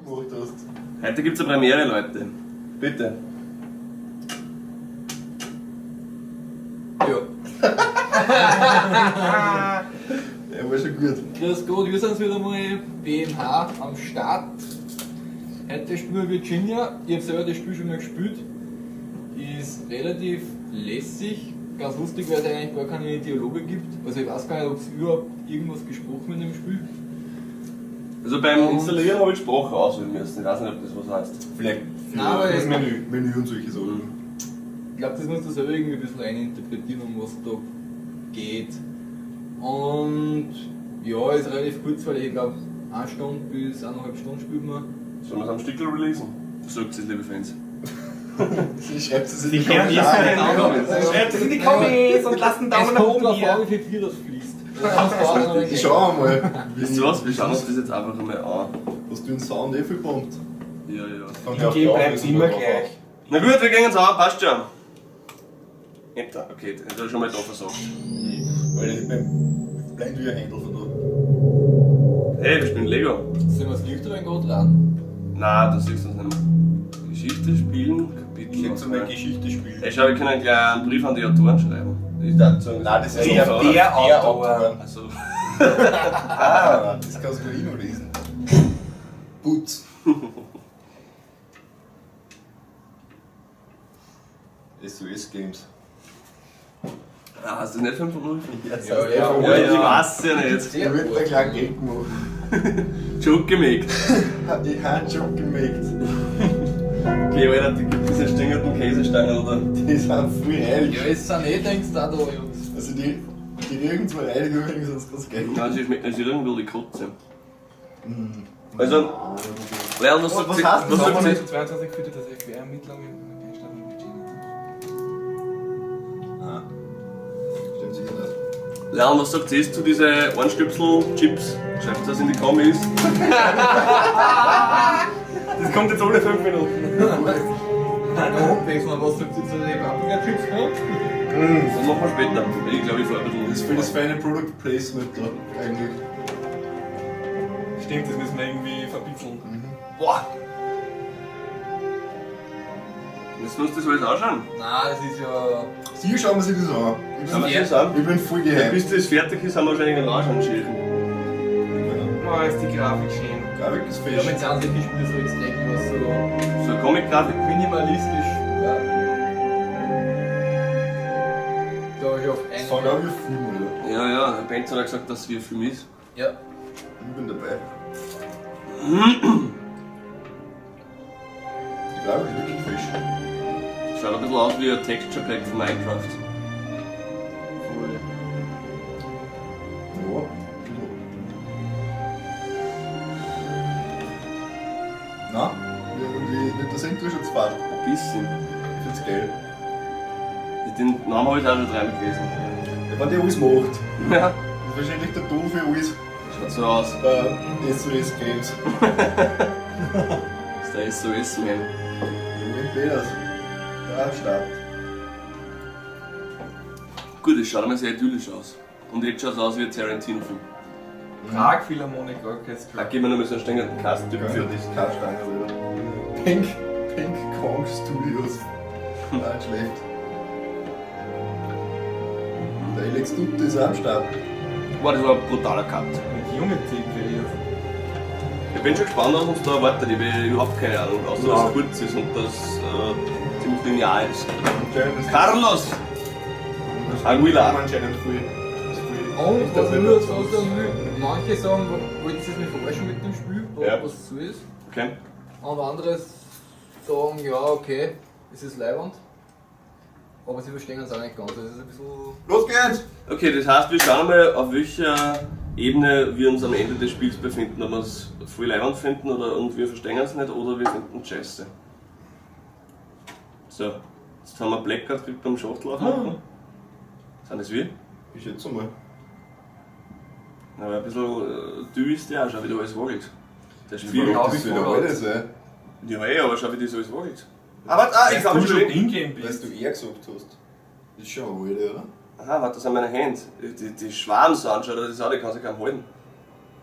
gemacht hast. Heute gibt's eine Premiere, Leute. Bitte. Ja. Der war schon gut. Grüß Gott, wir sind wieder mal BMH am Start. Heute spielen wir Virginia. Ich habe selber das Spiel schon mal gespielt. Ist relativ lässig. Ganz lustig, weil es eigentlich gar keine Dialoge gibt. Also ich weiß gar nicht, ob es überhaupt irgendwas gesprochen wird in dem Spiel. Also beim Installieren habe ich Sprache auswählen müssen. Ich weiß nicht, ob das was heißt. Vielleicht für Nein, aber das ich- Menü. Menü und solche Sachen. Ich glaube, das musst du selber irgendwie ein bisschen eininterpretieren, um was da geht. Und ja, ist relativ kurz, weil ich glaube, eine Stunde bis 1,5 Stunden spielt man. Sollen wir es am Stickel releasen? Sagt es, liebe Fans. Sie schreibt es in Die die hören Kommentare. Schreibt es in die Comments und lasst einen Daumen Es nach kommt oben drauf hier. an, wie viel Bier das fließt. Also, das dauert noch ein Ich schau mal. Wisst ihr was? Wir schauen uns das jetzt einfach mal an. Was du den Sound eh viel pumpt. Ja, ja. Fang Im auf Game die bleibt Auflösung immer drauf gleich. Na gut, wir gehen jetzt an, passt schon. Enter. Okay, das habe ich schon mal da versagt. an. Weil ich bin blind wie ein Händel von da. Hey, wir spielen Lego. Sollen wir das Licht rein gerade laden? Nein, das siehst du uns nicht mehr. Geschichte spielen, Kapitel. Ich hätte so eine Geschichte spielen. Hey, schau, wir können gleich einen Brief an die Autoren schreiben. Ich dachte sagen, Nein, das ist Der, ja der Autor. Autoren. Also, Ah, das kannst du eh noch lesen. Putz. SOS Games. ah, hast du das nicht 5 von 0? Ja, das Ja, heißt ja, einfach, Ja, ja. ich weiß ja nicht. Ich wird da kleinen Gag gemacht. Joke gemacht. Ich hab einen Joke gemacht. Okay, Alter, die gibt diese stingenden Käsestangen, oder? Die sind voll heilig. Ja, es sind eh denkst du auch da, Jungs. Also die riechen zwar heilig, übrigens, sonst ganz geil. Nein, sie schmeckt, sie riechen wie die Kotze. Also, Leon, was sagt Was sie? heißt Was das? sagt sie? 2022 führte das FBI-Ermittlungen in den Stadt von Virginia. Ah. Stimmt sicher nicht. Leon, was sagt sie zu diesen Ohrenstöpsel-Chips? Schreibt das in die Kommis. Das kommt jetzt alle 5 Minuten. Nein, wechseln, was sagt ihr zu den Paprika-Chips? Das machen wir später. Ich glaube, ich fahr ein bisschen. Das ist für das feine Product Placement da, eigentlich. Stimmt, das müssen wir irgendwie verbitzeln. Boah! Müssen wir uns das alles anschauen? Nein, das ist ja. Sicher schauen wir sich das an. Ich Schauen bin, wir sich das an? ich bin voll gehypt. Bis das fertig ist, haben wir wahrscheinlich einen Rausch anscheren. Oh, ist die Grafik schön. Grafik ist Ja, fesch. mit 20 Spiele so extrem, was so So eine Comic-Grafik. minimalistisch. Ja. Da hab ich auf Das einen. fängt an wie ein Film, oder? Ja, ja, der Benz hat ja gesagt, dass es wie ein Film ist. Ja. Ich bin dabei. Die Grafik ist wirklich frisch. Schaut ein bisschen aus wie ein Texture Pack von Minecraft. Voll. Ja. Na, irgendwie wird das Intro schon zu fad. Ein bisschen. Ich find's geil. Den Namen habe ich auch schon dreimal gelesen. Ja, wenn der alles macht. Ja. Das ist wahrscheinlich der doofe alles Schaut so aus. bei SOS Games. Das ist der SOS-Man. Moment, Peters. Da Start. Gut, es schaut einmal sehr idyllisch aus. Und jetzt schaut es aus wie ein Tarantino-Film. Prag Philharmonic Orchestra. Da geben wir noch mal so einen stängenden Cast-Typ Für für. dich Karstein, oder? Pink, Pink Kong Studios. Nein, schlecht. Der Alex Dutte ist auch am Start. Boah, das war ein brutaler Cut. Mit Unity kreiert. Ich bin schon gespannt, was uns da erwartet. Ich habe überhaupt keine Ahnung, außer dass Ja. es kurz ist und dass ziemlich linear ist. Anscheinend ist Carlos! das Aguilar. Anscheinend viel. ist viel. Und was ich nur so sagen will, manche sagen, wollten sie es mich verarschen mit dem Spiel, Ja. was es so ist. Okay. Und andere sagen, ja, okay, es ist Leiwand. Aber sie verstehen es auch nicht ganz. Das ist ein bisschen. Los geht's! Okay, das heißt, wir schauen mal, auf welcher Ebene wir uns am Ende des Spiels befinden. Ob wir es voll leibend finden oder, und wir verstehen es nicht oder wir finden es scheiße. So, jetzt haben wir Blackout gekriegt beim Schachtel aufmachen. Sind das wir? Ich schätze mal. Aber ein bisschen dü ist der auch, schau wie da alles wackelt. Der Spiegel. Genau. Das wird alles, ey. Ja, eh, aber schau wie das alles wackelt. Ah, warte, ah, ich Weißt glaube du schon schon. in-game Weil bist. du eher gesagt hast. Das ist schon eine alte, oder? Aha, warte, das sind meine Hände. Die Schwarm so anschaut, das ist auch, die kann sich kaum halten.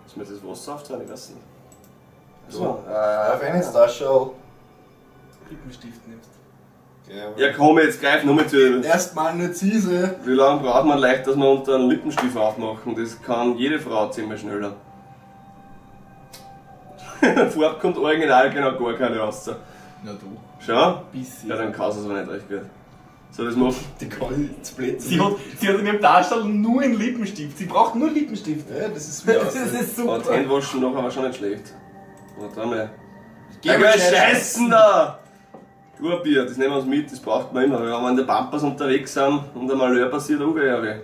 Ist mir das Wasser aufzahlen? Ich weiß nicht. So. Auf einen Taschel. Lippenstift nimmst. Ja komm, jetzt greif nur mal zu. Erstmal eine Ziese. Wie lange braucht man leicht, dass wir unter einen Lippenstift aufmachen? Das kann jede Frau ziemlich schneller. Vorab kommt original genau gar keine raus. Na du. Schau? Bisschen. Ja, dann kannst du es aber nicht recht gut. So, das macht. Die kann ich zu Plätzen. Sie hat in ihrem Taschel nur einen Lippenstift. Sie braucht nur Lippenstift. Ja, das ist Das ist Aber die super. Hände waschen nachher war schon nicht schlecht. Warte mal. Geh Ja, mal geil, scheißen da! Urbier, das nehmen wir uns mit, das braucht man immer. Wenn wir in der Pampas unterwegs sind und ein Malheur passiert, oh ja, weh.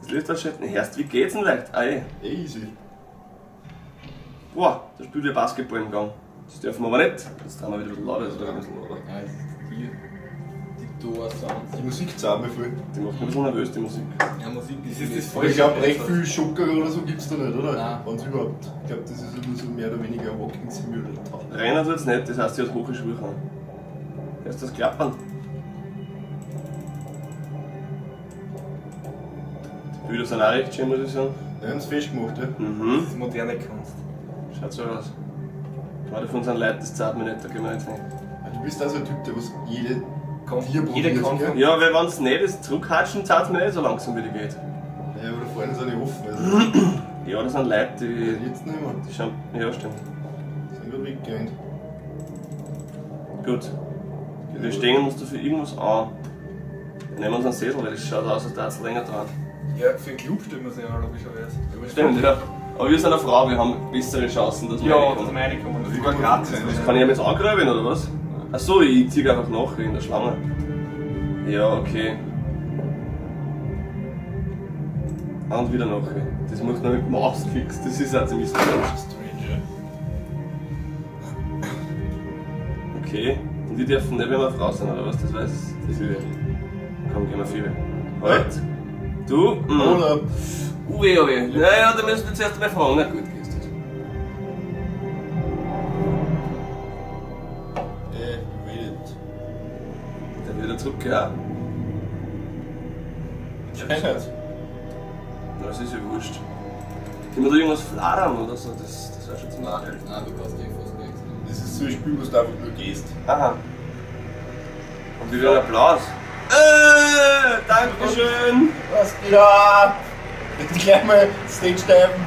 Das Licht ausschalten. Herrst, wie geht's denn leicht? Ei. Easy. Boah, da spielt ja Basketball im Gang. Das dürfen wir aber nicht. Jetzt haben wir wieder ein bisschen lauter. Oder? Ein bisschen lauter. Ja, es ist die Door-Sounds. Die Musik zahlt mir voll. Die macht mich ein bisschen nervös, die Musik. Ja, Musik Das ist das Aber ich glaube, Falsche. recht viel Schocker oder so gibt's da nicht, oder? Nein. Wenn's überhaupt. Ich glaube, das ist ja nur so mehr oder weniger Walking Simulator. Rennen tut's nicht, das heißt, sie hat hohe Schuhe an. Erst das Klappern. Die Bilder sind auch recht schön, muss ich sagen. Wir haben's festgemacht, ja. Mhm. Das ist moderne Kunst. Schaut so aus. Gerade von unseren Leuten, das zahlt mir nicht, da gehen wir nicht hin. Ah, Du bist auch so ein Typ, der was jede Komm, Tier jeder probiert, kann. gell? Ja, weil wenn's nicht ist, zurückhatschen, zahlt's mir nicht so langsam, wie die geht. Ja, aber da vorne sind die offen. Also. Ja, das sind Leute, die. Jetzt nicht mehr. Die schauen. Ja, stimmt. Sind gerade weggerannt. Gut. Wir stehen uns dafür irgendwas an. Wir nehmen uns einen Sessel, weil das schaut aus, als würde es länger dauern. Ja, für einen Club stellen wir sich ja logischerweise. Stimmt, ja. Aber wir sind eine Frau, wir haben bessere Chancen, dass wir Ja, dass reinkommen. wir reinkommen. Das war gratis. Kann ich ihm jetzt angreifen oder was? Achso, ich zieh einfach nach in der Schlange. Ja, okay. Und wieder nach. Das muss man mit Mausklicks, das ist auch ziemlich strange. Strange. Okay. Und die dürfen nicht, wenn wir Frau sind oder was? Das weiß das will ich. Komm, gehen wir viel. Halt. Du? Mhm. Oder Uwe, uwe. Naja, da müssen wir zuerst einmal fragen. Na gut, gehst du. Wait. Der wird wieder zurück, ja. Scheint. Na, das ist ja wurscht. Können wir da irgendwas fladern oder so? Das wäre schon ziemlich geil. Nein, du kannst eh fast nichts. Das ist so ein Spiel, wo du einfach nur gehst. Aha. Und wie ein Applaus. Dankeschön. Was geht ab? Jetzt gleich mal Stage diven.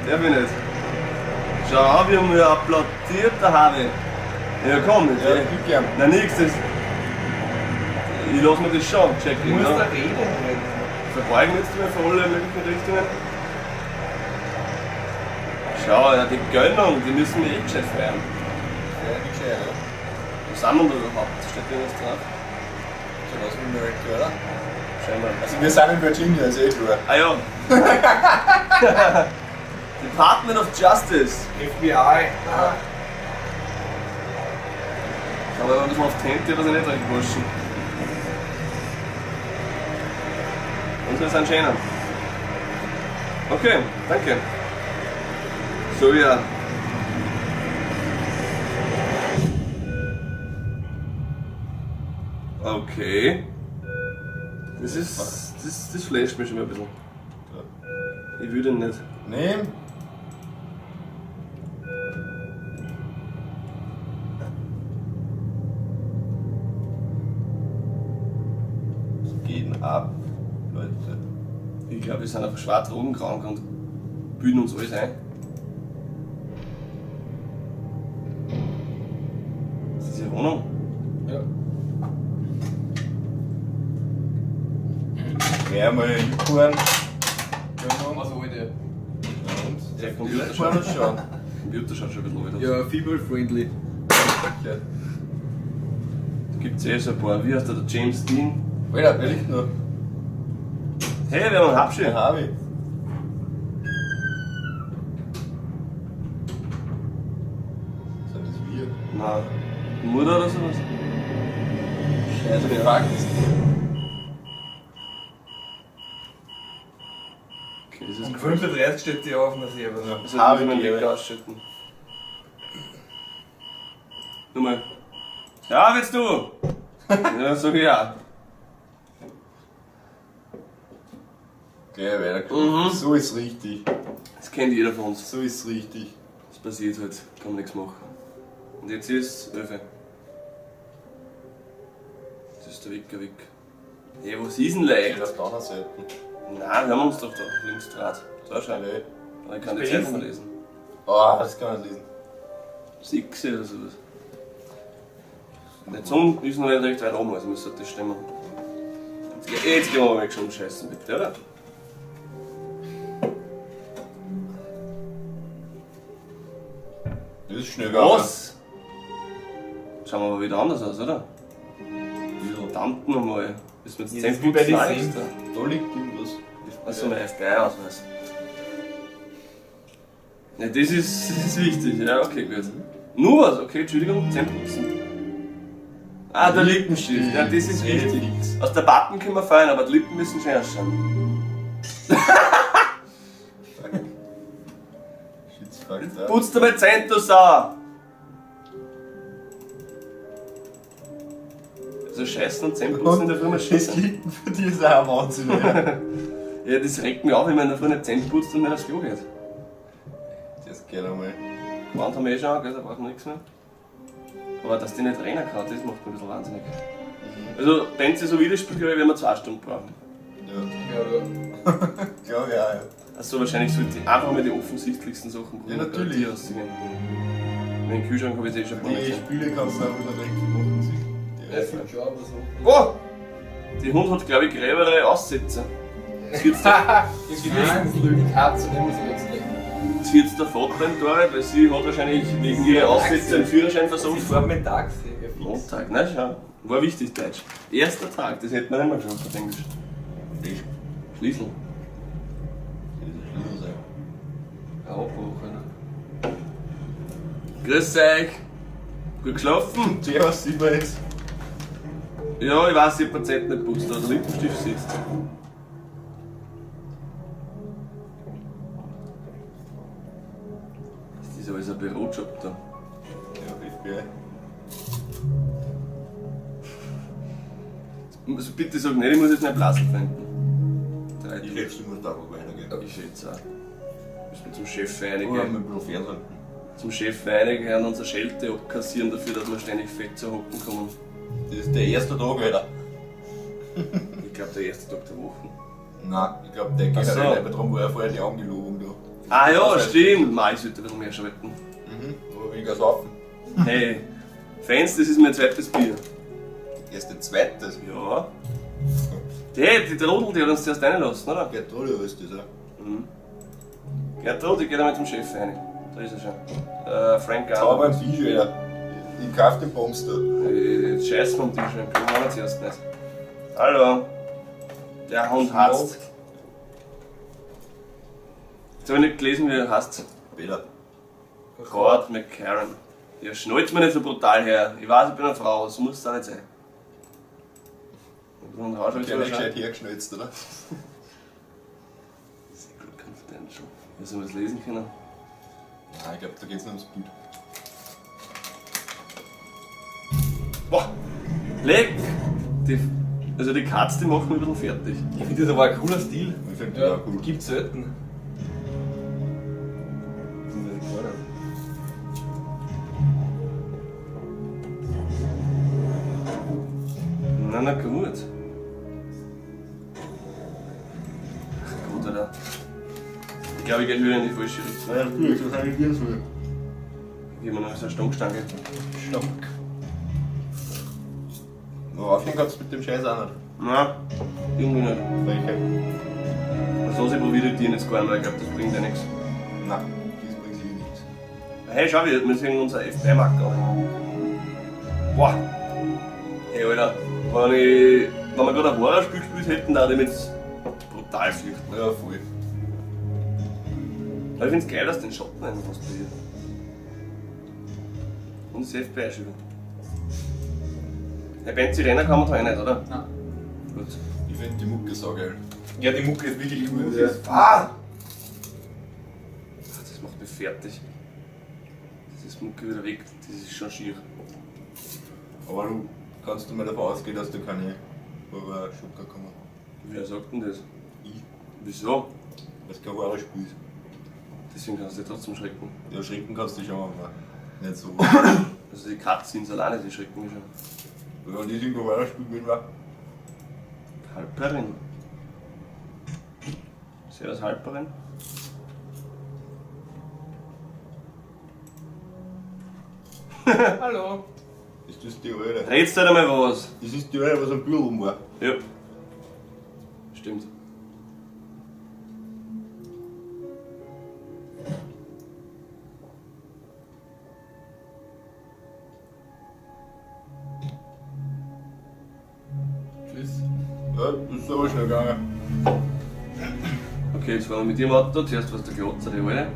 Darf ich nicht. Schau an, wir haben ja applaudiert, der Harvey. Ja komm, jetzt. Ja, eh. ich gern. Na nix, das. Ich lass mir das schon checken. Du musst Ne? da reden halten. Verbeugen jetzt mal von alle möglichen Richtungen. Schau, ja, die Gönnung, die müssen wir eh gescheit feiern. Ja, nicht gescheit, oder? Was sind wir da überhaupt? Steht irgendwas drauf? Schaut aus wie America, oder? Scheinbar. Also wir sind in Virginia, ist eh klar. Ah ja. Department of Justice. FBI. Ah. Kann man aber ein bisschen auf die Hände, was ich nicht reingewaschen. Unsere sind schöner. Okay, danke. So ja. Okay. Das ist. Das flasht mich schon mal ein bisschen. Ich will den nicht. Nee. Was geht denn ab, Leute? Ich glaube, wir sind einfach schwer drogenkrank und bilden uns alles ein. Ist das ihre Wohnung? Ja. Gleich mal hinfahren. Was wollt ihr? Und? Der Computer Das kann schaut, man schauen. Computer schaut schon ein bisschen alt aus. Ja, female friendly. Ja. Da gibt's eh so ein paar. Wie heißt der? Der James Dean? Alter, wer liegt noch? Hey, wir haben einen Habschi. Der Harvey. Sind das wir? Nein. Mutter oder sowas? Scheiße, Ja. fuck. Okay, das ist Um 5.30 Uhr steht die auf, na servus. Das heißt, Harvey ich meinen Gebe. Wecker ausschalten. Nur mal. Ja, willst du? Ja, sag ich ja. Okay, weiter. Mhm. So ist richtig. Das kennt jeder von uns. So ist richtig. Das Das passiert halt, kann man nichts machen. Und jetzt ist 11. Jetzt ist der Wecker weg. Hey, was ist denn leicht? Auf der anderen Seite. Nein, wir haben uns doch da links draht. Da schau. Schnell. Aber ich kann die Zeitung lesen. Ah, das kann man nicht lesen. 6 oder sowas. Der Zung ist noch nicht recht weit oben, also müsste das stimmen. Jetzt gehen wir mal weg schon scheißen, bitte, oder? Das ist schnell gegangen. Was? Schauen wir mal wieder anders aus, oder? Wieso? Verdammt nochmal. Müssen wir jetzt Ja, 10 das ist wie bei Putzen den extra. Da liegt irgendwas. Achso, mein FBI-Ausweis. Ja, das ist wichtig, ja, okay, gut. Nur was, okay, Entschuldigung, Zähneputzen. Ah, der Lippenstift, ja, das ist wichtig. Aus der Backen können wir feiern, aber die Lippen müssen schön ausschauen. Fuck. Shit's fucked up. Putzt dir mal Zähne, du Sau! Also Scheißen und Zähneputzen in der Früh mal Das scheißen. Lippen für die ist auch ein Wahnsinn, ja. Ja, das regt mich auf, wenn man in der Früh nicht Zähne putzt und nicht aufs Klo geht. Das geht einmal. Gewand haben wir eh schon, gell, da brauchen wir nichts mehr. Aber dass die nicht rennen kann, das macht mich ein bisschen wahnsinnig. Also, wenn sie so wieder spielt, glaube ich, werden wir 2 Stunden brauchen. Ja, Ja, aber glaube ich auch, ja. Also wahrscheinlich sollte ich einfach mal die offensichtlichsten Sachen Ja, natürlich. Die aussehen. In den Kühlschrank habe ich jetzt eh schon ein paar Mal Die gesehen. Spiele kannst du auch wieder direkt verboten sehen. Ja, ich finde schon, aber so. Oh! Die Hund hat, glaube ich, gräbere Aussätze. Das wird der, Ich die Katze immer so extrem. das wird's der Vater im Tore, weil sie hat wahrscheinlich wegen ihrer Aussätze einen Führerschein versucht. Ich fahr mit Taxi, ja fix. Montag, na schau. War wichtig, Deutsch. Erster Tag, das hätte man nicht mehr geschafft auf Englisch. Schlüssel. Das ist sein. Abbruch, ne? Grüß euch. Gut geschlafen? Servus, sieht man jetzt. Ja, ich weiß, ich hab Zeit nicht putzt, aber der Lippenstift sitzt. Das ist alles ein Bürojob da. Ja, FBI. Also bitte sag nicht, ich muss jetzt mein Blasel finden. Drei Ich schätze, du musst einfach weitergehen. Ich schätze auch. Müssen wir zum Chef Oder reingehen. mit dem Fernsehen. Zum Chef reingehen und unsere Schelte abkassieren dafür, dass wir ständig fett zu hocken kommen. Das ist der erste Tag, Alter. Ich glaube, der erste Tag der Woche. Nein, ich glaube, der geht Ach so. halt nicht mehr drum, wo er vorher die Angelobung da. Ah ja, stimmt. Mei, ich sollte ein bisschen mehr schalten. Mhm, aber weniger saufen. Hey, Fans, das ist mein zweites Bier. Erst der zweite. Ja. Die Trudel, die hat uns zuerst reinlassen, oder? Gertrude ist das, ja. Gertrud, die geht einmal zum Chef rein. Da ist er schon. Frank Zauber Garner. am Tisch, Alter. Ich kauf den Pomster. Jetzt scheißen wir am Tisch, im Klo waren wir zuerst nicht. Hallo. Der Hund hasst. Jetzt habe ich nicht gelesen, wie er heißt. Peter. Cord McCarran. Ja, schnallt mir nicht so brutal her. Ich weiß, ich bin eine Frau, das muss auch nicht sein. Und Haus habe ich Der sogar hat schon. gescheit hergeschnitzt, oder? Secret Confidential. Willst du was lesen können? Nein, ich glaube, da geht's nur ums Bild. Boah! Leck! Die, also die Katz, die macht mich ein bisschen fertig. Ich finde das aber ein cooler Stil. Ich finde Ja, das auch cool. gibt selten. Das ist das gefordert. Na, na gut. Ach gut, Alter. Ich glaube, ich gehe wieder in die falsche Richtung. Ja, natürlich, das habe ich dir so. Gib mir noch so eine Stockstange. Stock. Nur aufhören kannst du mit dem Scheiß auch nicht. Na, irgendwie nicht. Frechheit. Also, ich probiere die Tiere jetzt gar nicht, weil ich glaube, das bringt ja nichts. Nein, das bringt sicher nichts. Hey, schau, wir sehen unser FBI-Marker. Boah. Hey, Alter, wenn wir gerade ein Horrorspiel gespielt hätten, da hätte ich mich jetzt brutal fürchten. Ja, voll. Aber ich find's geil, dass du den Schatten einfach hast bei dir. Und das FBI schon. Hey, Benzi, rennen kann man da eh nicht, oder? Nein. Gut. Ich finde die Mucke saugeil. Ja, die Mucke ist wirklich gut. Ja. Ah! Ach, das macht mich fertig. Das ist Mucke wieder weg, das ist schon schier. Aber du kannst du mal davon ausgehen, dass du keine Horror-Schocker kommen. Wer sagt denn das? Ich, Wieso? weil es kein Horrorspiel ist. Deswegen kannst du dich trotzdem schrecken. Ja, schrecken kannst du dich schon, aber nicht so. Also die Katzen sind alleine, die schrecken mich schon. Wenn das irgendwo weiterspielt, wenn war. Halperin. Servus Halperin. Hallo. Ist das die alte? Redst du halt einmal was? Das ist die alte, was am Büro rum war. Ja. Stimmt. Tschüss. Ja, das ist aber schnell gegangen. Okay, jetzt fahren wir mit dem Auto. Zuerst war es der Glotzer, die alte.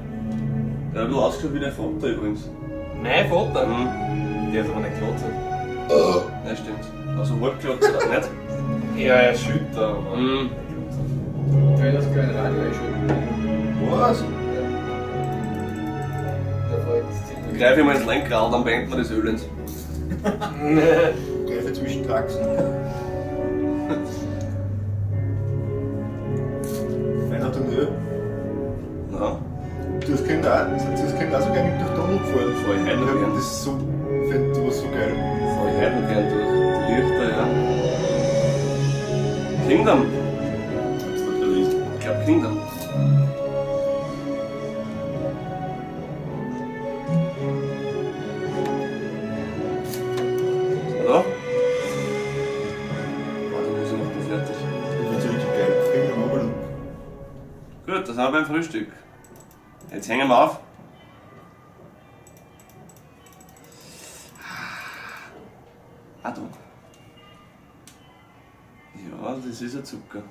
Der hat ein bisschen ausgeschaut wie dein Vater übrigens. Mein Vater? Mhm. Der ist aber nicht Glotzer. Ja, stimmt. Also Halbglotzer, nicht? Ja, er ist Schütter. aber- Mhm. Geil, dass kein Radio einschalten. Was? Da folgt ziemlich. Greif ich mal ins Lenkrad, dann beenden wir das Elend. Greife zwischen Taxen. Feiner Tunnel. Na, Du hast Kind auch, du hast Kind auch so gerne durch Tunnel gefahren. Fahr ich heute noch Ja, gern. Das ist so, ich find sowas so geil. fahr ich heute noch gern durch die Lichter, ja. Kingdom. Hab's nicht erledigt. Ich glaub Kingdom. So, da. Boah, die Musik macht mich fertig. Ich find's richtig geil. Kingdom Overlook. Gut, das haben wir beim Frühstück. Jetzt hängen wir auf. Ah, da. Ja, das ist ein Zucker.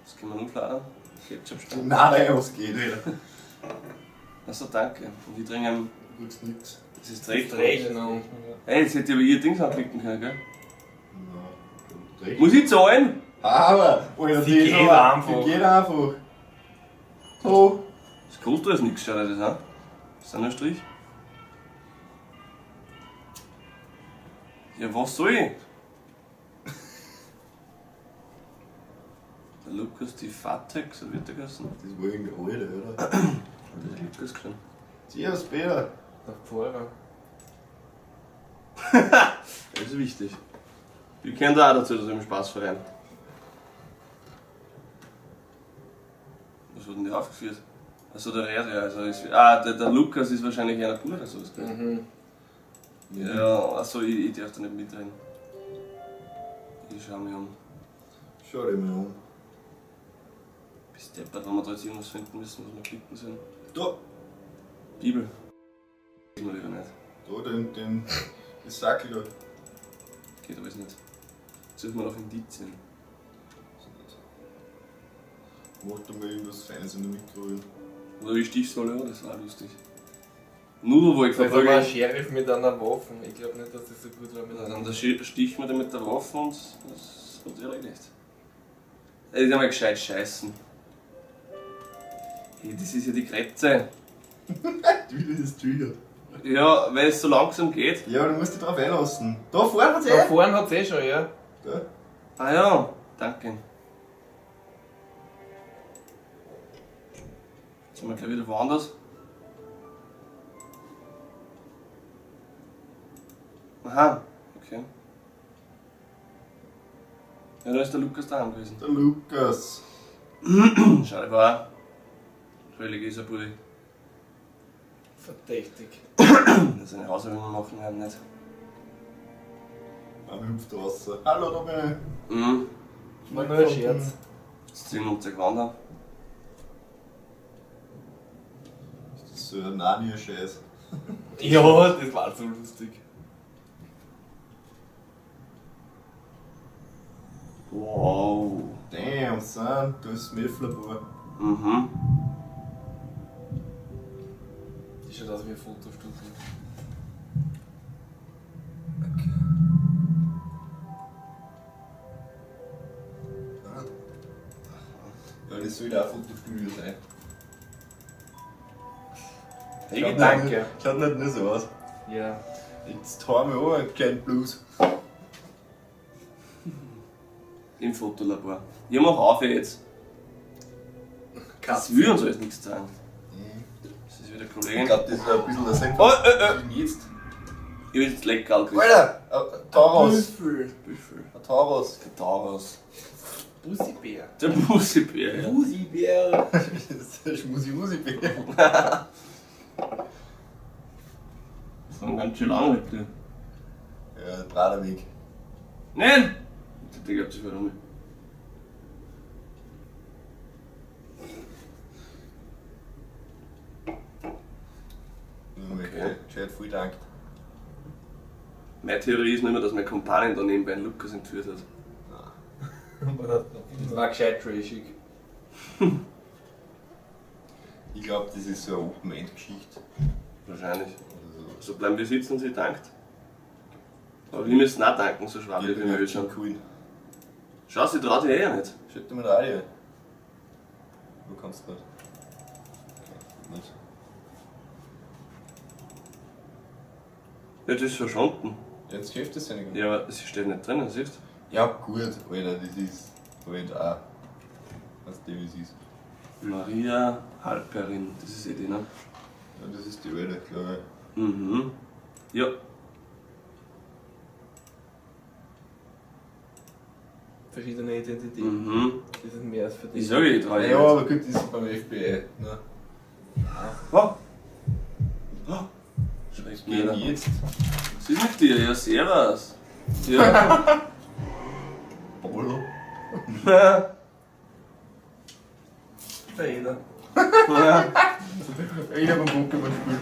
Das können wir umladen. Ketchup Nein, nein, was geht, Alter. Achso, danke. Und ich trinke einen. Du kriegst nix. Das ist Rechnung. Rechnung. Ey, jetzt hätte ich aber ihr Dings anklicken können, gell? Na, Rechnung. Muss ich zahlen? Aber, Alter, Sie die ist geht aber- einfach. Die geht einfach. So. Das kostet alles nichts, schau dir das an. Ist das nur ein Strich? Ja, was soll ich? Der Lukas die Fatek, so wird der geheißen. Das war irgendwie alte, oder? Das ist Lukas geschrieben. Servus, Peter. Der Pfarrer. Das ist wichtig. Wir kennen da auch dazu, zu dem Spaßverein. Was wird denn der aufgeführt? Achso, der Red, ja. Also ist, ah, der Lukas ist wahrscheinlich einer Bruder oder sowas, gell? Mhm. Ja, achso, ich darf da nicht mitreden. Ich schau mich um. Schau dich mal um. Bis deppert, wenn wir da jetzt irgendwas finden müssen, was wir klicken sollen. Da, Bibel. Ist mir lieber nicht. da, den, das Sackel da. Geht alles nicht. Suchen wir nach Indizien. Mach da mal irgendwas Feines in der Mikrowelle. Oder wie Stichsäule, ja, das war lustig. Nudelwolk Da ist aber ein verprügeln. Sheriff mit einer Waffe. Ich glaube nicht, dass das so gut war mit Dann einer da sticht man den mit der Waffe und das hat sich erledigt. Das ist einmal gescheit scheißen. Hey, das ist ja die Kretze. Wie das triggert. Ja, weil es so langsam geht. Ja, aber du musst dich drauf einlassen. Da vorne hat's Da eh. vorne hat's eh schon, ja. Da. Ah ja, danke. Jetzt sind wir gleich wieder woanders. Aha, okay. Ja, da ist der Lukas daheim gewesen. Der Lukas. Schade, war auch religiöser Bruder. Verdächtig. Seine Hausaufgaben machen wir nicht. Man hüpft raus. Hallo, da bin ich. Mhm. War nur ein Scherz. Jetzt ziehen wir unser Gewand an. Ist das so ein Narnia-Scheiß? Ja, das war so lustig. Wow. Damn, son, da ist das Meth-Labor. Mhm. Die schaut aus wie ein Fotostudio. Okay. Ah. Ja, das soll auch Fotostudio sein. Hey, Schaut danke. nicht- Schaut nicht nur so aus. Ja. Jetzt haben wir auch einen kleinen Blues. Im Fotolabor. Ich mach auf jetzt. Das will uns alles nichts sagen. Das ist wieder Kollegin. Ich glaube, das ist ein bisschen der Sinn. Oh, Was ist denn jetzt? Ich will jetzt lecker gekriegt. Alter! Ein Taurus! Büffel. Büffel. Ein Taurus. Der Taurus. Bussibär. Der Busibär, ja. Busibär. Das ist der Schmusi-Musi-Bär. Das war ganz schön lang heute. Ja, der Praterweg. Nein! Der glaubt sich warum. Okay. Gescheit, vielen Dank. Meine Theorie ist nur immer, dass mein Kumpanin da nebenbei einen Lukas entführt hat. Das war gescheit trashig. Ich glaube, das ist so eine Open-End-Geschichte. Wahrscheinlich. Also, So bleiben wir sitzen und sie dankt. Aber wir müssen auch danken, so schwach wie wir schon. cool. Schau, sie traut sich eh ja nicht. Schütte mir Radio. Wo kommst du grad? Okay, nicht. Ja, das ist verschwunden. Ja, das Geschäft ist ja nicht. Ja, aber sie steht nicht drin, siehst du? Ja, gut, Alter, das ist halt auch. Weißt du, wie es ist? Maria Halperin, das ist eh die, ne? Ja, das ist die Alte, glaube ich. Mhm. Ja. Verschiedene Identitäten. Mhm. Das ist mehr als für dich. Ich sage, ich traue Ja, ja nicht. aber gut, das ist beim FBI. Ne? Oh. Oh. Schreckt mir Gehen da. jetzt. Was ist mit dir? Ja, servus. Ja. Polo. Der Eder. Ich hab einen Pokémon gespielt.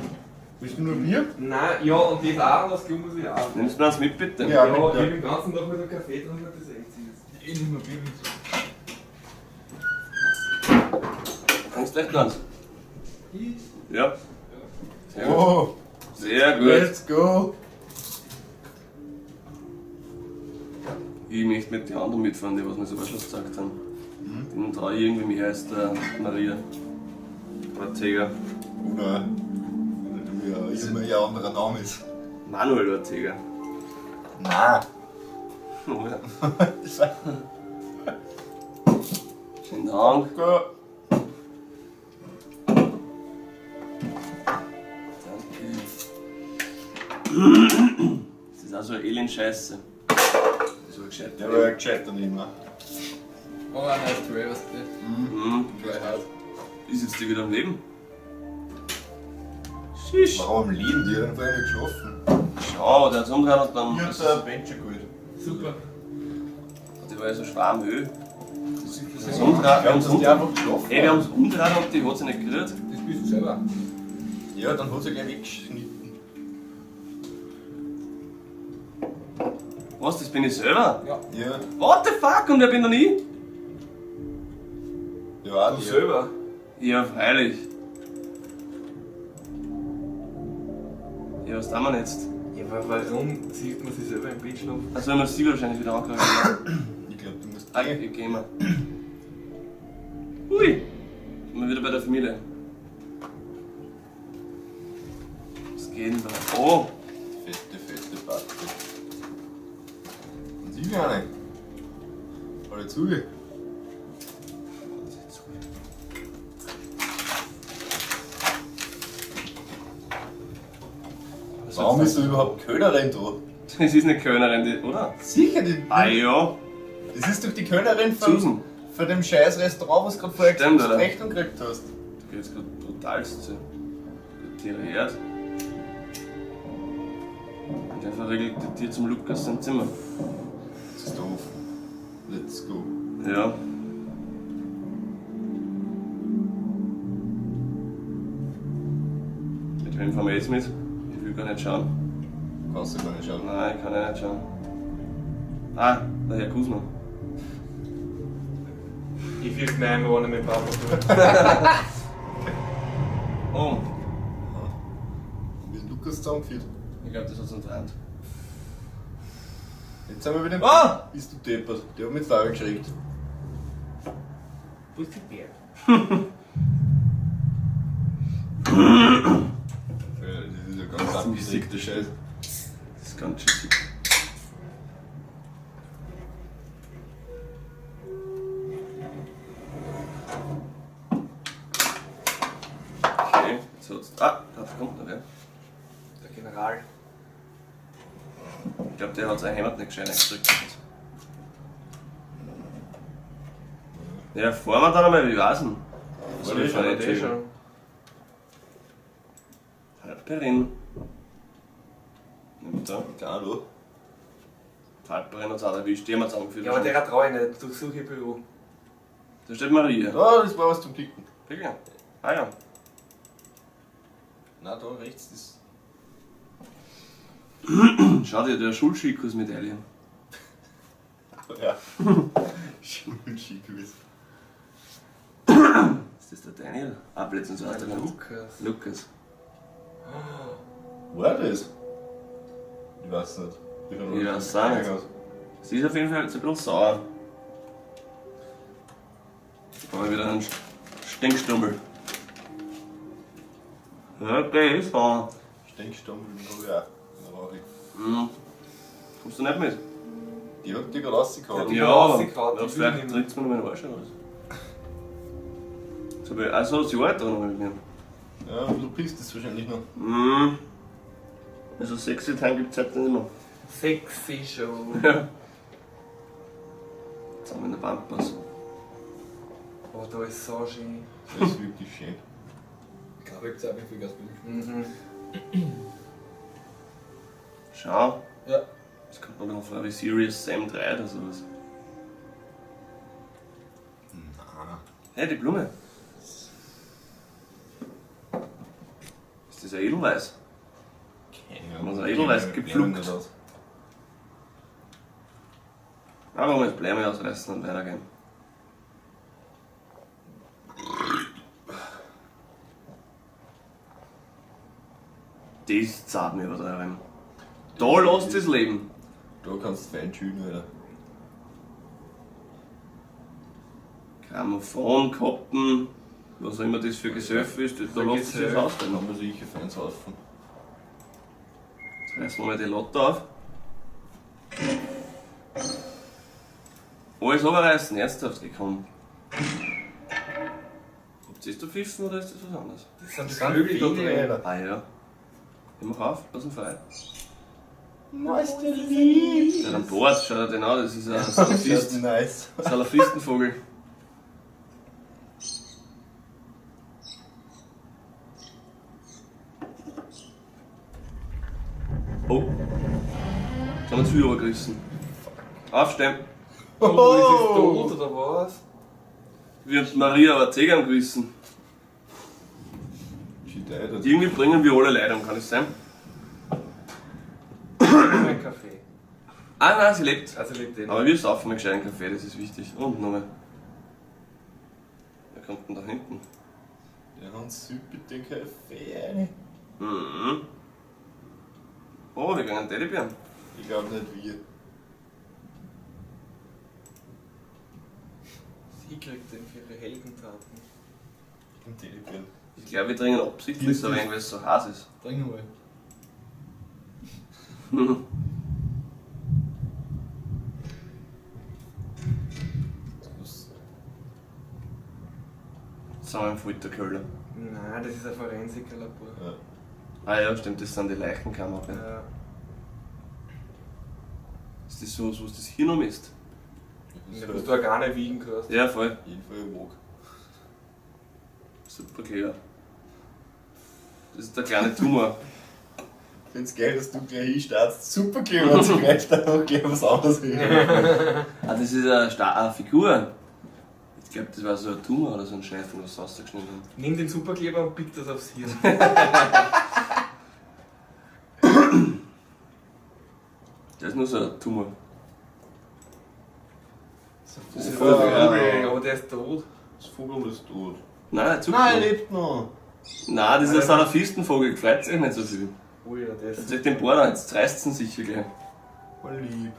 Willst du nur Bier? Nein, ja, und das auch, und das Klub muss ich auch. Nimmst du mir eins mit, bitte? Ja. Ja, ich bitte. hab den ganzen Tag mit einem Kaffee drin, das ist echt süß. Ich nehme Bier mit. Kannst gleich noch eins? Ja. Sehr gut. Oh, Sehr gut. let's go! Ich möchte mit den anderen mitfahren, die was mir so schon gesagt haben. Den traue ich irgendwie mehr als der Maria. Ortega. Oder, oder du ja immer ihr anderer Name ist. Manuel Ortega. Nein. Oder? Das war. Schönen Dank. Danke. Das ist auch so eine Elend-Scheiße. Das war gescheit. Der war ja gescheit daneben. Ne? Oh, ein nice try, was du. Mhm. Try hard. Ist jetzt die wieder am Leben? Shish. Warum am Leben? Die hat einfach nicht geschlafen. Schau, der hat umgedreht und dann. Ich hab da ein Bencher geholt. Super. Die war ja so schwer am Öl. Das umdreht, wir Ich glaub, haben's dass die umgedreht. einfach geschlafen Ey, wir haben's umgedreht und die hat sich nicht gerührt. Das bist du selber. Ja, dann hat sie gleich weggeschnitten. Was, das bin ich selber? Ja. Ja, What the fuck? Und wer bin dann ich? ja, Du die. selber. Ja, freilich. Ja, was tun wir jetzt? Ja, aber warum sieht man sich selber im Bett schlafen? Also, wenn wir sie wahrscheinlich wieder angreifen. Ich glaube, du musst Ah, gehen. ich geh mal. Hui! Sind wir wieder bei der Familie. Was geht denn da? Oh! Fette, fette Patte. Und sie gar nicht. Alle Zuge. Warum ist da überhaupt Kölnerin da? Das ist eine Kölnerin, die, oder? Sicher, die. Ah ja! Das ist doch die Kölnerin von, Susan. von dem scheiß Restaurant, was du gerade vorher Stimmt, oder? Rechnung gekriegt hast. Da geht's grad brutalst zu. Der Tier hört. Und der verriegelt die Tür zum Lukas sein Zimmer. Das ist doof. Let's go. Ja. Mit wem fahren wir jetzt mit? Ich will gar nicht schauen. Kannst du gar nicht schauen. Nein, ich kann ja nicht schauen. Ah, der Herr Guzman. Ich fürchte mir einmal, wenn ich mit Papa fahre. Oh, Wie ist Lukas zusammengeführt? ich glaube, das hat uns entrannt. Jetzt sind wir wieder im Ah! Bist du deppert? Der hat mich jetzt auch geschreckt. Bussibär. Ja, das ist ja ganz abgesägter Scheiß. Das ist ganz schön sick. Ich glaube, der hat sein Heimat nicht gescheit eingedrückt. Ja, fahren wir dann einmal, wie war's denn? War eh schon, nicht Eh schon. Halperin. Nimm da. Klar, du. Halperin hat's auch erwischt, die haben wir zusammengeführt. Ja, aber der trau ich nicht. Durchsuche ich Büro. Da steht Maria. Ah, das war was zum Klicken. Wirklich? Ah ja. Na, da rechts ist. Schau dir, der Schulskikusmedaille. Ja. Schulskiquiz. Ist das der Daniel? Ah, Blödsinn, so heißt der nicht. Lukas. Lukas. War das? Ich weiß nicht. Ich Ich weiß auch nicht. Sie ist auf jeden Fall jetzt ein bisschen sauer. Jetzt brauche ich wieder einen Stinkstummel. Ja, okay, ist sauer. Stinkstummel, ja. Da war ich. Mhm. Kommst du nicht mit? Die hat die gerade rausgehauen. Die hat rausgehauen, ja, die vielleicht will nicht tritt's mir noch meinen Arsch raus. Jetzt hab ich, also, sie war da noch mit mir. Ja, du pisst es wahrscheinlich noch. Mhm. Also, sexy Time gibt's heute nicht mehr. Sexy Show. Ja. Jetzt haben wir in der Pampas. Oh, da ist so schön. Das ist wirklich schön. Ich glaube, ich habe viel Gas Mhm. Schau. Ja. Das kommt mir ein bisschen vor wie Serious Sam 3 oder sowas. Na. Hey, die Blume. Ist das ein Edelweiß? Keine Haben wir so Edelweiß gepflückt. Aber wir jetzt Blume ausreißen und weitergehen. Das zahlt mir was rein. Da lässt das Leben. Da kannst du fein chillen, Alter. Grammophon, Koppen, was auch immer das für Gesöff ist, das, da lässt sich das Da aus. haben wir sicher fein saufen. Jetzt reißen wir mal die Lotte auf. Alles runterreißen, ernsthaft gekommen. Habt ihr das da pfiffen oder ist das was anderes? Das sind Vögel da drin. Alter. Ah ja. Ich mach auf, lass ihn frei. Nice, der lieb. Der hat einen Bart, schau dir den an, das ist ein Salafist. Nice. Salafistenvogel. Oh. Jetzt haben wir zu viel übergerissen. Aufstehen. Oh, ist es tot oder was? Wir haben Maria Ortega am Gewissen. Shit, Alter. Irgendwie bringen wir alle Leute um, kann es sein? Mein Kaffee. Ah nein, sie lebt. Also lebt eh noch. Aber wir saufen einen gescheiten Kaffee, das ist wichtig. Und nochmal. Wer kommt denn da hinten? Der Hans süd bitte Kaffee rein. Mhm. Oh, wir kriegen einen Teddybären. Ich glaube nicht wir. Sie kriegt den für ihre Heldentaten. Ein Teddybären. Ich glaube, wir trinken absichtlich so ein, weil es so heiß ist. Trink mal. Was? Jetzt sind wir im Folterköller. Nein, das ist ein Forensikerlabor. Ja. Ah ja, stimmt, das sind die Leichenkammern. Ja. Ist das sowas, was das Hirn um ist? Das Ja, ist was du Organe wiegen kannst. Ja, voll. Jeden Fall ein Wok. Super clever. Das ist der kleine Tumor. Ich find's geil, dass du gleich hinstartest. Super clever und sie greift dann auch gleich was anderes hin. Ah, das ist eine Figur. Ich glaube, das war so ein Tumor oder so ein Scheiß, was sie rausgeschnitten haben. Nimm den Superkleber und pick das aufs Hirn. Das ist nur so ein Tumor. Das ist Vogel, Vogel, aber der ist tot. Das Vogel ist tot. Nein, der Zucker. Nein, er lebt noch. Nein, das ist ein Salafistenvogel, freut sich nicht so viel. Oh ja, der Jetzt ist. sich den Bohrer, jetzt reißt ihn sicher gleich. Voll lieb.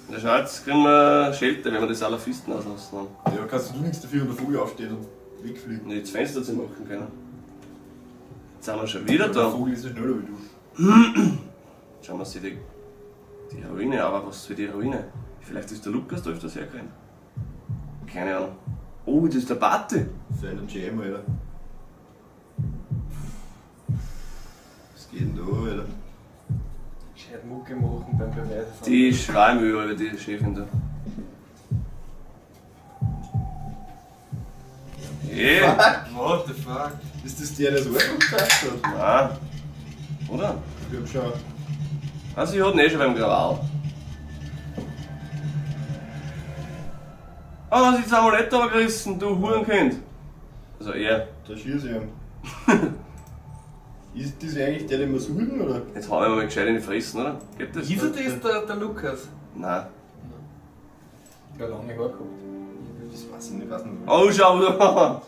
Na schau, jetzt kriegen wir Schelte, wenn wir die Salafisten auslassen haben. Ja, kannst du nichts dafür, wenn der Vogel aufsteht und wegfliegt. Und jetzt Fenster zu machen können. Jetzt sind wir schon wieder Der da. Vogel ist ja schneller wie du. Schauen wir uns die Ruine, aber was für die Ruine? Vielleicht ist der Lukas da öfters hergerannt. Keine Ahnung. Oh, das ist der Bate. Silent Jam, Alter. Was geht denn da, Alter? Gescheit Mucke machen beim Beweis. Die schreiben über die Chefin da. Hey, What the fuck? Ist das der, der das Album gezeigt hat? nein. Oder? Ich hab schon. Also ich hatte ihn eh schon beim Krawall. Ah, was ist das Amulett aber gerissen, du Hurenkind. Also er. Da schieß ich ihn. Ist das eigentlich der, den wir suchen, oder? Jetzt hauen wir mal gescheit in die Fressen, oder? Geht das? Ist er das, der Lukas? Nein. Der hat lange Haare gehabt. Das weiß ich nicht, weiß nicht. Oh, schau da!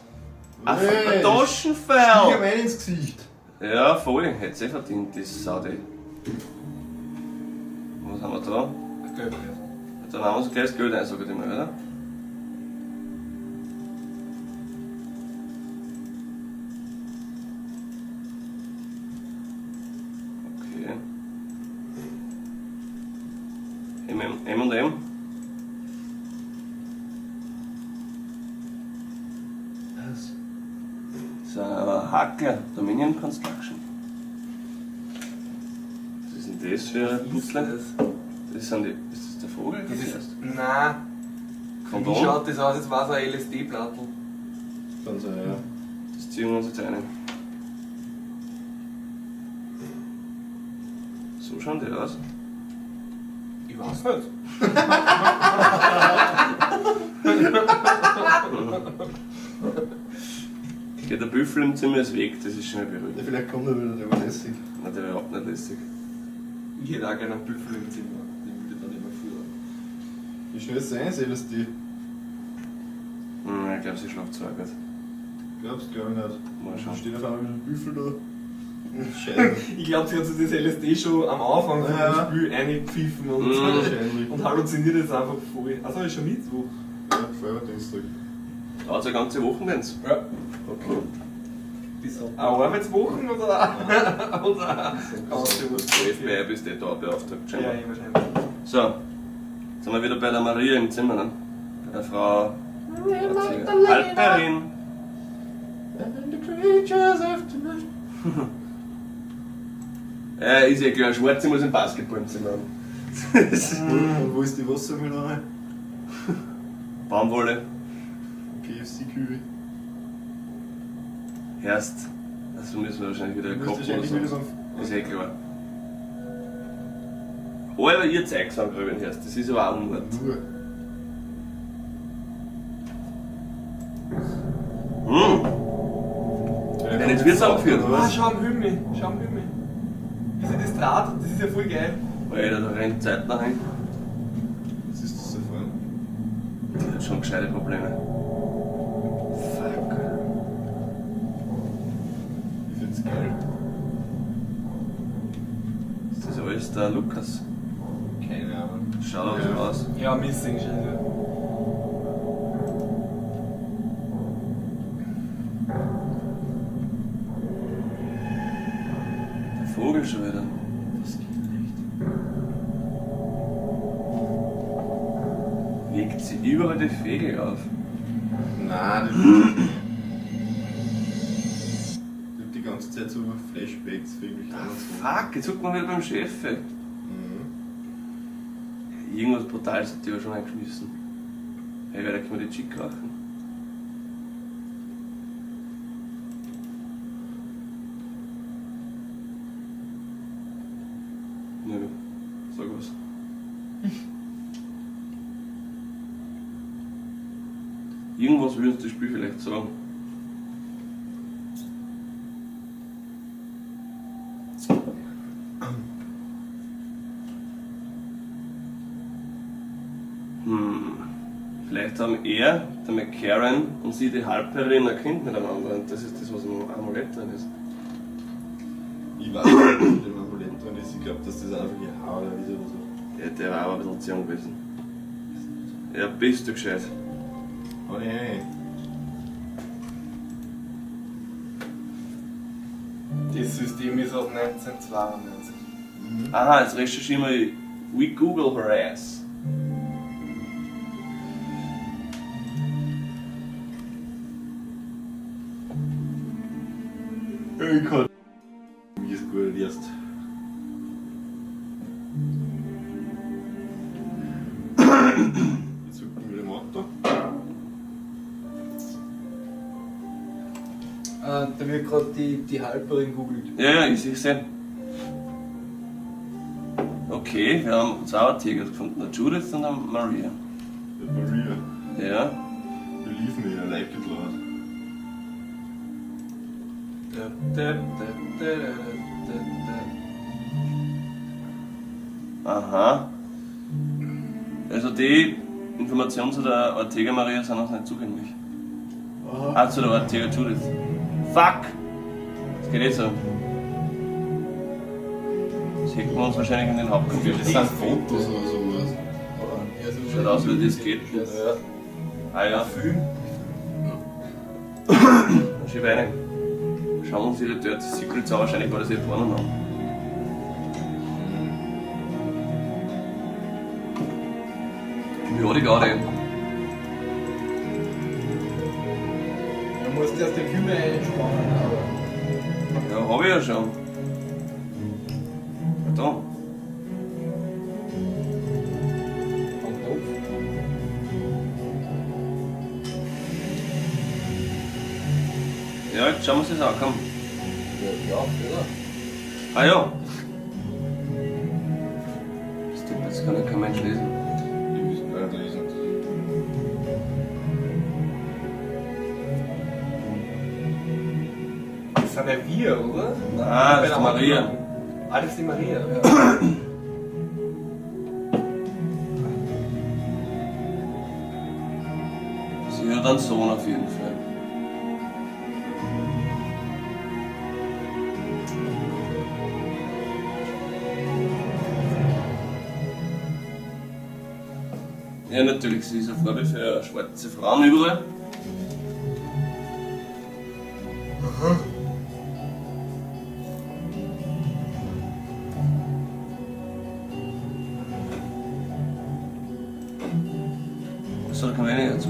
Ach, Hey, der Stieg ihm Taschenfell! ein ins Gesicht. Ja, voll. Hätt's eh verdient, die Sau, die. Was haben wir da? Gelb. Dann haben wir uns gleich das Geld ein, sag ich mal, oder? Okay. M, M, M und M. Was? Das ist ein Hackler, Dominion Construction. Was ist denn das für ein Putzle? Das sind die, ist das der Vogel? Das ist. Nein. Wie Kondom? schaut das aus? Jetzt war es ein LSD-Plattel. Kann sein, ja. Das ziehen wir uns jetzt ein. So schauen die aus. Ich weiß nicht. Okay, der Büffel im Zimmer ist weg, das ist schon mal Ja, beruhigend. vielleicht kommt er wieder, der war lässig. Nein, der war überhaupt nicht lässig. Ich hätte auch gerne einen Büffel im Zimmer. Den würde ich dann immer führen. Wie schnell ist das eins, LSD? Ich glaube, sie schlaft zwar gut. Glaubst glaub ich nicht. Mal schauen. Steht auf einmal mit einem Büffel da. Scheiße. Ich glaube, sie hat sich das LSD schon am Anfang von Ja. dem Spiel eingepfiffen und, Mhm. Wahrscheinlich. und halluziniert jetzt einfach voll. Also ist schon Mittwoch. Ja, vorher Dienstag. Dauert eine ganze Woche, wenn's. Ja. Okay. Bis Eine Arbeitswochen oder? Oder ganze Woche? Der FBI bist eh da beauftragt, Ja, scheinbar. eh wahrscheinlich. So, jetzt sind wir wieder bei der Maria im Zimmer, ne? Bei der Frau Alperin. And the creatures of tonight. Ja, ist ja klar, Schwarze muss im Basketball im Zimmer haben. Und wo ist die Wassermelone? Baumwolle, KFC-Kühe. Herst. Also müssen wir wahrscheinlich wieder Du musst kochen wahrscheinlich oder wieder so. so Ist eh klar. Alter, ihr Zeugs angrüben, Herst. Das ist aber auch ungut. Nur. Hm, Ja, jetzt wird's angeführt. Ah, schau am Himmel, schau am Himmel. Wie sich das draht, das ist ja voll geil. Alter, da rennt Zeit nach hin. Was ist das da vorne? Die hat schon gescheite Probleme. Fuck. Ich find's geil. Ist das alles der Lukas? Keine Ahnung. Schaut aber so aus. Ja, Missing schon. Ja. Der Vogel schon wieder. Das geht nicht. Legt sie überall die Vögel auf. Nein, das ist nicht. Ich hab die ganze Zeit so Flashbacks für mich. Ah, fuck, jetzt guckt man wieder beim Chef. ey. Mhm. Irgendwas Brutales hat die aber schon eingeschmissen. Hey, da können wir die Chick rauchen. Nö, sag was. Irgendwas will uns das Spiel vielleicht sagen. Vielleicht haben er, der McCarran und sie die Halperin ein Kind miteinander und das ist das, was im Amulett drin ist. Ich weiß nicht, was mit dem Amulett drin ist. Ich glaube, dass das einfach ihr Haar oder ist oder so. Ja, der war aber ein bisschen zu jung gewesen. Ja, bist du gescheit. Oh nee. Das System ist aus 1992. Aha, jetzt recherchieren wir. We Google her ass. Ich kann. Mir ist gut. Nicht erst. Jetzt suchen wir im Auto. Da wird gerade die Halperin googelt. Ja, ja, ich sehe. Okay, wir haben zwei Ortegas gefunden, der Judith und der Maria. Der Maria. Ja. Believe me, I like it lot. Da, da, da, da, da, da, Aha. Also die Informationen zu der Ortega Maria sind uns nicht zugänglich. Aha. Ah, zu der Ortega Judith. Fuck! Das geht eh so. Das hängt wir uns wahrscheinlich in den Hauptcomputer. Das sind Fotos oder sowas. da. Ja, so Schaut aus, wie das geht. Ja. Ah ja. Film. Dann schieb rein. Schauen wir uns ihre Dirty Secrets an, wahrscheinlich war das eh Porno noch. Ja, die Gaudi. Man muss erst den Film einspannen, aber. Ja, hab ich ja schon. Ja, da. Am Topf. Ja, jetzt schauen wir uns das an, komm. Ja, klar, oder? Ah ja. Das Tipp, das kann ja kein Mensch lesen. Die müssen gar nicht lesen. Das sind ja wir, oder? Nein, das ist die Maria. Ah, das ist die Maria. Ja. Sie hat einen Sohn auf jeden Fall. Ja, natürlich, sie ist ein Vorbild für schwarze Frauen überall. Achso, da kann man eh nicht dazu.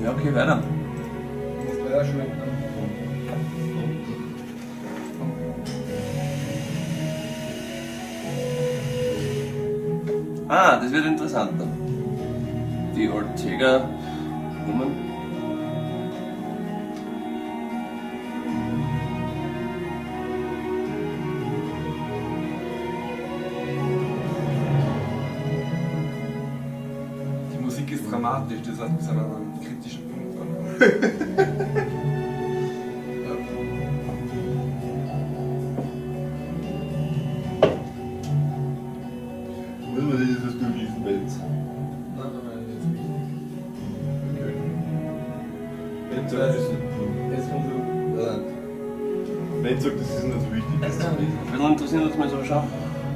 Ja, okay, weiter. Du musst weiter schwenken. Ah, das wird interessanter. Die Ortega Woman. Die Musik ist dramatisch, das heißt, wir sind an einem kritischen Punkt angekommen. Ja. Muss man sich das durchlesen, Benz? Nein, nein, nein, das ist wichtig. Okay. Benz sagt, das ist, Jetzt kommt so. Ja. Benz sagt, das ist nicht so wichtig, das zu lesen. Ein bisschen interessiert uns mal so schauen.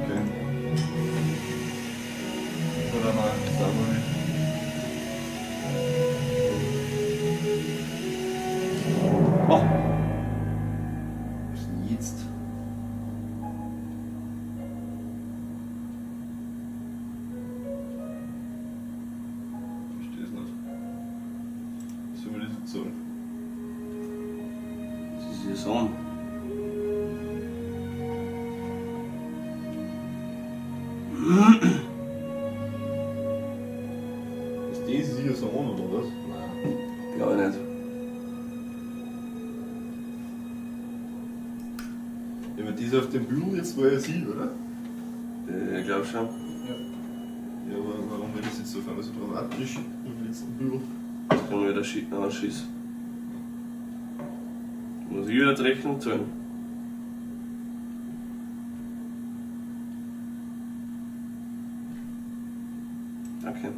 Okay. Oder mal Summary. Oh, Was ist denn jetzt? Ich verstehe es nicht. Was soll man das jetzt sagen? das ist ihr Sohn. Ist das ihr Sohn oder was? Nein. Glaube ich nicht. Ja, aber das auf dem Bild jetzt war ja sie, oder? Ich glaube schon. Ja. Ja, aber warum wird das jetzt so auf einmal so dramatisch im letzten Bild? Jetzt kann man wieder schießen. Muss ich wieder die Rechnung zahlen? Okay.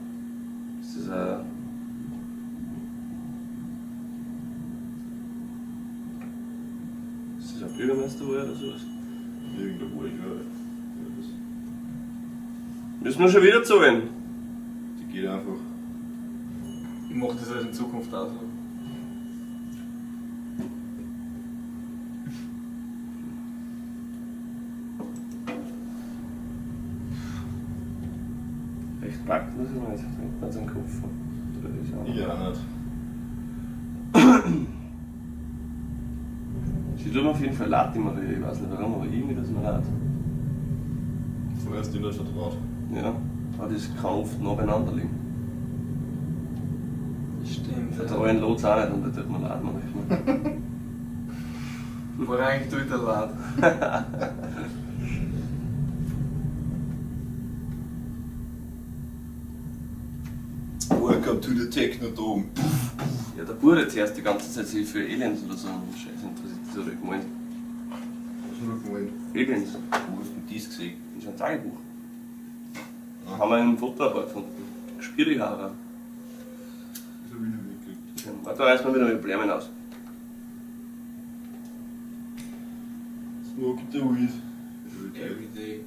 Das ist ein. Ist das ein Bürgermeister oder sowas? Irgendein Arsch, ja. Ja, das, Müssen wir schon wieder zahlen? die geht einfach. Ich mache das halt in Zukunft auch so. Recht packt muss ich nicht. Da hinten hat es einen Koffer. Da ist auch noch. Ich auch nicht. Sie tut mir auf jeden Fall leid, die Maria. Ich weiß nicht warum, aber irgendwie tut es mir leid. Vorher hast du dir nicht vertraut. Ja, aber das kann oft nah beieinander liegen. Stimmt. Ich vertraue den Lotz auch nicht und der tut mir leid manchmal. War eigentlich tut er leid. Welcome to the Technodome. Ja, der Bub hat zuerst die ganze Zeit sich für Aliens oder so einen Scheiß interessiert. Das hat er gemeint. Was hat er gemeint? Aliens. Wo hast du denn das gesehen? In seinem Tagebuch. Haben wir einen Fotoapparat gefunden. Spirihara. Das hab ich nicht mitgekriegt. Warte, da reißen wir wieder mit Blämen aus. Smoke the weed. Every day.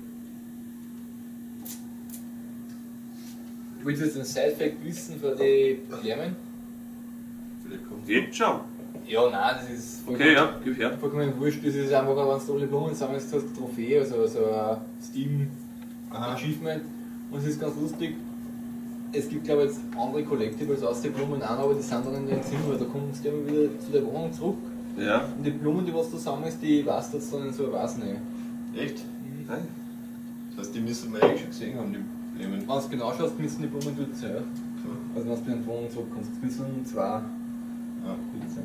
Willst du jetzt einen Side-Fact wissen für die Blämen? Vielleicht kommt Geht schon. Ja, nein, das ist vollkommen, Okay, ja, gib her. vollkommen wurscht. Das ist einfach, wenn du alle Blumen sammelst, hast du eine Trophäe, also so ein Steam Aha. Achievement. Und es ist ganz lustig. Es gibt, glaube ich, jetzt andere Collectibles aus den Blumen auch, aber die sind dann in deinem Zimmer. Da kommst du immer wieder zu der Wohnung zurück. Ja. Und die Blumen, die was du sammelst, die weißt du jetzt dann in so eine Vase rein. Echt? Nein. Das heißt, die müssen wir eigentlich schon gesehen haben, die Blumen. Wenn du genau schaust, müssen die Blumen dort sein. Ja. Also wenn du bei der Wohnung zurückkommst, es müssen zwei Ja. dort sein.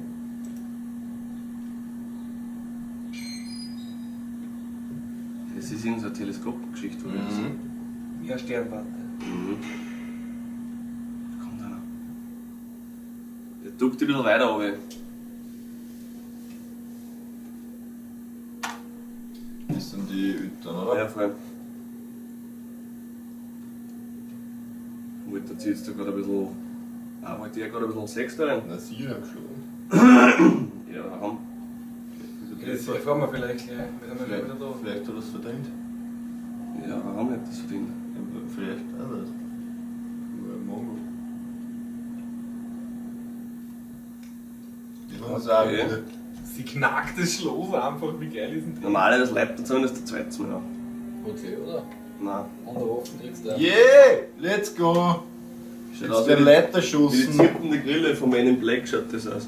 Das ist irgend so eine Teleskopgeschichte, oder? Mhm. Ja, Sternwarte. Mhm. Da kommt einer. Der duckt ein bisschen weiter runter. Das sind die Eltern, oder? Ja, voll. Wollte sie jetzt da gerade ein bisschen. Ah, wollte er gerade ein bisschen Sex da rein? Na, sie haben geschlagen. Ja, warum? Das erfahren wir vielleicht gleich. Wir sind ja Vielleicht, wieder da. vielleicht hat er es verdient. Ja, warum hat das verdient? Ja, vielleicht auch nicht. Nur ein Mongo. Die haben es auch Okay. wieder. Sie knackt das Schloss einfach, wie geil ist denn das? Normalerweise bleibt er zumindest der zweite Mal auf. Okay, oder? Nein. Andere Waffen kriegst du auch. Yeah! Let's go! Schaut Jetzt aus wie werden die, Leute wie die erschossen. zirpende Grille von Men in Black schaut das aus.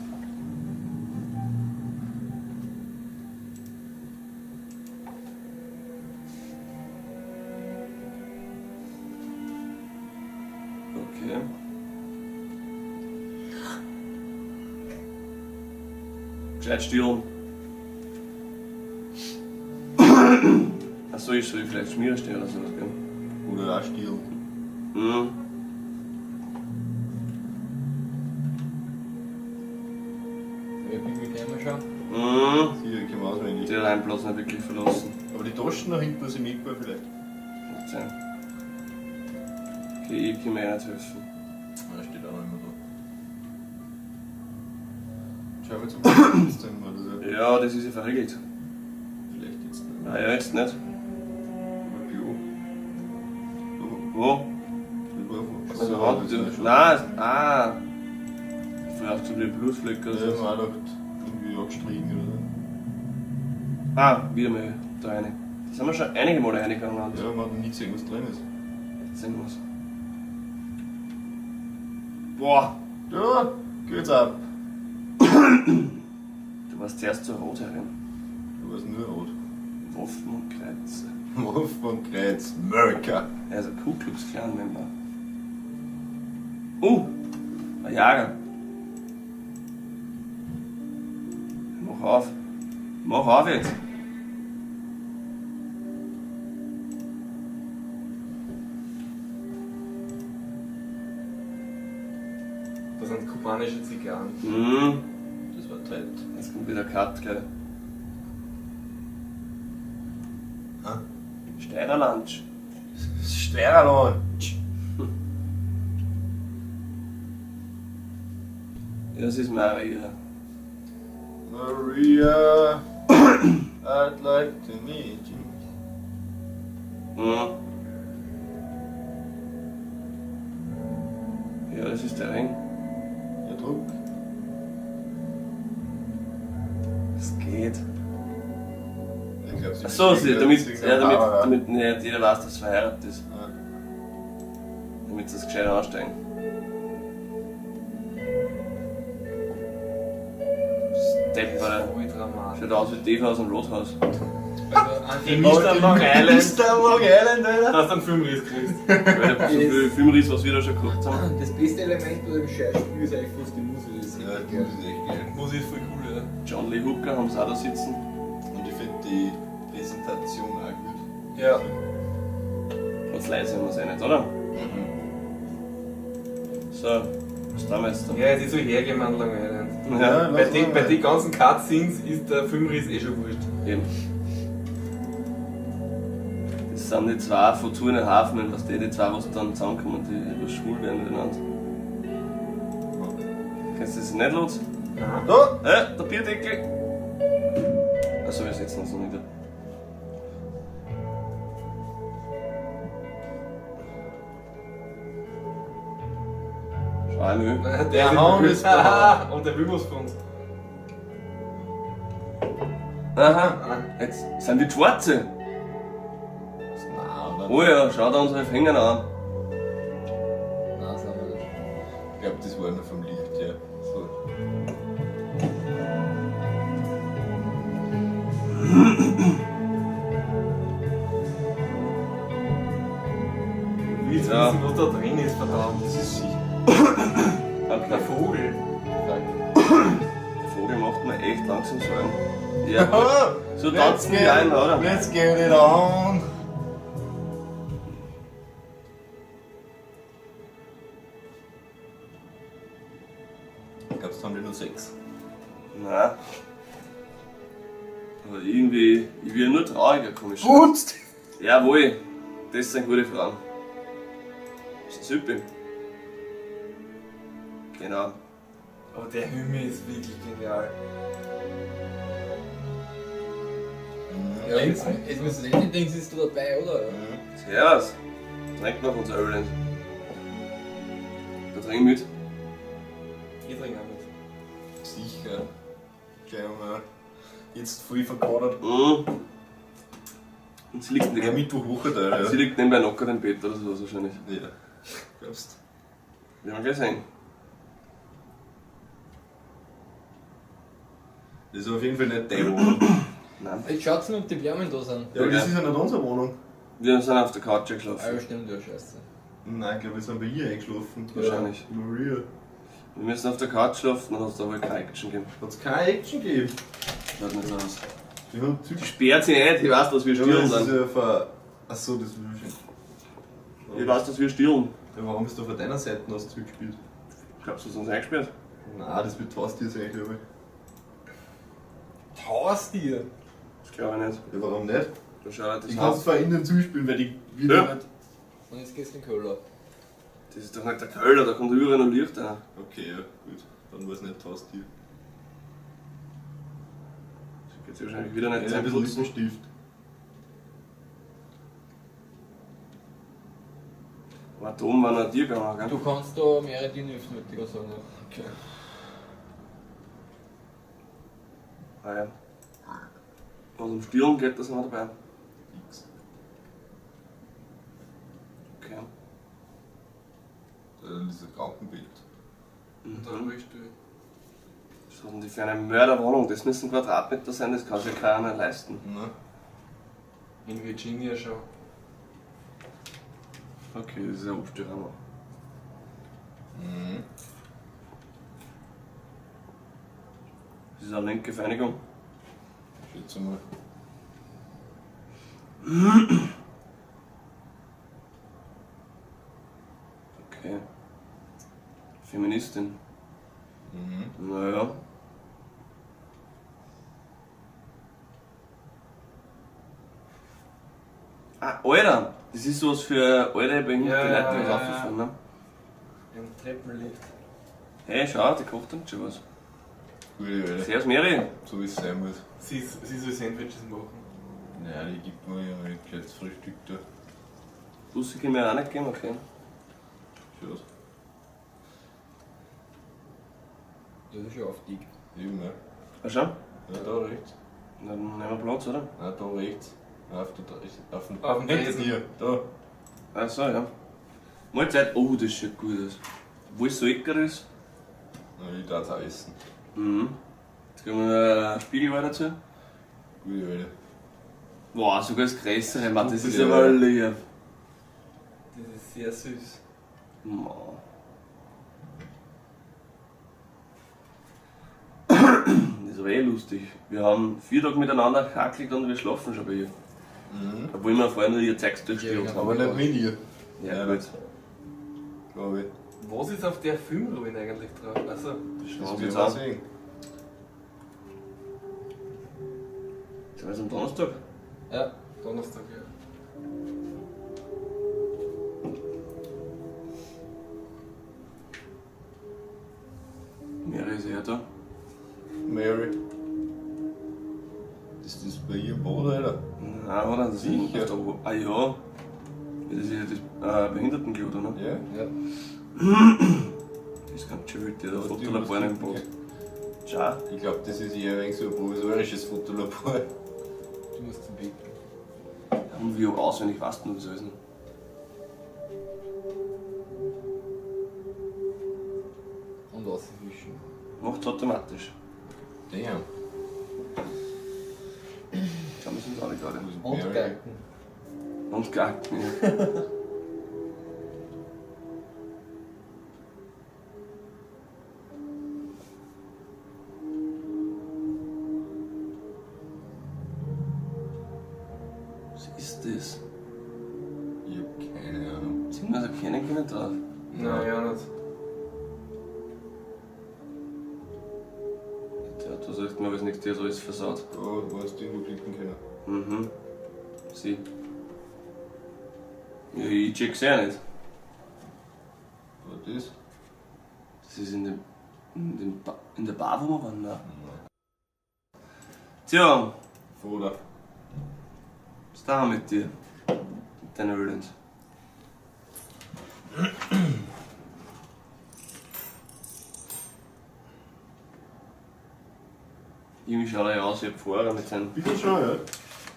Okay. Gescheit stillen. Achso, ich soll vielleicht Schmierer stehen oder sowas, gell? Oder auch stehlen. Mhm. Ja, bin ich immer schon. Mhm. Sie können wir auswendig. Die hat einen Platz nicht wirklich verlassen. Aber die Taschen nach hinten, was ich mitgebracht vielleicht. Macht sein. Okay, ich kann mir eh nicht helfen. Ja, steht auch noch immer da. Schauen wir zum Fenster mal, das ist Ja, das ist ja verriegelt. vielleicht jetzt nicht. Ah ja, jetzt nicht. Aber Klo. Wo? Das war vor. Also, Achso, hat, das ist ja schon. nein, ah. Vielleicht so wie Blutfleck oder Ja, so. man hat auch irgendwie angestrichen oder so. Ah, wieder mal da rein. Da sind wir schon einige Male reingegangen. Und Ja, man hat noch nie gesehen, was drin ist. jetzt sehen wir's. Boah, Ja, geht's ab. du warst zuerst so rot herin. Du warst nur rot. Waffen und Kreuze. Waffen und Kreuz, America. Er ist ein Ku Klux Klan Member. Ein Jager. Mach auf. Mach auf jetzt. Das sind kubanische Zigarren. Mhm. Das war tight. Jetzt kommt wieder Cut, gell? Ah. Steirer Lunch. Steirerland. Ja, das ist Maria. Maria, I'd like to meet you. Mhm. Ja, das ist der Ring. Ja, Druck. Das geht. Ich glaub, sie Ach so, sie, damit, sie ja, damit, ja. damit nicht jeder weiß, dass sie verheiratet ist. Ja. Damit sie das gescheit ansteigen. Deppere. Voll dramatisch. Schaut aus wie Dave aus dem Roadhouse. Also, Die Mr. Long Island. Mr. Long Island, Alter. Dass du einen Filmriss kriegst. Weil ich so viel Filmriss, was wir da schon gehabt haben. Das beste Element bei dem Scheißspiel ist eigentlich fast die Musik. Das ist Ja, echt die geil. ist echt geil. Musik ist voll cool, ja. John Lee Hooker haben sie auch da sitzen. Und ich finde die Präsentation auch gut. Ja. Ganz leise haben wir es eh nicht, oder? So, was tun wir jetzt da? Ja, es ist so hergegeben an Long Island. Ja, Bei den bei die ganzen Cutscenes ist der Filmriss eh schon wurscht. eben. Das sind die zwei von Two and a Half Men, was die zwei, was dann zusammenkommen, die was schwul werden miteinander. Kennst du das nicht, Lutz? Nein. Da! Der Bierdeckel! Also wir setzen uns noch nieder. Schau, Müll. Der Haun ist da. Und der will was von uns. Aha, jetzt sind die Schwarze. Nein, oder? Oh ja, schau da unsere Finger an. Nein, das haben wir nicht. Ich glaube, das war nur vom Licht, ja. So. Ich will jetzt Ja. wissen, was da drin ist, verdammt. Das ist sie. Okay. Der Vogel. Der Vogel macht mir echt langsam Sorgen. Ja, so tanzen wir ein, oder? Let's get it on! Glaubst du, haben die nur sechs? Nein. Aber irgendwie, ich werde nur trauriger, komisch. Putzt! Jawohl, das sind gute Fragen. Das ist super. Genau. Aber der Hümme ist wirklich genial. Ja, jetzt, jetzt müssen wir nicht denken, ist du dabei, oder? Servus. Trink noch unser Öl. Da trink ich mit. Ich trinke auch mit. Sicher. Gleich mal. Jetzt voll verkadert. Mhm. Und sie liegt, Ja, neben, Mittwoch Woche da, sie ja. liegt nebenbei locker im Bett oder sowas wahrscheinlich. Ja. Glaubst Werden wir gleich sehen. Das ist auf jeden Fall nicht deine Wohnung. Nein. Jetzt schaut's nur, ob die Wärmen da sind. Ja, aber das ist ja nicht unsere Wohnung. Wir sind auf der Couch Ah, ja, geschlafen. stimmt, ja, scheiße. Nein, ich glaube, wir sind bei ihr eingeschlafen. Wahrscheinlich. Maria. Wir müssen auf der Couch schlafen, dann hat es da wohl keine Action gegeben. Hat es keine Action gegeben? Schaut nicht so aus. Die haben Die sperrt sich nicht, ich weiß, dass wir Ja, aber stillen das ist sind. ja ver. Achso, das ist schon. Ich weiß, dass wir stillen. Ja, warum ist da von deiner Seite aus zugespielt? Glaubst du, dass uns eingesperrt? Nein, das wird Haustier sein, glaube ich. Haustier! Das glaube ich nicht. Ja, warum nicht? Da schaut Die das kannst Haus. zwar innen zuspielen, weil die wieder Ja. nicht. Und jetzt geht's in den Köller. Das ist doch nicht der Köller, da kommt überall noch Licht rein. Okay, ja, gut. Dann war es nicht Haustier. Das geht sich wahrscheinlich wieder nicht Ja, ein bisschen zusammenputzen. Lippenstift. Aber da oben war noch ein Tier gegangen, gell? Du kannst da mehrere Dinge öffnen, würde ich auch sagen. Okay. Ah ja. Was um Stirn geht, da sind wir dabei. X. Okay. Da ist ein Krankenbild. Und da Rollstuhl. Was hat denn die für eine Mörderwohnung? Das müssen Quadratmeter sein, das kann sich ja keiner leisten. Ne? In Virginia schon. Okay, das ist ja Obstrammer. Mhm. Das ist eine linke Vereinigung. Schätze mal. Okay. Feministin. Mhm. Naja. Ah, Alter! Das ist sowas für alte, behinderte Ja, Leute, die ja, was ja. auffahren, ne? Im Treppenlift. Hey, schau, die kocht uns schon was. Gute Alter. Servus, Mary. So wie es sein muss. Sie, sie soll Sandwiches machen. Naja, die gibt mir ja ein gescheites Frühstück da. Bussi können wir auch nicht geben, okay. Schaut. Das ist schon auf dick. Eben, ne? Ah, schau. Ja, da rechts. Dann nehmen wir Platz, oder? Nein, da rechts. Nein, auf, der, auf dem, Auf dem Hinter Tresen. dir. Da. Ach so, ja. Mahlzeit. Oh, das schaut gut aus. Obwohl es so lecker ist. Na, ich darf auch essen. Mhm. Jetzt kriegen wir noch ein Spiegelwein dazu. Gute Alter. Boah, sogar das größere, Mann, das ist Ja. aber lieb. Das ist sehr süß. Ma. Das ist aber eh lustig. Wir haben 4 Tage miteinander gehackelt und wir schlafen schon bei ihr. Mhm. Obwohl wir vorher nur ihr Zeugs durchgespielt Ja, haben. Aber nicht mit ihr, Ja, gut. glaube ich. Was ist auf der Filmruine eigentlich drauf? Also, Das Das schauen wir werden uns wir an. sehen. Sind wir jetzt am Donnerstag? Ja. Donnerstag, ja. Mary ist ja da. Mary. Ist das bei ihr im Boot, Alter? Nein, oder? Das ist Sicher. auf der Ober- Ah ja. Das ist ja das Behindertenklo, oder? Ne? Ja. Ja. Das ist ganz schön wild, der da Die Fotolabor im Boot. Ciao. Ich glaube, das ist eher ein wenig so ein provisorisches Fotolabor. Du musst zum Beten. Und wie auswendig weißt du, was alles noch? Und auswischen. Macht's automatisch. Damn. Schauen wir uns alle gerade. Und Mary. Gacken. Und gacken, ja. Was ist das? Ich hab keine Ahnung. Sind wir da kennen können drauf? Nein, ja nicht. Der hat was sagt mir, was nichts, der hat alles versaut. Da warst du irgendwo klicken können. Mhm. Sie. Ja, ich check's ja nicht. Was das? Das ist in dem, in dem ba in der Bar, wo wir waren, ne? Tja, Foda. was da mit dir? Mit deiner Öland. Irgendwie schaut er ja aus wie ein Pfarrer mit seinem. Bitte schon, ja.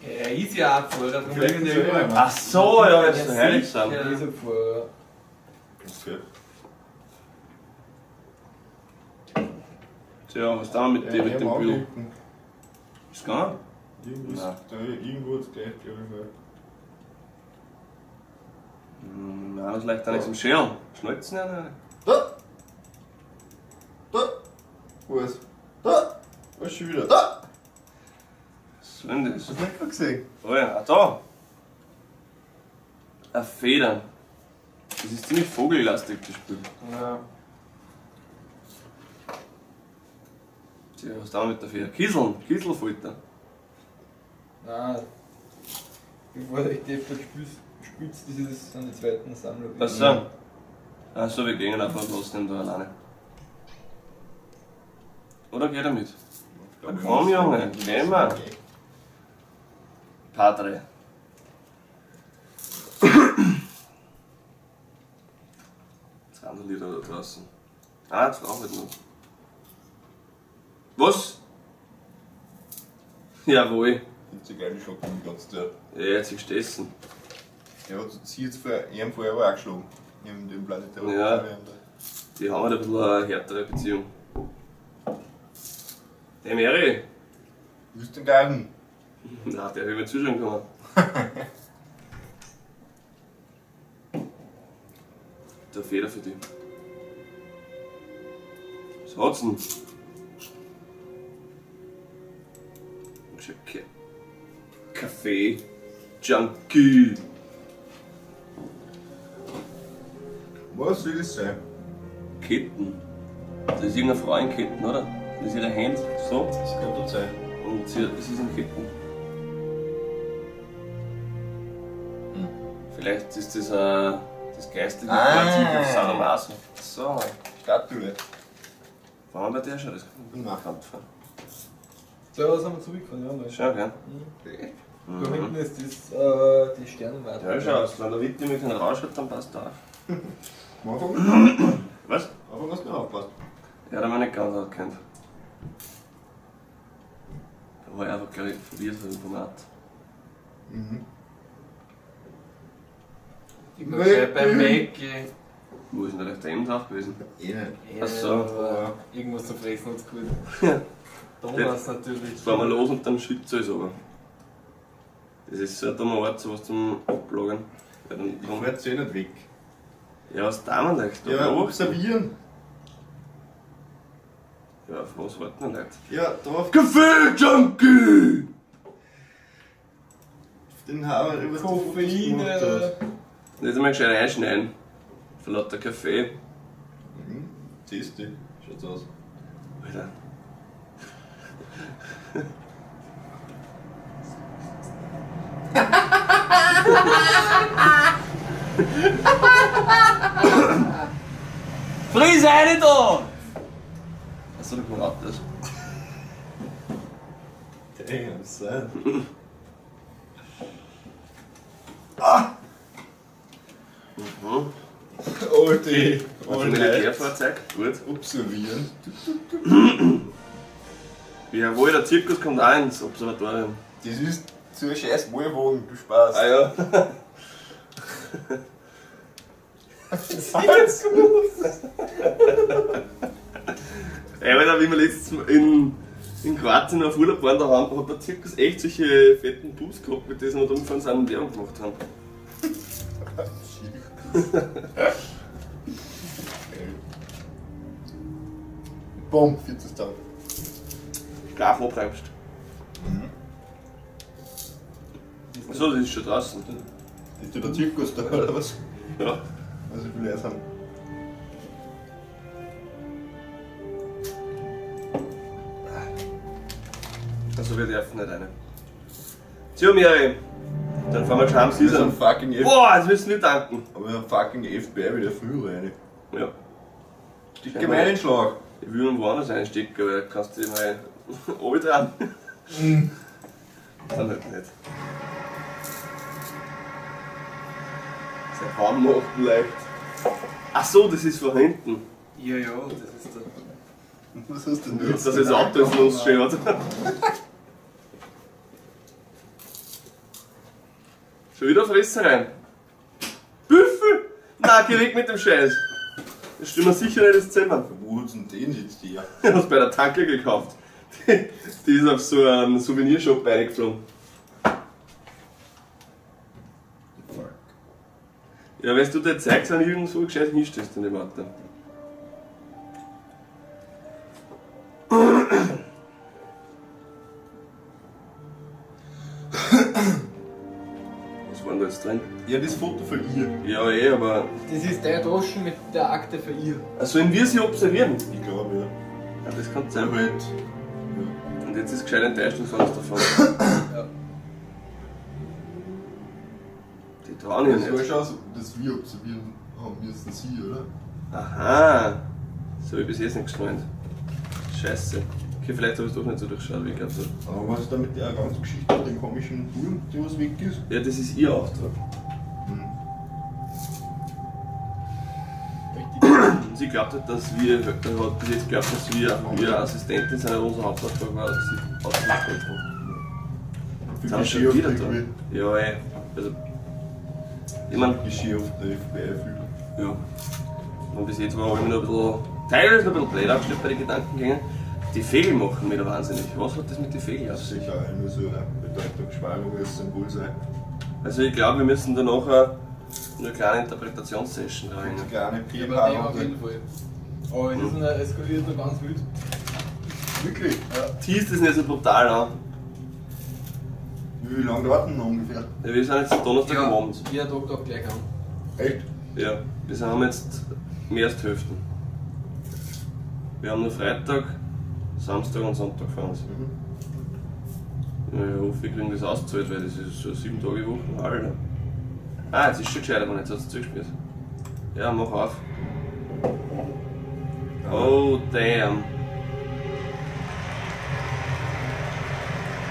Er ist ja auch Pfarrer, darum Vielleicht liegen ist die er überall. ja. Ach so, ja, jetzt so Ja, heilig sicher. sind. Ja. Dieser Pfarrer. Okay. Tja, was da mit dir, mit dem Büdel? Ist gegangen? Irgendwo ist Nein. da, irgendwo hat's gleich, glaube ich mal. Nein, das leicht auch nichts im Schirm. Schnalzen ja nicht. Da! Da! Wo ist? Da! Was ist schon wieder? Da! Was soll denn das? Hast du nicht gerade gesehen? Oh ja, ah, da! Eine Feder. Das ist ziemlich vogellastig, das Spiel. Ja. Tja, was da mit der Feder? Kieseln, Kieselfalter. Nein. Bevor du euch deppert spielst, das ist dann die zweiten Sammler. Ach so. Ach so, wir gehen einfach trotzdem da alleine. Oder geht er mit? Na komm, Junge, geh mal. Padre. Das andere Lieder da draußen. Ah, jetzt brauche ich noch. Was? Jawohl. Gibt's ja geile Schocken die ganze Zeit. Ja, jetzt ist gegessen. Der hat sie jetzt vor ihm vorher aber auch geschlagen. In dem Planet der Ja. Die haben halt ein bisschen eine härtere Beziehung. Hey Mary! Willst du den Garten? Na, der will mir zuschauen kommen. Der Feder für dich. Was hat's denn? Okay. Kaffee. Junkie. Was soll das sein? Ketten. Das ist irgendeine Frau in Ketten, oder? Das ist ihre Hand so. Das könnte doch sein. Und sie, das ist in Ketten. Vielleicht ist das das geistliche Ah. Prinzip auf Sadomaso. So. Statue. Waren wir bei der schon? Das kommt mir Nein. bekannt vor. Da sind wir zurückgefahren, ja. Schau, gell? Da hinten ist das, die Sternenwarte. Ja, schau, wenn der Witte mir keinen Rausch hat, dann passt er auf. Am Anfang, Was? am Anfang hast du nicht aufgepasst. Ja, da haben wir nicht ganz erkannt. Da war ich einfach, glaube ich, verwirrt von dem Format. Mhm. Ich war schon beim Mackie. Wo ist denn da der M drauf gewesen? Eh nicht. Ach so. Aber irgendwas zu fressen hat's gut. Donuts natürlich. Jetzt fahren wir los und dann schützt es aber. Das ist so ein dummer Ort, sowas zum Ablagern. Weil dann Ich drum- fahr jetzt eh nicht weg. Ja, was da man leicht? Ja, observieren. Ja, auf was warten wir nicht? Ja, drauf. Kaffee-Junkie! Den Haare, was du Koffein, Fotos gemacht hast. Nicht einmal gescheit einschneiden. Vor lauter Kaffee. Mhm. Siehst du, schaut's aus. Alter. Fries eine da! Achso, da kommt Autos. Damn, son. Ah! Mhm. All day, Also all night. Militärfahrzeug, gut. Observieren. Jawohl, der Zirkus kommt auch ins Observatorium. Das ist so ein scheiß Wohlwagen, du Spaß. Ah ja. Alles Ey, Alter, wie wir letztens in Kroatien auf Urlaub waren, da hat der Zirkus echt solche fetten Bus gehabt, mit denen wir da umgefahren sind und Werbung gemacht haben. Bumm, 40.000. Schlaf abbremst. Achso, das ist schon draußen. Ist ja der Zirkus da, oder was? Ja. Also ich will erst haben. Also wir dürfen nicht rein. Tja, Miri, dann fahren wir schon heim, Wir sind Season. fucking F. Boah, jetzt müssen wir tanken. Aber wir haben fucking FBI wieder früh rein. Ja. Stick ihm einen Schlag. Ich will irgendwo anders einstecken, aber da kannst du dich mal oben dran. Dann halt nicht. Sein Kaum noch leicht. Ach so, das ist von hinten. Ja, ja, das ist der. Was hast denn du jetzt? Dass das Auto jetzt losschert. Schon wieder Fresse rein. Büffel! Na, geh weg mit dem Scheiß. Das stimmt mir sicher nicht ins Zimmer. Wo hat's denn den jetzt her? Ich hab's bei der Tanke gekauft. Die ist auf so einen Souvenirshop reingeflogen. Fuck. Ja, weißt du, der zeigt an irgendwo gescheit hinstehst in dem Auto. Was war denn da jetzt drin? Ja, das Foto von ihr. Ja, eh, aber. Das ist der Droschen mit der Akte für ihr. Also, sollen wir sie observieren? Ich glaube, ja. Ja, das kann sein. Aber halt. Ja. Und jetzt ist gescheit enttäuscht und fahren uns davon. Ja. Die trauen ja Das war nicht. schon so, dass wir observieren haben müssen, sie, oder? Aha! Das habe ich bis jetzt nicht geschnallt. Scheiße. Okay, vielleicht habe ich es doch nicht so durchschaut, wie ich glaube. Aber was ist da mit der ganzen Geschichte mit dem komischen Wurm, der was weg ist? Ja, das ist ihr Auftrag. Richtig. Sie glaubt halt, dass wir, hat bis jetzt geglaubt, dass wir ihre Assistentin sind, aber unser Hauptauftrag war, dass sie ausgestellt haben. Für Sind wir schon wieder da? Ja, ey. Also, ich mein, Geschirr auf der FBI fühlen. ja. Und bis jetzt war auch immer noch ein bisschen, teilweise noch ein bisschen blöd aufgestellt bei den Gedankengängen. Die Vögel machen mich da wahnsinnig. Was hat das mit den Vögeln auf sich? Sicher auch nur so eine Bedeutungsschwankung, das Symbol sein. Also ich glaube, wir müssen da nachher eine kleine Interpretationssession rein. Eine kleine Ja, bei dem auf PH. jeden Fall. Aber es ist noch, eskaliert noch ganz wild. Wirklich? Teast ist nicht so brutal an. Wie lange dauert denn noch ungefähr? Ja, wir sind jetzt Donnerstag am Abend. Ja, Tag auch gleich an. Echt? Ja, wir haben jetzt mehr als die Hälfte. Wir haben nur Freitag, Samstag und Sonntag vor uns. Mhm. Ja, ich hoffe, wir kriegen das ausgezahlt, weil das ist so 7 Tage Woche. Alter. Ah, jetzt ist schon gescheiter, aber jetzt hat es zugespielt. Ja, mach auf. Oh, damn.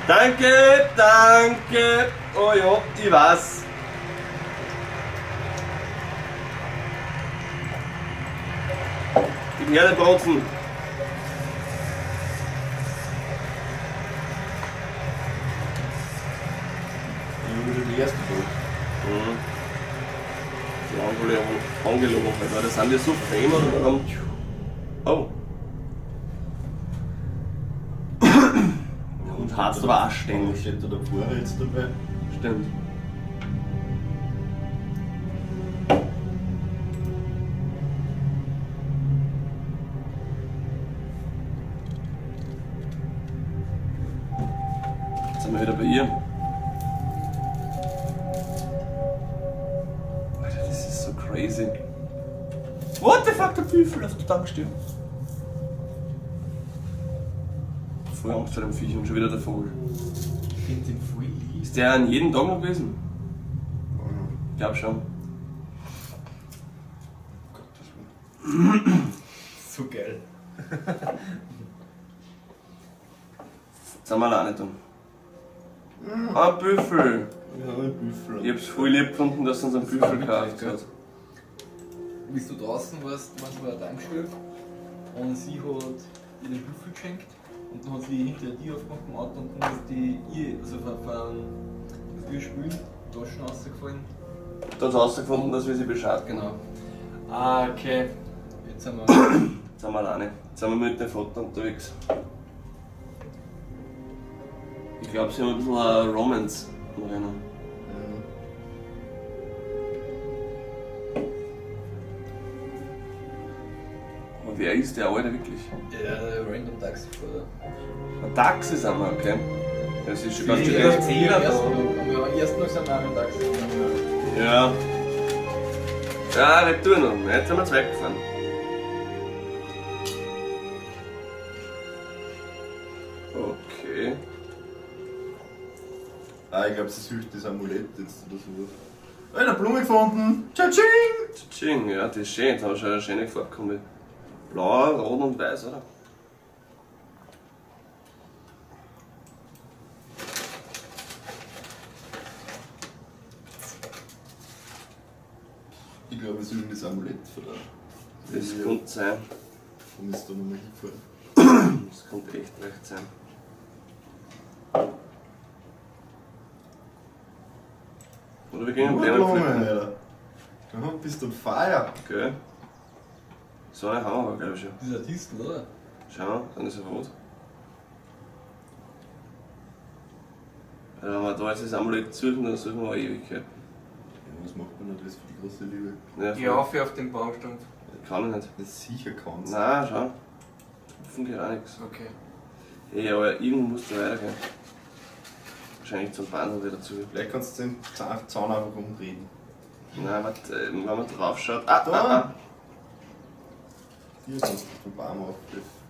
Danke, danke. Oh ja, ich weiß. Gib her den Bronzen. Ich habe schon die erste Tag. Mhm. Die andere alle angelogen halt, weil das sind die so fame oder warum. Oh. Und harzt aber auch ständig. Steht da der Bohrer jetzt dabei? Stimmt. Jetzt sind wir wieder bei ihr. Alter, das ist so crazy. What the fuck, der Büffel auf der Tankstelle. Voll Angst vor dem Viech und schon wieder der Vogel. Ich finde den voll lieb. Ist der an jedem Tag noch gewesen? Ich glaub schon. So geil. Jetzt sind wir alleine da. Ah, Büffel! Wir haben einen Büffel. Ich hab's voll lieb gefunden, dass sie uns einen Büffel gekauft hat. Wie du draußen warst, waren sie bei der Tankstelle und sie hat ihr den Büffel geschenkt und dann hat sie hinter dir aufgemacht im Auto und dann ist die ihr, also von das wir spülen, Taschen rausgefallen. Da hat sie rausgefunden, dass wir sie Bescheid geben. Genau. Ah, okay. Jetzt sind wir. Jetzt sind wir alleine. Jetzt sind wir mit dem Vater unterwegs. Ich glaube, sie haben ein bisschen eine Romance am Rennen. Aber wer ist der Alte wirklich? Ja, der Random Taxifahrer. Ein Taxi sind wir, okay. Das ist schon ganz schön. Ja. Erzähler Am da. ersten Tag sind wir auch mit dem Taxi gefahren. Ja. Ja, retour noch. Jetzt sind wir zwei gefahren. Okay. Ah, ich glaube, sie sucht das Amulett jetzt oder sowas. Eine Blume gefunden! Tsching! Tsching, ja, das ist schön. Jetzt haben wir schon eine schöne Farbkombi. Blau, rot und weiß, oder? Ich glaube, wir suchen das Amulett von der. Das könnte sein. Warum ist da nochmal hingefahren? Das könnte echt recht sein. Oder wir gehen Nur Blumen Blumen, pflücken. Alter. Du bist on fire. Okay. So eine haben wir aber, glaube ich, schon. Das ist ein Distel, oder? Schau mal, dann ist er rot. Wenn wir da jetzt das Amulett suchen, dann suchen wir Ewigkeiten. Ja, was macht man nicht alles für die große Liebe? Ja, Geh auf auf den Baumstamm. Kann ich nicht. Das sicher kannst. Nein, schau. Hupfen geht auch nichts. Okay. Ey, aber irgendwo musst du weitergehen. Wahrscheinlich zum Bahnhof wieder zu. Vielleicht kannst du den Zaun einfach umdrehen. Nein, warte, wenn man drauf schaut. Ah, Da. ah, ah. Hier kannst du den Baum aufgreifen.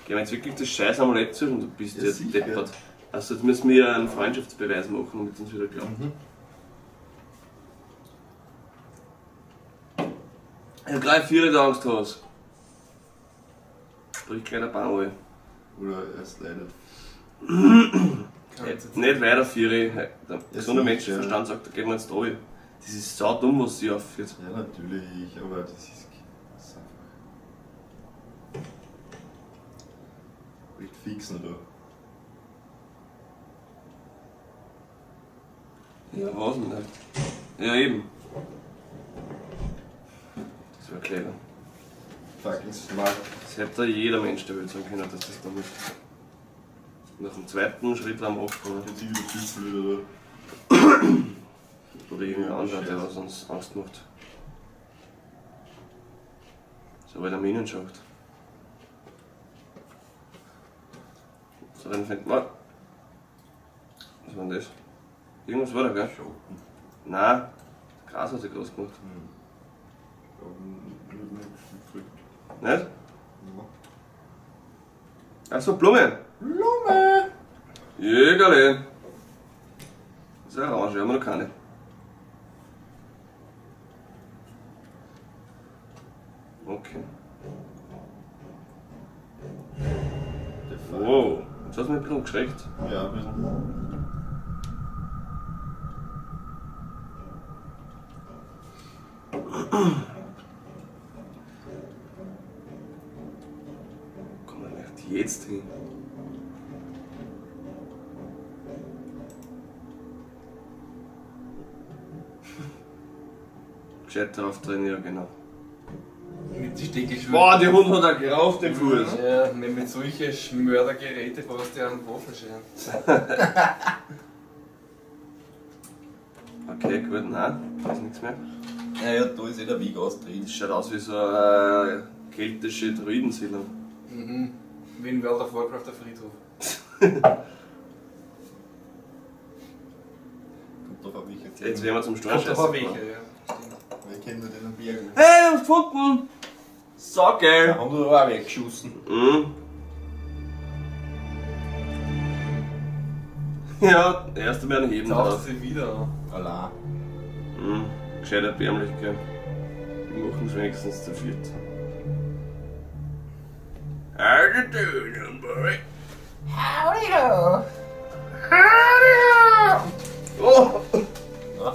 Gehen wir jetzt wirklich das scheiß Amulett suchen, du bist Ja, ja, sicher. deppert. Also jetzt müssen wir einen Freundschaftsbeweis machen, damit uns wieder glauben. Mhm. Ich hab gleich vier der Angst hast. Bricht gleich der Baum runter. Oder er slidet. Nicht weiter, Vieri. Der Ja, gesunde sicher. Menschenverstand sagt, da gehen wir jetzt da rein. Das ist sau dumm, was sie aufführt. Ja, natürlich, aber das ist. Das ist einfach. Recht fix noch da. Ja, was denn nicht? Ja, eben. Das war clever. Fucking smart. Das hätte jeder Mensch der Welt sagen können, dass das dumm ist. Nach dem zweiten Schritt waren wir angekommen. Jetzt wieder Büffel wieder da. Oder irgendwer anderer, der was uns Angst macht. So bei der Minenschacht. So, dann fängt man. Was war denn das? Irgendwas war da, gell? Schocken. Nein, das Gras hat sich groß gemacht. Hm. Ich hab nicht gekriegt. Nicht? Ja. Achso, Blume! Blume! Jägerle! Das ist eine Orange, haben wir noch keine. Okay. Der Fuck. Wow, jetzt hast du mich ein bisschen geschreckt. Ja, ein bisschen. Komm mal echt jetzt hin. Gescheit drauf drin, ja genau. Mit die Steckelschuhe. Boah, die Hund hat auch gerauft den Fuß. Ja, nicht mit solchen Schmördergeräte brauchst du ja einen Waffenschein. Okay, gut, nein, da ist nichts mehr. Naja, da ist eh der Weg austreten. Das schaut aus wie so eine keltische Druidensiedlung. Mhm. Wie in World of Warcraft der Friedhof. Kommt drauf an, welcher Jetzt werden wir zum Kommt drauf Storchscheißen. an welche, ja. Wir kennen den am Berg. Hey, wir haben's gefunden! So geil! Haben sie aber auch weggeschossen. Mhm. Ja, erst einmal einen Heben Jetzt taucht drauf. sie wieder an. Allah. Mhm. Gescheit erbärmlich, gell. Wir machen es wenigstens zu viert. How you doing, boy? Howdy ho! Howdy ho! Oh! Na?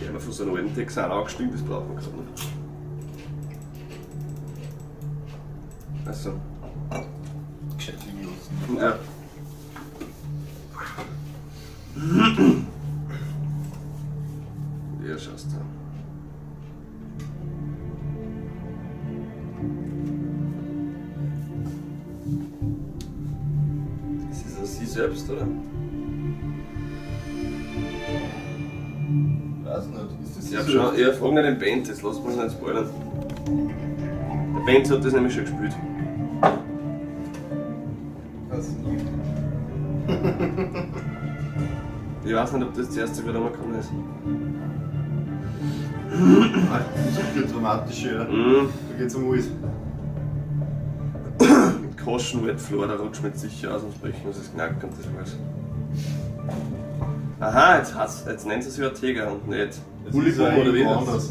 Die haben von so einem alten Texaner angestiegen, das braucht man gerade nicht. Achso. Gescheit liegen lassen. Ja. Ja, schaust du. Das ist ja sie selbst, oder? Weiß nicht. Ist das Ich hab so? schon, ich frag nicht den Benz, jetzt lass mich nicht spoilern. Der Benz hat das nämlich schon gespielt. Das nicht. Ich weiß nicht, ob das zuerst sogar einmal gekommen ist. Ah, das ist viel dramatischer. Ja. Mhm. Da geht's um alles. Caution Wet Floor, da rutscht mit sicher aus und brechen uns das Knack und das alles. Aha, jetzt, hat's, jetzt nennt sie sich Ortega und nicht Das Bulli ist ja Bum oder wie irgendwo das? anders.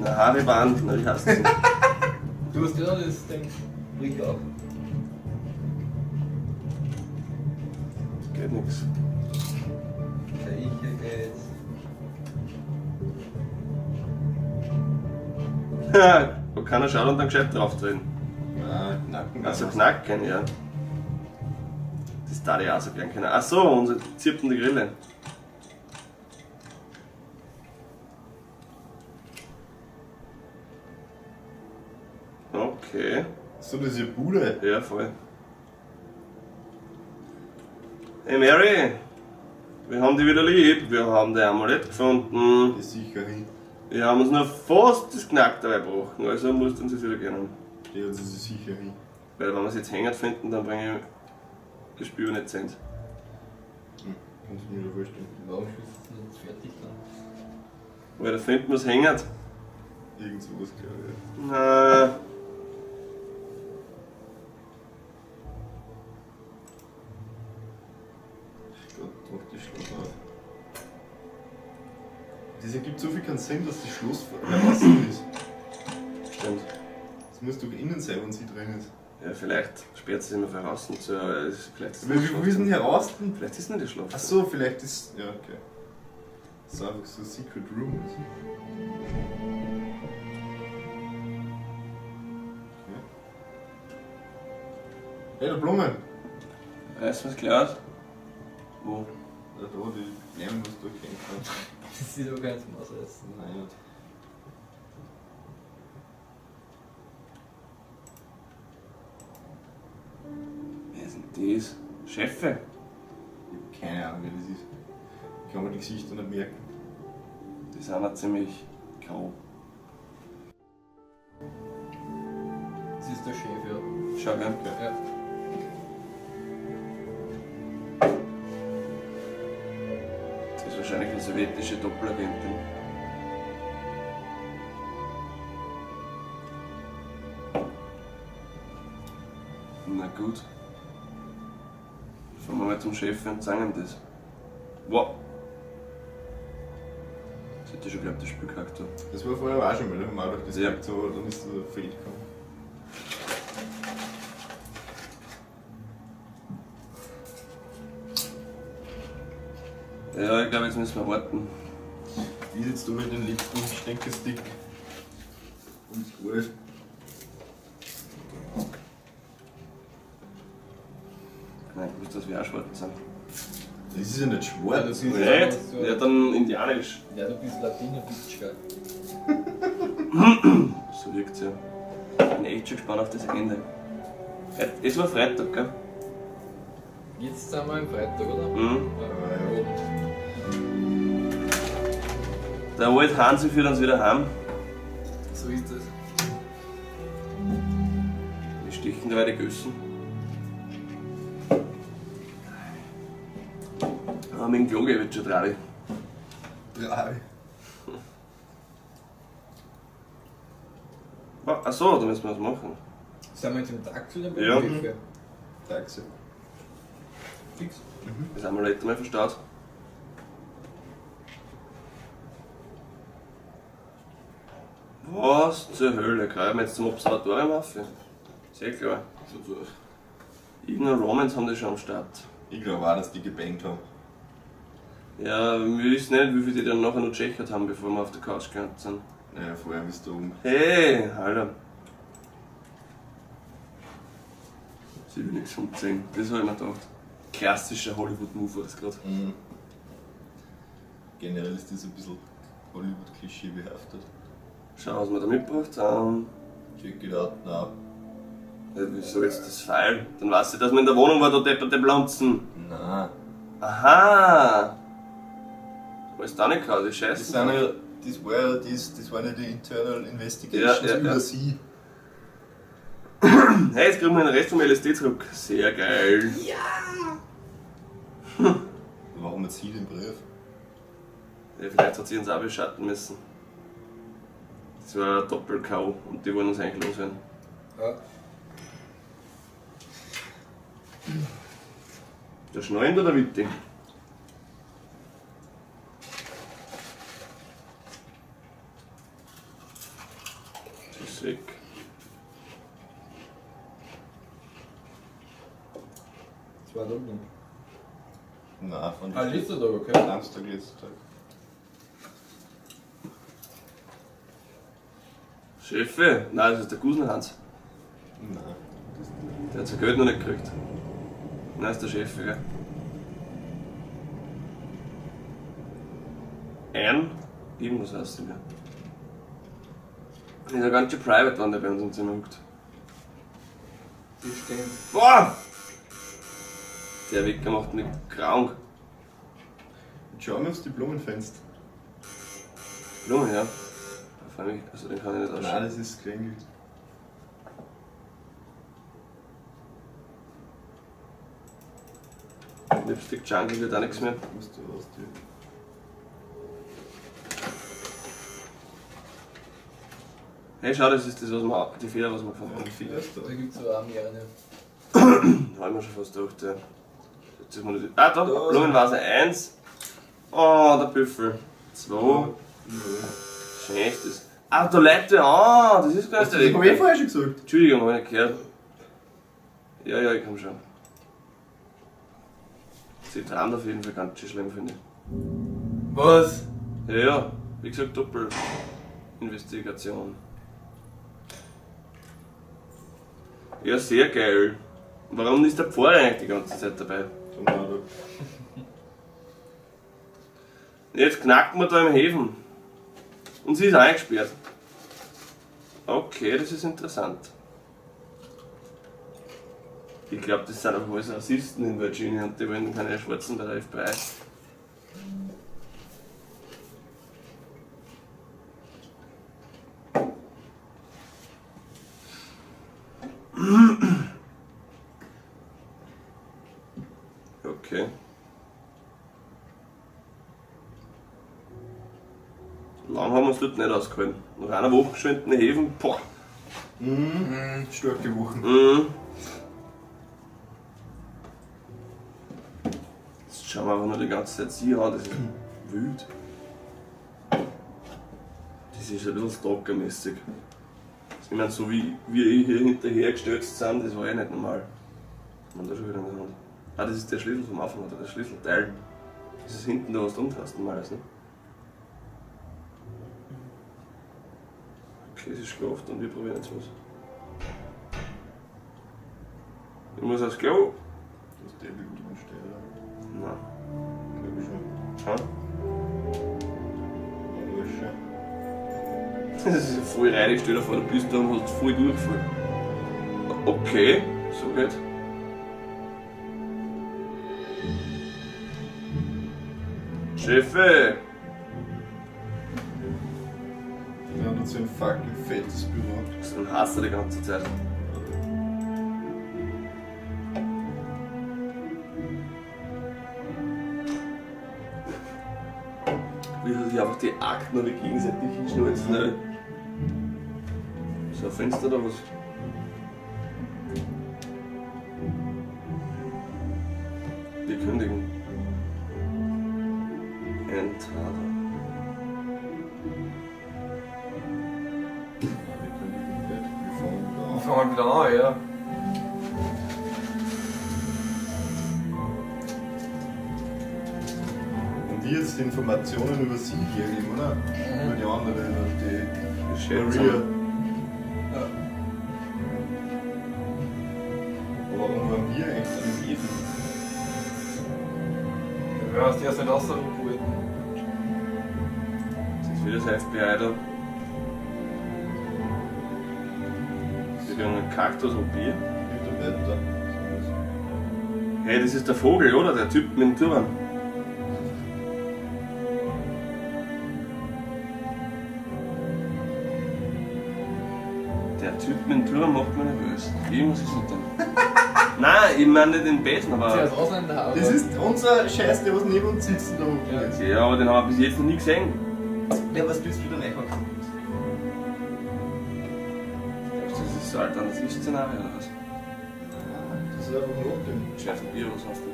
Na, Hariban, na, wie heißt das? Du hast ja das Ding. Bringt auch. Geht nix. Der ich geht's. Ha, wo keiner schaut und dann gescheit drauf drehen. Nein, Knacken. Also knacken, ja. Das darf ich auch so gern können. Ach so, unsere zirpende Grille. Okay. So, das ist ja Bude. Ja, voll. Hey Mary, wir haben dich wieder lieb, wir haben dein Amulett gefunden. Ist sicher hin. Wir haben uns nur fast das Knack dabei gebrochen, also musst du uns das wieder gönnen. Die hat sie sicher hin. Weil wenn wir es jetzt hängend finden, dann bringe ich das Spiel nicht zu Ende. Kannst du mir da vorstellen. Warum spielst du denn jetzt fertig dann? Weil da finden wir es hängend. Irgend sowas, glaube ich. Na. Gott, mach das Schloss auf. Das ergibt so viel keinen Sinn, dass das Schloss draußen ist. Stimmt. Das muss doch innen sein, wenn sie drin ist. Ja, vielleicht sperrt sie immer voraus und so, aber es- vielleicht ist Aber nicht wie Schlafzimmer. wo ist denn heraus? denn? Vielleicht ist nicht das Schlafzimmer. Ach so, vielleicht ist. Ja, okay. Das ist einfach so ein Secret Room. Okay. Hey, der Blumen! Weißt du, was klar ist? Wo? Ja, da, die Blumen musst du durchgehen. Das ist doch kein zum Ausreißen. Nein, nicht. Wer sind das? Chefe? Ich hab keine Ahnung, wer das ist. Ich kann mir die Gesichter nicht merken. Die sind auch ziemlich grob. Das ist der Chef, ja. Schau, gell? Ja. Das ist wahrscheinlich eine sowjetische Doppelagentin. Na gut. Fahren wir mal zum Chef und sagen ihm das. Wow. Das hätte ich schon geglaubt, das Spielcharakter. Das war vorher auch schon mal, da haben wir auch durch das Ja. ja. so, dann ist der Feld gekommen. Ja, ich glaube, jetzt müssen wir warten. Die sitzt da mit den letzten Stenkestick. Ums Gold. Nein, ich wusste, dass wir auch schwarz sind. Das ist ja nicht schwarz. Ja, das ist Nicht? Ja, dann indianisch. Ja, du bist Latino, Bitch, gell? So wirkt's ja. Ich bin echt schon gespannt auf das Ende. Es war Freitag, gell? Jetzt sind wir am Freitag, oder? Mhm. Ja. Der alte Hansi führt uns wieder heim. So ist es. Wir stechen dabei die Gössen. Ah, mit dem Kloge wird schon traurig. Drei. Ach so, da müssen wir was machen. Sind wir jetzt im Taxi oder beim Ja. Kaffee? Taxi. Fix. Das haben wir letztes Mal verstaut. Was zur Hölle? Greifen wir jetzt zum Observatorium auf? Sehr klar. So durch. Irgendein Romance haben die schon am Start. Ich glaube auch, dass die gebankt haben. Ja, wir wissen nicht, wie viel die dann nachher noch gecheckt haben, bevor wir auf der Couch gelandet sind. Naja, vorher bist du oben. Hey, Alter. Sie will nichts vom 10. Das habe ich mir gedacht. Klassischer Hollywood-Move war das gerade. Mhm. Generell ist das ein bisschen Hollywood-Klischee behaftet. Schau, was wir da mitgebracht haben. Check it out now. Ja, wieso jetzt das Pfeil? Dann weiß ich, dass man in der Wohnung war, da depperte Pflanzen. Nein. Aha! Wo ist da nicht gehauen, die Das, Scheiße. sind ja, das, war ja, das waren ja die Internal Investigations Ja, ja, über ja. sie. Hey, jetzt kriegen wir den Rest vom LSD zurück. Sehr geil. Warum hat sie den Brief? Ja, vielleicht hat sie uns auch beschatten müssen. Das war ein Doppel-K.O. und die wollen uns eigentlich loswerden. Ja. Der Schneid oder der Witte? Das ist weg. 2 Tage noch. Nein, von Ah, letzter Tag, okay. Samstag, letzter Tag. Chefe? Nein, das ist der Gusenhans. Nein. Der hat sein Geld noch nicht gekriegt. Nein, das ist der Chef, gell? Ein? Irgendwas heißt sie mehr. Ist ja ganz schön private, wenn der bei uns im Zimmer hockt. Das stimmt. Boah! Der Wecker macht mich krank. Jetzt schauen wir uns die Blumenfenster. Blumen, ja. Da freu ich mich, also den kann ich nicht Nein, ausschauen. das ist klingelt. Lipstick Jungle wird auch nichts mehr. Musst du raus, Hey, schau, das ist das, was wir, die Fehler, was wir gefunden haben. Fehler ist da. Da gibt es auch mehrere. Da hab ich mir schon fast gedacht, ja. Jetzt ist mir nicht... Ah, da, Blumenvase 1. Oh, der Büffel. 2. Schön ist das. Ah, da Leute, ah, das ist gar nicht der Das hab ich eh Weg. vorher schon gesagt. Entschuldigung, hab ich nicht gehört. Ja, ja, ich komm schon. Sie träumt auf jeden Fall ganz schön schlimm, finde ich. Was? Ja, ja, wie gesagt, Doppelinvestigation. Ja, sehr geil. Warum ist der Pfarrer eigentlich die ganze Zeit dabei? Tornado. Jetzt knacken wir da im Häfen. Und sie ist eingesperrt. Okay, das ist interessant. Ich glaube, das sind einfach alles Rassisten in Virginia und die wollen keine Schwarzen bei der FBI. Okay. Lang haben wir uns dort nicht ausgehalten. Nach einer Woche schon in den Häfen, boah. Mhm. Starke Wochen. Mhm. Jetzt schauen wir einfach nur die ganze Zeit sie an, das ist wild. Das ist ein bisschen stalkermäßig. Ich meine, so wie wir hier hinterher gestürzt sind, das war ja nicht normal. Man da schon wieder in der Hand. Ah, das ist der Schlüssel vom Anfang, oder der Schlüsselteil. Das ist hinten da, was du umdrehst, normales, ne? Okay, es ist geschlafen und wir probieren jetzt was. Ich muss aufs Klo. Das ist der. Das ist voll reinig, stell dir vor, du bist da und hast voll Durchfall. Okay, so geht. Chefe! Wir haben so ein fucking fettes Büro. Das ist ein Hasser die ganze Zeit. Wie sie sich einfach die Akten alle gegenseitig hinschnalzen. Ne? Ist ein Fenster da was? Wir kündigen. Entrada. Ja, wir kündigen nicht. Wir fangen wieder Wir an. fangen wieder an, ja. Und die jetzt die Informationen über sie hergeben, oder? Über die andere, über die Schätze. Maria. Ja. Aber warum waren wir eigentlich dann im Eden? Ja, hast du erst nicht rausgeholt. Das ist wieder das FBI da. Wir kriegen einen Kaktus und Bier. Mitarbeiter. Hey, das ist der Vogel, oder? Der Typ mit dem Turban. Der Typ mit dem Turban macht mich nervös. Irgendwas ist mit dem. Nein, ich meine nicht den Besen, aber. Sie als Ausländer, aber. Das ist unser Scheiß, der was neben uns sitzt da oben Ja. ist. Ja, aber den haben wir bis jetzt noch nie gesehen. Ja, was bist du wieder reingekommen? Glaubst du, das ist so ein Alternativszenario oder was? Das ist einfach noch dem. Schärf ein Bier, was hast du?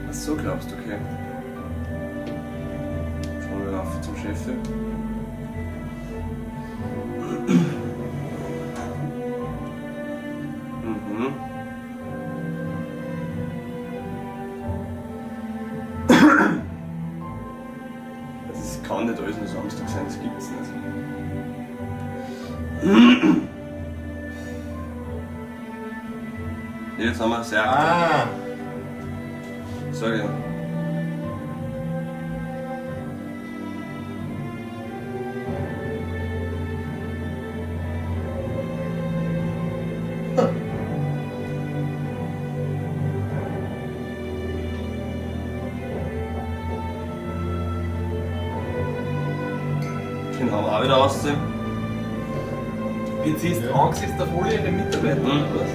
Ach so, glaubst du, okay. Fahren wir rauf zum Chef. Mhm. Das kann nicht alles nur Samstag sein, das gibt's nicht. Jetzt haben wir sehr aktuell. Ah! Sag ich ja. Den haben wir auch wieder aussehen. Jetzt ist Ja. angesetzt auf alle ihre Mitarbeiter, Mhm. oder was?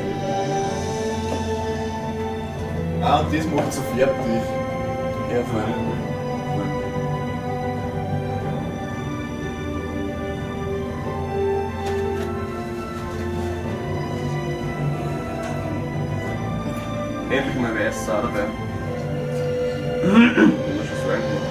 Ah, und das macht so fertig. Ja, voll. Voll. Endlich mal weiß auch dabei. Haben wir schon vorhin gemacht.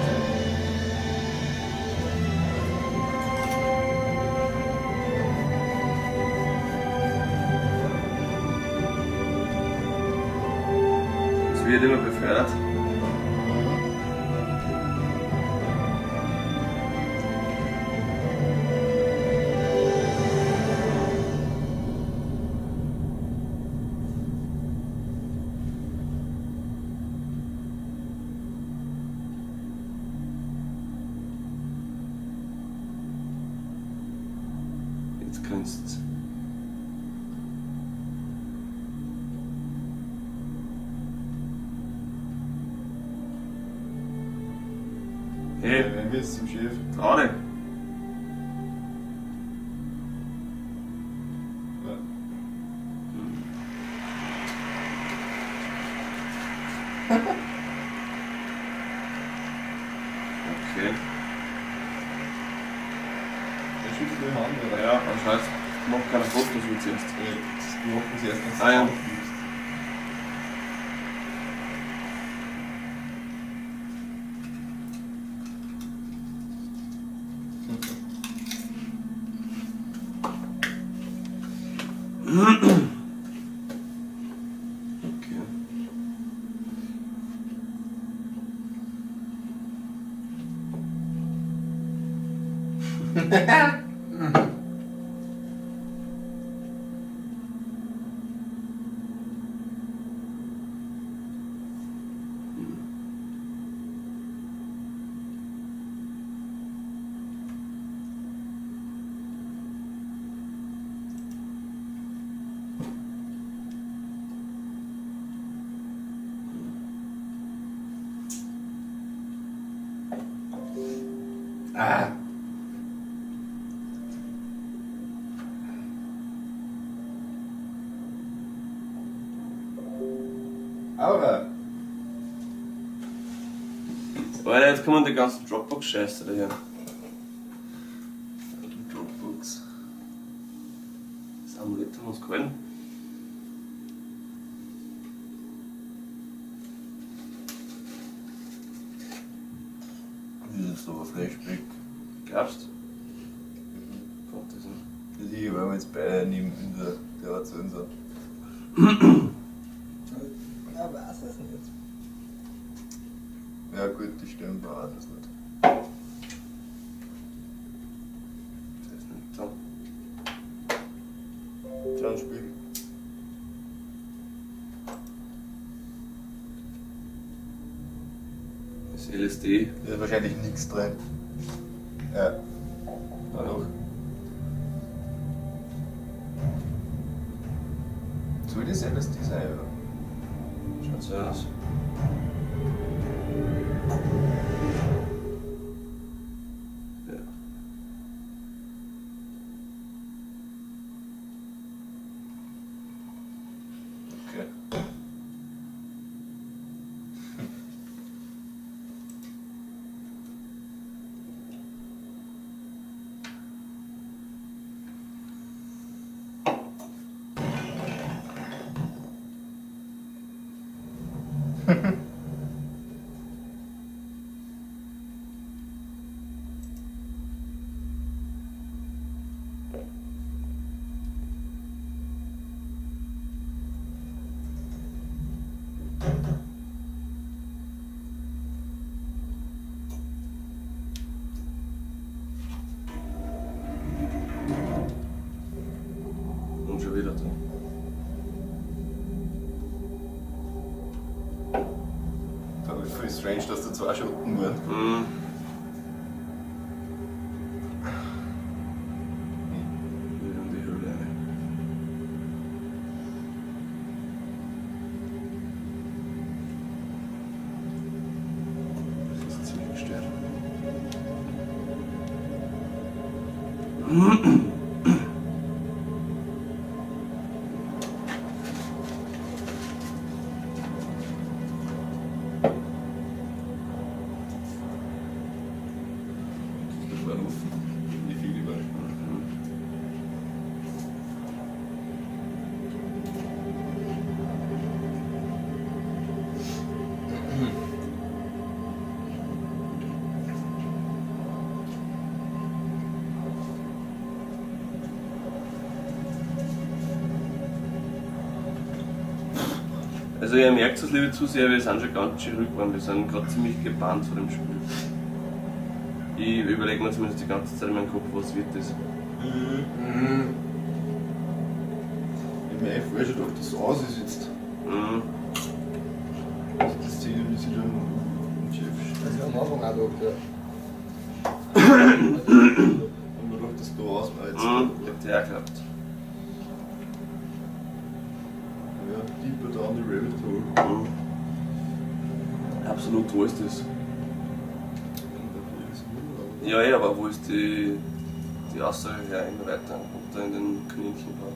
Es wird immer befördert. Jetzt grinst's. Hey, Wenn wir jetzt zum Chef. trau dich. Ja. Okay. Er schüttelt die Hand, oder? Ja, anscheinend macht keiner Fotos wie zuerst. Ja, das machen sie erst, wenn du Ah, ja. gibst. Okay. Ah! Aura! Alter, jetzt kommen die ganzen Dropbox-Scheiße daher. Dropbox. Das Amulett haben wir uns gehalten. Das ist aber Flashback. Glaubst du? Gott, das ist Sicher, weil wir jetzt beide neben in der Terrazone sind. Na, weiß es nicht. Ja gut, die stimmt, man weiß es nicht. Das ist nicht so. Dann Spiegel. Das ist LSD. Da ist wahrscheinlich nichts drin. Ja. Na doch. Soll das LSD sein, oder? Schaut so aus. Ja. Okay. Und schon wieder da. Da ist voll strange, dass da zwei Schotten waren. Mhm. Wieder in die Höhle rein. Das ist ziemlich gestört. Das war offen. Wie viel überall. Also ihr merkt es, liebe Zuseher, wir sind schon ganz schön ruhig geworden. Wir sind gerade ziemlich gebannt von dem Spiel. Ich überlege mir zumindest die ganze Zeit in meinem Kopf, was wird das. Mhm. Ich hab mir echt vorher schon gedacht, dass es aus ist jetzt. Mhm. Also die Szene, wie sie dann im Chef Das ist am Anfang auch gedacht, ja. Und man gedacht, dass da aus war jetzt. Mhm. Ich hab die auch gehabt. Ja, deeper down the rabbit hole. Mhm. Absolut, wo ist das? Ja, ja, aber wo ist die Aussage her immer weiter runter in den Kaninchenbau?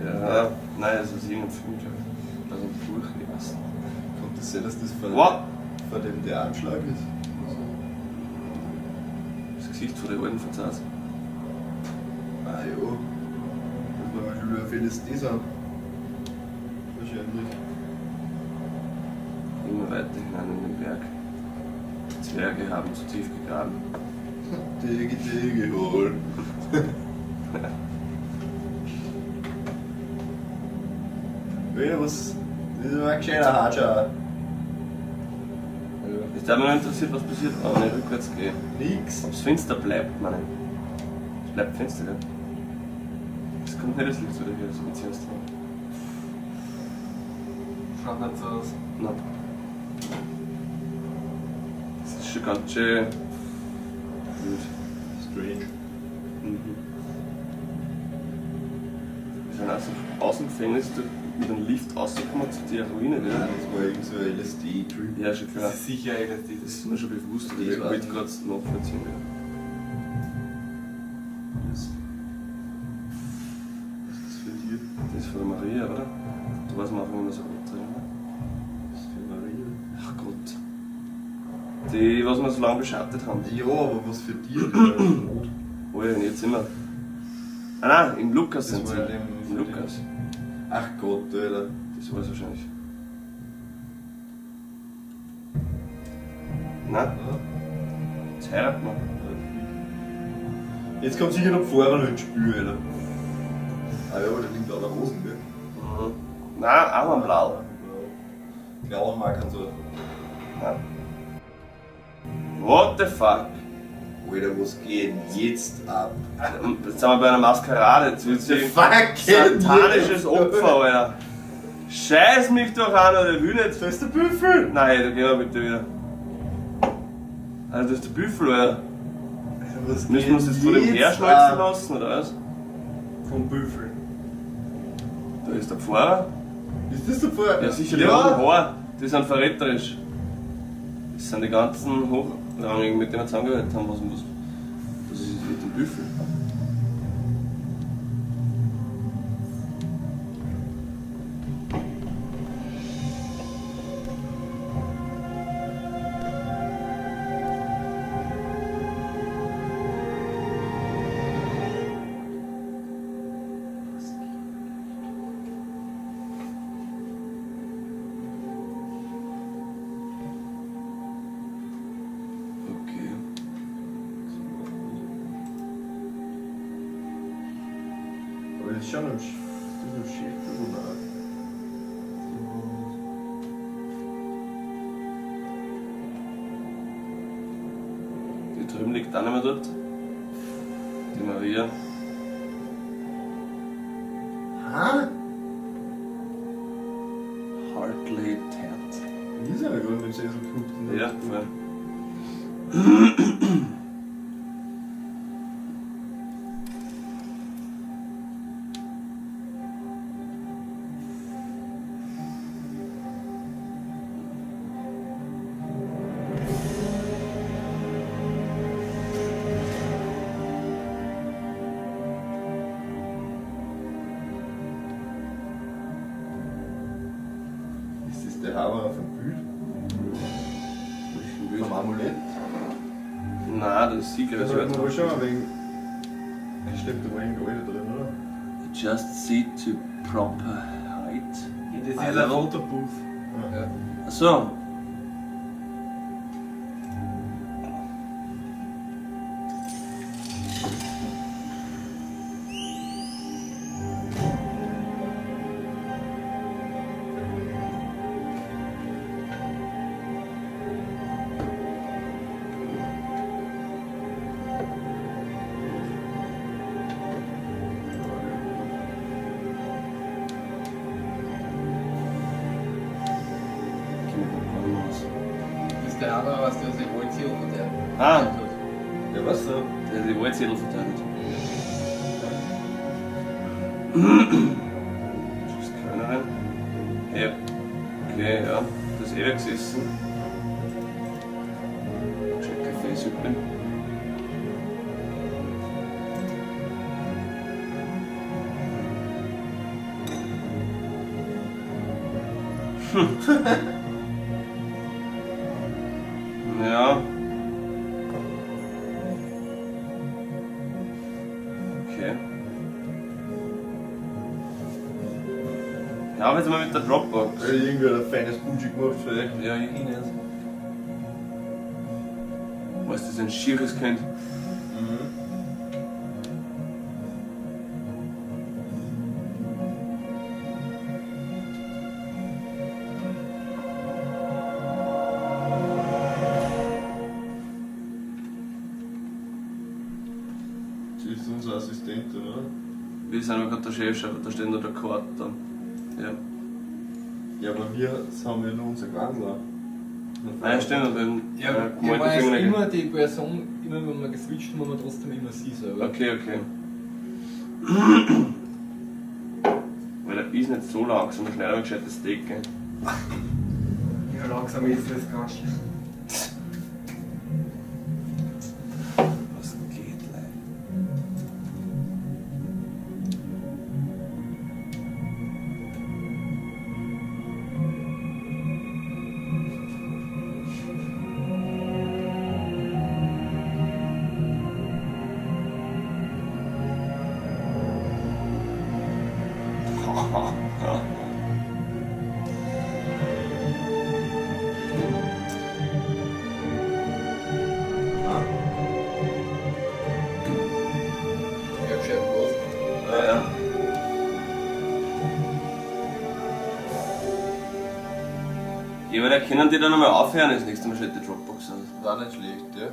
Ja, nein, das ist irgendein Film, glaube ich. Also ein Buch, ich weiß nicht. Kommt das sein, dass das What? von dem der Anschlag ist? Das Gesicht von der alten verzahlt. Ah ja. Das war schon wieder auf LSD sind. Wahrscheinlich. Immer weiter hinein in den Berg. Die Zwerge haben zu tief gegraben. Digi Digi hol. Wieder was. Das ist aber ein gescheiter Hatscher. Ich habe mich noch interessiert, was passiert, wenn ich rückwärts gehe. Nix. Ob's finster bleibt, meine ich. Es bleibt finster, gell? Es kommt nicht das Licht wieder hier, so wie zuerst war. Schaut nicht so aus. Nein. Das ist schon ganz schön blöd. Strange. Mhm. Wir sind auch so Aus dem Gefängnis mit einem Lift rausgekommen zu der Ruine wieder? Nein, das war irgend so ein LSD-Trip. Ja, schon klar. Das ist sicher LSD. Das ist mir schon bewusst, aber Das ich weiß wollte ich. gerade nachvollziehen. Ja. Das, Was ist das für ein Tier? das ist von der Maria, oder? Du warst am Anfang immer so rot drin, oder? Das ist für Maria. Ach Gott. Die, was wir so lange beschattet haben. Ja, aber was für Tier? Rot. Oh ja, jetzt immer. Ah nein, im Lukas Das sind sie. war dem- Im Lukas. Ach Gott, Alter. Das war es wahrscheinlich. Nein, Ja. jetzt heiraten wir. Jetzt kommt sicher noch Pfarrer noch ins Spiel, Alter. Ah ja, aber da liegt lauter Rosen, gell? Mhm. Nein, auch am Blau. Blauen mag man so. Nein. What the fuck? Alter, was geht denn jetzt ab? Jetzt sind wir bei einer Maskerade. Jetzt wird sie Fuck! satanisches Opfer, Alter. Scheiß mich doch an, Alter. Ich will nicht. Da ist der Büffel! Nein, da gehen wir bitte wieder. Alter, das ist der Büffel, Alter. Alter, was Müssen wir uns jetzt von dem herschneuzen lassen, oder was? Vom Büffel. Da ist der Pfarrer. Ist das der Pfarrer? Ja, sicher, die ja. roten Haare, die sind verräterisch. Das sind die ganzen Hochrangigen, mit denen wir zusammengearbeitet haben. Was, was, was ist mit dem Büffel? Okay. Aber das ist schon ein, das ist ein Chef, oder? Die drüben liegt auch nicht mehr dort. Die Maria. Hä? Hartley Tat. Die ist ja gerade mit dem Sessel geguckt. Ja, voll. Ist das der Haberer vom Bild? Vom Amulett? Nein, das ist sie, Das glaube sollten wir ich. schon ein wenig. Stimmt, da war irgendein Alter drin, oder? Just see to proper height. Ja, das Eye ist ein level. Fotobooth. Ja. Achso. Das ist der andere, was der sich Wohlziel verteilt. Ah. Ja, was denn? Der hat die Wahlzettel verteilt. Das ist Kölnerin. Ja. Okay, ja. Das ist ewig gesessen. Check Kaffeesuppe. Ja. Okay. Ja, aber jetzt mal mit der Dropbox. Weil irgendwer hat ein feines Gucci gemacht vielleicht. Ja, ich nicht. Was das ein schieres Kind? Sie ist unser Assistent, oder? Wir sind aber gerade der Chef, aber da steht nur der Kort dann. Ja. Ja, aber wir haben ja nur unser Gewandler. Ah, ja, stimmt, aber im Ja, ich war jetzt immer die Person, immer wenn man geswitcht hat, war man trotzdem immer sie selber. Okay, okay. Weil ist nicht so langsam, schneid aber ein gescheites Steak, gell? Ja, langsam ist das ganz schlecht. Was geht, Leute? Ja, gescheit was. Ja, ja. Ja, aber da können die dann einmal aufhören, das nächste Mal steht die Dropbox aus. War nicht schlecht, ja.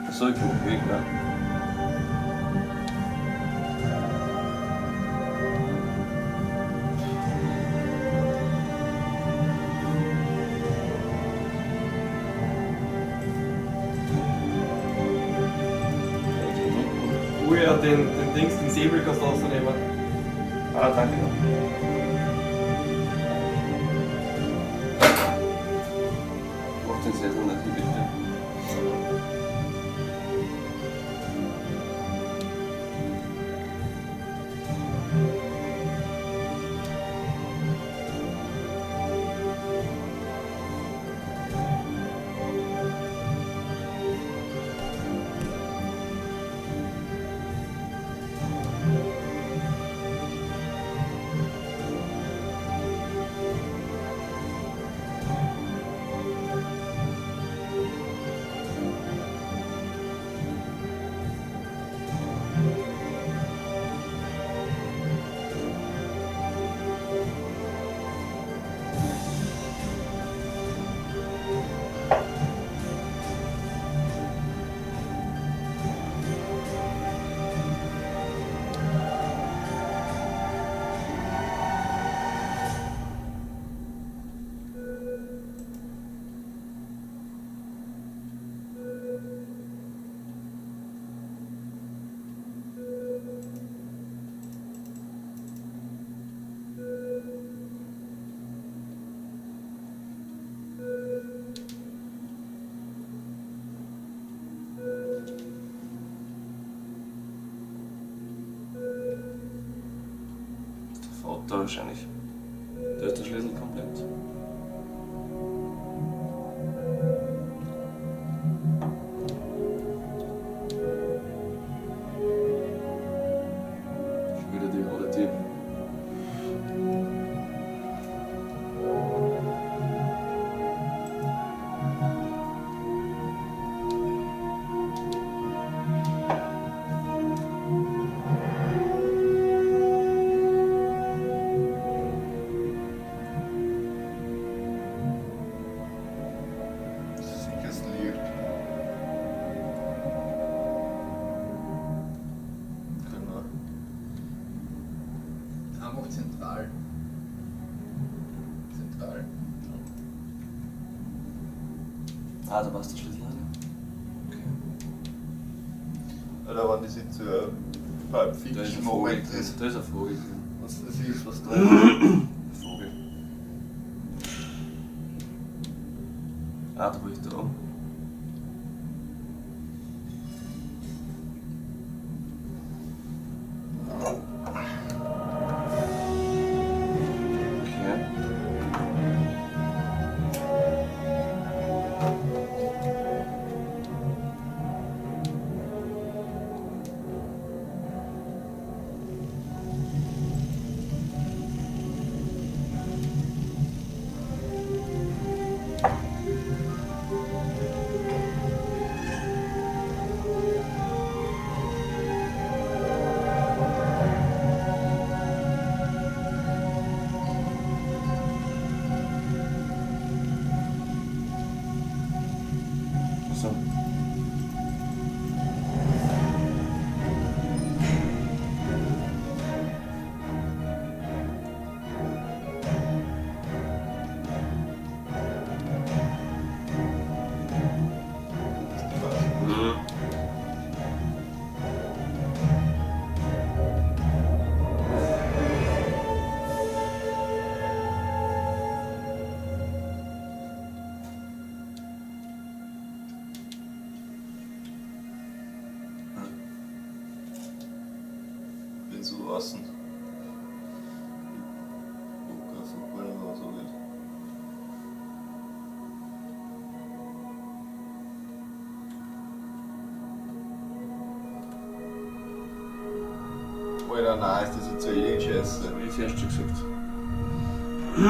Achso, ich bin weg, ne? Oh ja, den Dings, den Säbel kannst du rausnehmen. Ah, danke. Mach den Sessel nicht, bitte. Der Vater wahrscheinlich. Da ist der Schlüssel komplett. Schon wieder die Oddity. Sickes Licht. Genau. Einfach zentral. Zentral. Ah, da passt der Schlüssel rein. Okay. Alter, wenn die Sitze ja beim Da ist Fiction ein Vogel. Moment ist. Da ist ein Vogel. Was das ist, was drin ist. Ein Vogel. Ah, da war ich da. Okay. bin so außen. Ich hab kein Football, aber so nicht. Alter, nein, ist das jetzt so Alien-Scheiße. Hab ich zuerst schon gesagt. Dass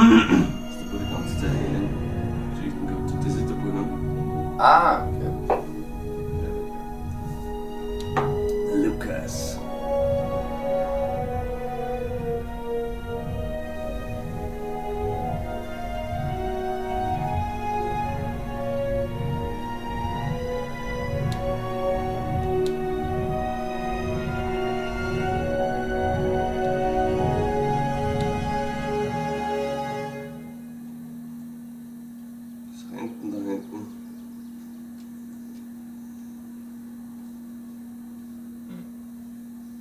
der Bub die ganze Zeit Alien-Geschichten gehabt hat. Das ist der Bub, ne? Ah, okay. Lukas. Was rennt denn da hinten?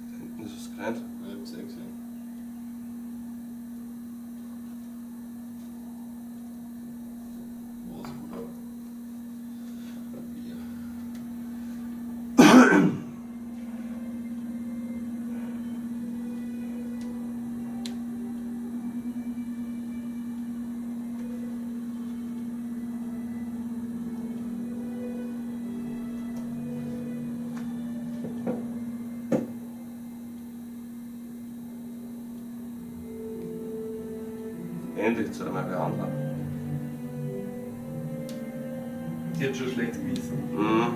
Da hinten ist was gerannt. Ich hab's eh gesehen. Was, Bruder? Endlich zu einmal wer anderer. Die hat schon schlecht gewissen. Mhm.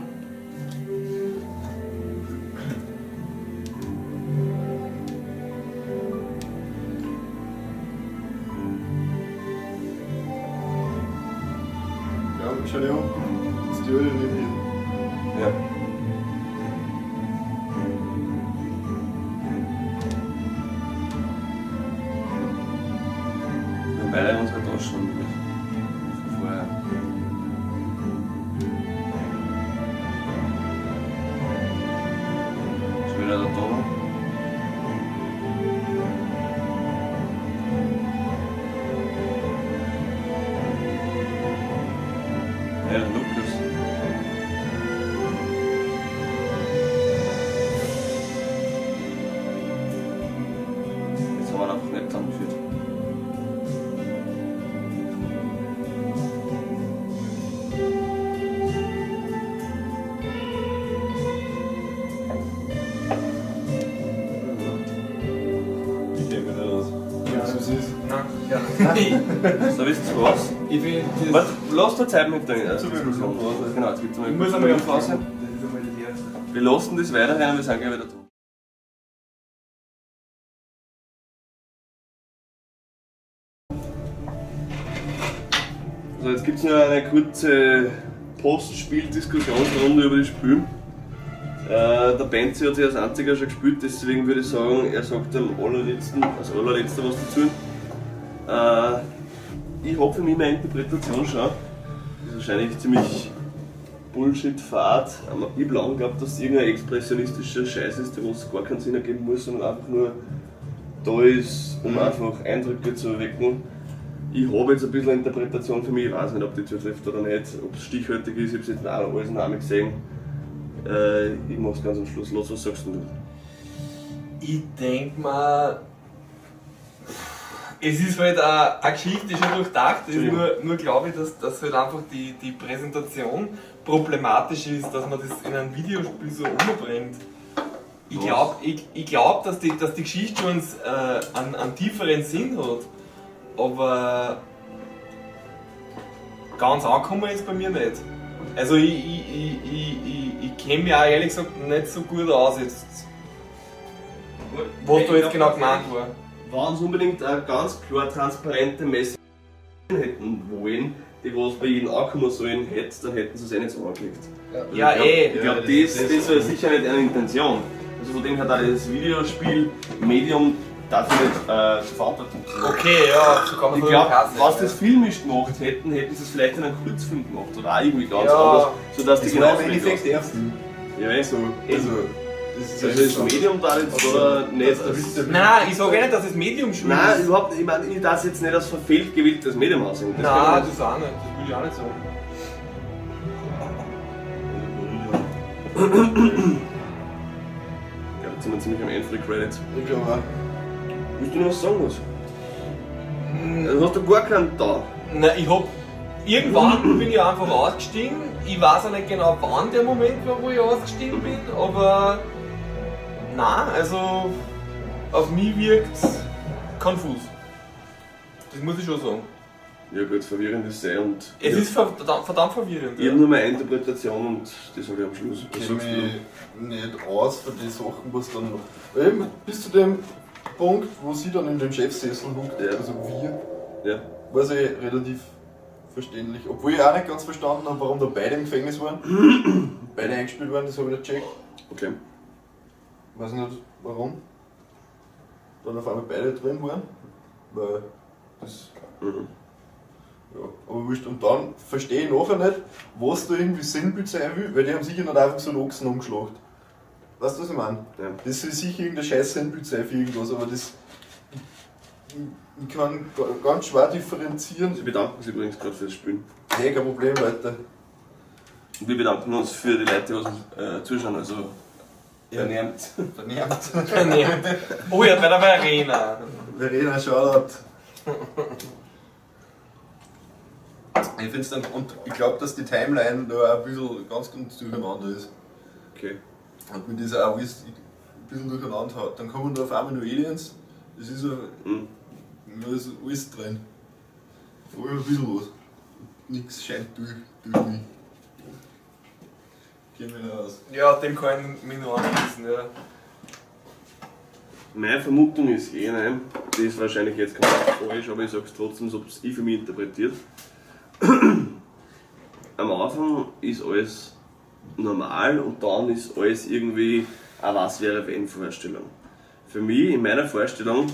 Ja, schau dir an. Das ist die Öle neben mir. Ja. Wir haben beide unsere Taschen mit. Von vorher. Schon wieder der Donner. Ja, der Lukas. Jetzt haben wir ihn einfach nicht zusammengeführt. Ich kenn mich nicht aus. Ja. Weißt du, was ist? Nein, ja. So, wisst ihr was? Ich finde das. Warte, lass dir Zeit mit der Zu Minuten Pause. Genau, jetzt gibt's einmal Ich kurz muss einmal eine Pause. Das ist einmal das Erste. Wir lassen das weiter rein und wir sind gleich wieder da. So, jetzt gibt es noch eine kurze Post-Spiel-Diskussionsrunde über das Spiel. Der Benzi hat sich als einziger schon gespielt, deswegen würde ich sagen, er sagt am allerletzten, als allerletzter was dazu. Ich habe für mich meine Interpretation schon. Das ist wahrscheinlich ziemlich Bullshit-Fahrt. Ich hab lange geglaubt, dass es irgendein expressionistischer Scheiß ist, der was gar keinen Sinn ergeben muss, sondern einfach nur da ist, um einfach Eindrücke zu erwecken. Ich habe jetzt ein bisschen Interpretation für mich, ich weiß nicht, ob die zutrifft oder nicht, ob es stichhaltig ist, ich habe es jetzt auch alles noch einmal gesehen. Ich mach's ganz am Schluss. Los, was sagst denn du? Ich denk mal, es ist halt eine Geschichte, die schon durchdacht ist, nur glaube ich, dass halt einfach die Präsentation problematisch ist, dass man das in einem Videospiel so umbringt. Ich glaube, ich glaub, dass die Geschichte schon einen tieferen Sinn hat, aber ganz angekommen ist bei mir nicht. Also ich kenne mich auch ehrlich gesagt nicht so gut aus jetzt, was da jetzt genau gemeint war. Wenn sie unbedingt eine ganz klar transparente Message hätten wollen, die was bei jedem ankommen sollen hätte, dann hätten sie es eh nicht so angelegt. Also Ja, eh. Ich glaube, Ja, das war sicher nicht eine Intention. Also von dem her da das Videospiel-Medium dafür nicht zur Verantwortung ziehen. Okay, ja, so kann man Ich glaube, es was das filmisch gemacht hätten, hätten sie es vielleicht in einem Kurzfilm gemacht oder auch irgendwie ganz Ja. anders, sodass die Das war genauso im Endeffekt der Film. Ja, eh. So, also, das ist Also das Medium da jetzt oder nicht. Nein, nein, ich sage eh nicht, dass das Medium schuld Nein, ist. überhaupt nicht. Ich meine, ich darf jetzt nicht als verfehlt gewähltes Medium aussehen. Das Nein, das auch nicht. Das will ich auch nicht sagen. Ich glaube, Jetzt sind wir ziemlich am Ende für die Credits. Ich glaube auch. Willst du noch was sagen, was? Also hast du gar keinen da. Na, ich hab. Irgendwann bin ich einfach ausgestiegen. Ich weiß auch nicht genau, wann der Moment war, wo ich ausgestiegen bin, aber. Nein, also. Auf mich wirkt's konfus. Das muss ich schon sagen. Ja gut, verwirrend ist eh und. Es ja. ist verdammt, verdammt verwirrend. Ich Ja. habe nur meine Interpretation und das habe ich am Schluss. Ich Was kenne sagst du? mich nicht aus für die Sachen, was dann noch. Eben bis zu dem Punkt, wo sie dann in dem Chefsessel hockt, Ja. also wir, Ja. war es eh relativ verständlich. Obwohl ich auch nicht ganz verstanden habe, warum da beide im Gefängnis waren. Beide eingespielt waren, das habe ich nicht gecheckt. Okay. Weiß nicht warum. Dann auf einmal beide drin waren. Weil das. Mhm. Ja, aber wurscht. Und dann verstehe ich nachher nicht, was da irgendwie Sinnbild sein will, weil die haben sicher nicht einfach so einen Ochsen umgeschlacht. Weißt du, was ich meine? Ja. Das soll sicher irgendein scheiß Sinnbild sein für irgendwas, aber das. Ich kann ganz schwer differenzieren. Sie bedanken sich übrigens gerade fürs Spielen. Hey, kein Problem, Leute. Und wir bedanken uns für die Leute, die uns zuschauen. Also, vernehmt. Vernehmt. Nee. Oh ja, bei der Verena. Verena, Shoutout. Ich find's dann, und ich glaube, dass die Timeline da auch ein bisschen ganz, ganz durcheinander ist. Okay. Und mit dieser auch alles ein bisschen durcheinander hat. Dann kommen da auf einmal nur Aliens. Das ist ja, Mhm. da ist alles drin. Voll ein bisschen was. Nix scheint durch mich. Geh mir da aus. Ja, dem kann ich mich nur anschließen, ja. Meine Vermutung ist eh, ne, die ist wahrscheinlich jetzt komplett falsch, aber ich sag's trotzdem, so hab's ich für mich interpretiert. Am Anfang ist alles normal und dann ist alles irgendwie eine Was-wäre-wenn-Vorstellung. Für mich, in meiner Vorstellung,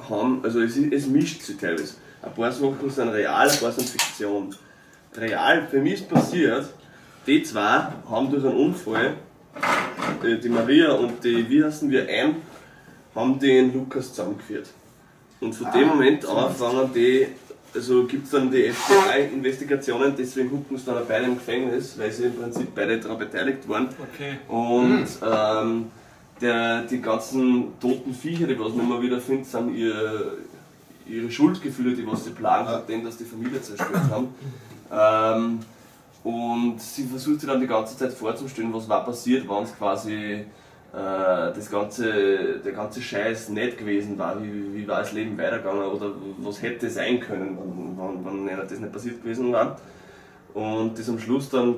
haben, also es mischt sich teilweise. Ein paar Sachen sind real, ein paar sind Fiktion. Real, für mich ist passiert, die zwei haben durch einen Unfall, die Maria und die, wie heißen wir, ein, haben den Lukas zusammengeführt. Und von dem Moment an fangen die, also gibt es dann die FBI-Investigationen, deswegen hucken sie dann auch beide im Gefängnis, weil sie im Prinzip beide daran beteiligt waren. Okay. Und die ganzen toten Viecher, die was man immer wieder findet, sind ihre Schuldgefühle, die was sie plagen, seitdem, dass die Familie zerstört haben. Und sie versucht sich dann die ganze Zeit vorzustellen, was war passiert, wenn es quasi der ganze Scheiß nicht gewesen war, wie war das Leben weitergegangen oder was hätte sein können, wenn ihnen das nicht passiert gewesen war. Und das am Schluss dann,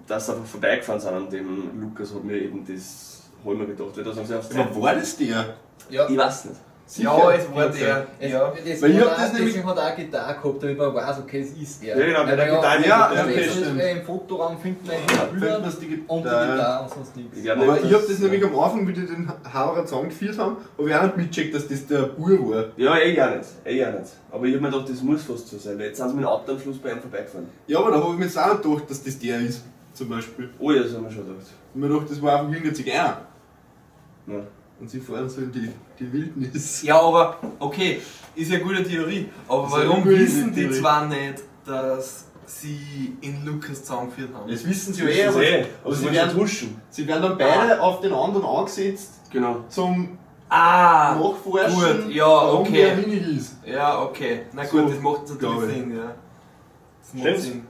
dass sie einfach vorbeigefahren sind an dem Lukas, hat mir eben das hab ich mir gedacht, weil da sind sie auf Aber war das der? Ja. Ich weiß nicht. Sicher? Ja, es war der. Es, Ja. das Weil ich hat hab das auch, nämlich- deswegen hat er auch Gitarre gehabt, damit man weiß, okay, es ist er. Ja, genau, Weil der ja, Gitarre- Ja, ja, okay, stimmt. Im Fotoraum findet man eigentlich die Bilder Findet man's die und die Gitarre. Gitarre und sonst nichts. Ich glaub Aber nicht, ich hab das nämlich am Anfang, wie die den Haberer zusammengeführt haben, hab ich auch nicht mitgecheckt, dass das der Bub war. Ja, eh ja nicht. Eh ja nicht. Aber ich hab mir gedacht, das muss fast so sein, weil jetzt sind sie mit dem Auto am Schluss bei ihm vorbeigefahren. Ja, aber da hab ich mir jetzt auch nicht gedacht, dass das der ist, zum Beispiel. Oh ja, das haben wir schon gedacht. Und mir gedacht, das war einfach irgendein Zigeuner. Ja. Und sie fahren so in die Wildnis. Ja, aber okay, ist ja eine gute Theorie. Aber Ist eine warum gute wissen die Theorie. zwar nicht, dass sie in Lukas zusammengeführt haben? Das wissen sie ja Das eh, ist aber, eh. aber Sie sie, wollen werden, schon huschen. sie werden dann beide auf den anderen angesetzt Genau. zum Ah! Nachforschen, gut, ja, warum okay. der Winnie ist. Ja, okay. Na So, gut, das macht natürlich glaub ich. Sinn, ja. Das macht Stimmt's? Sinn.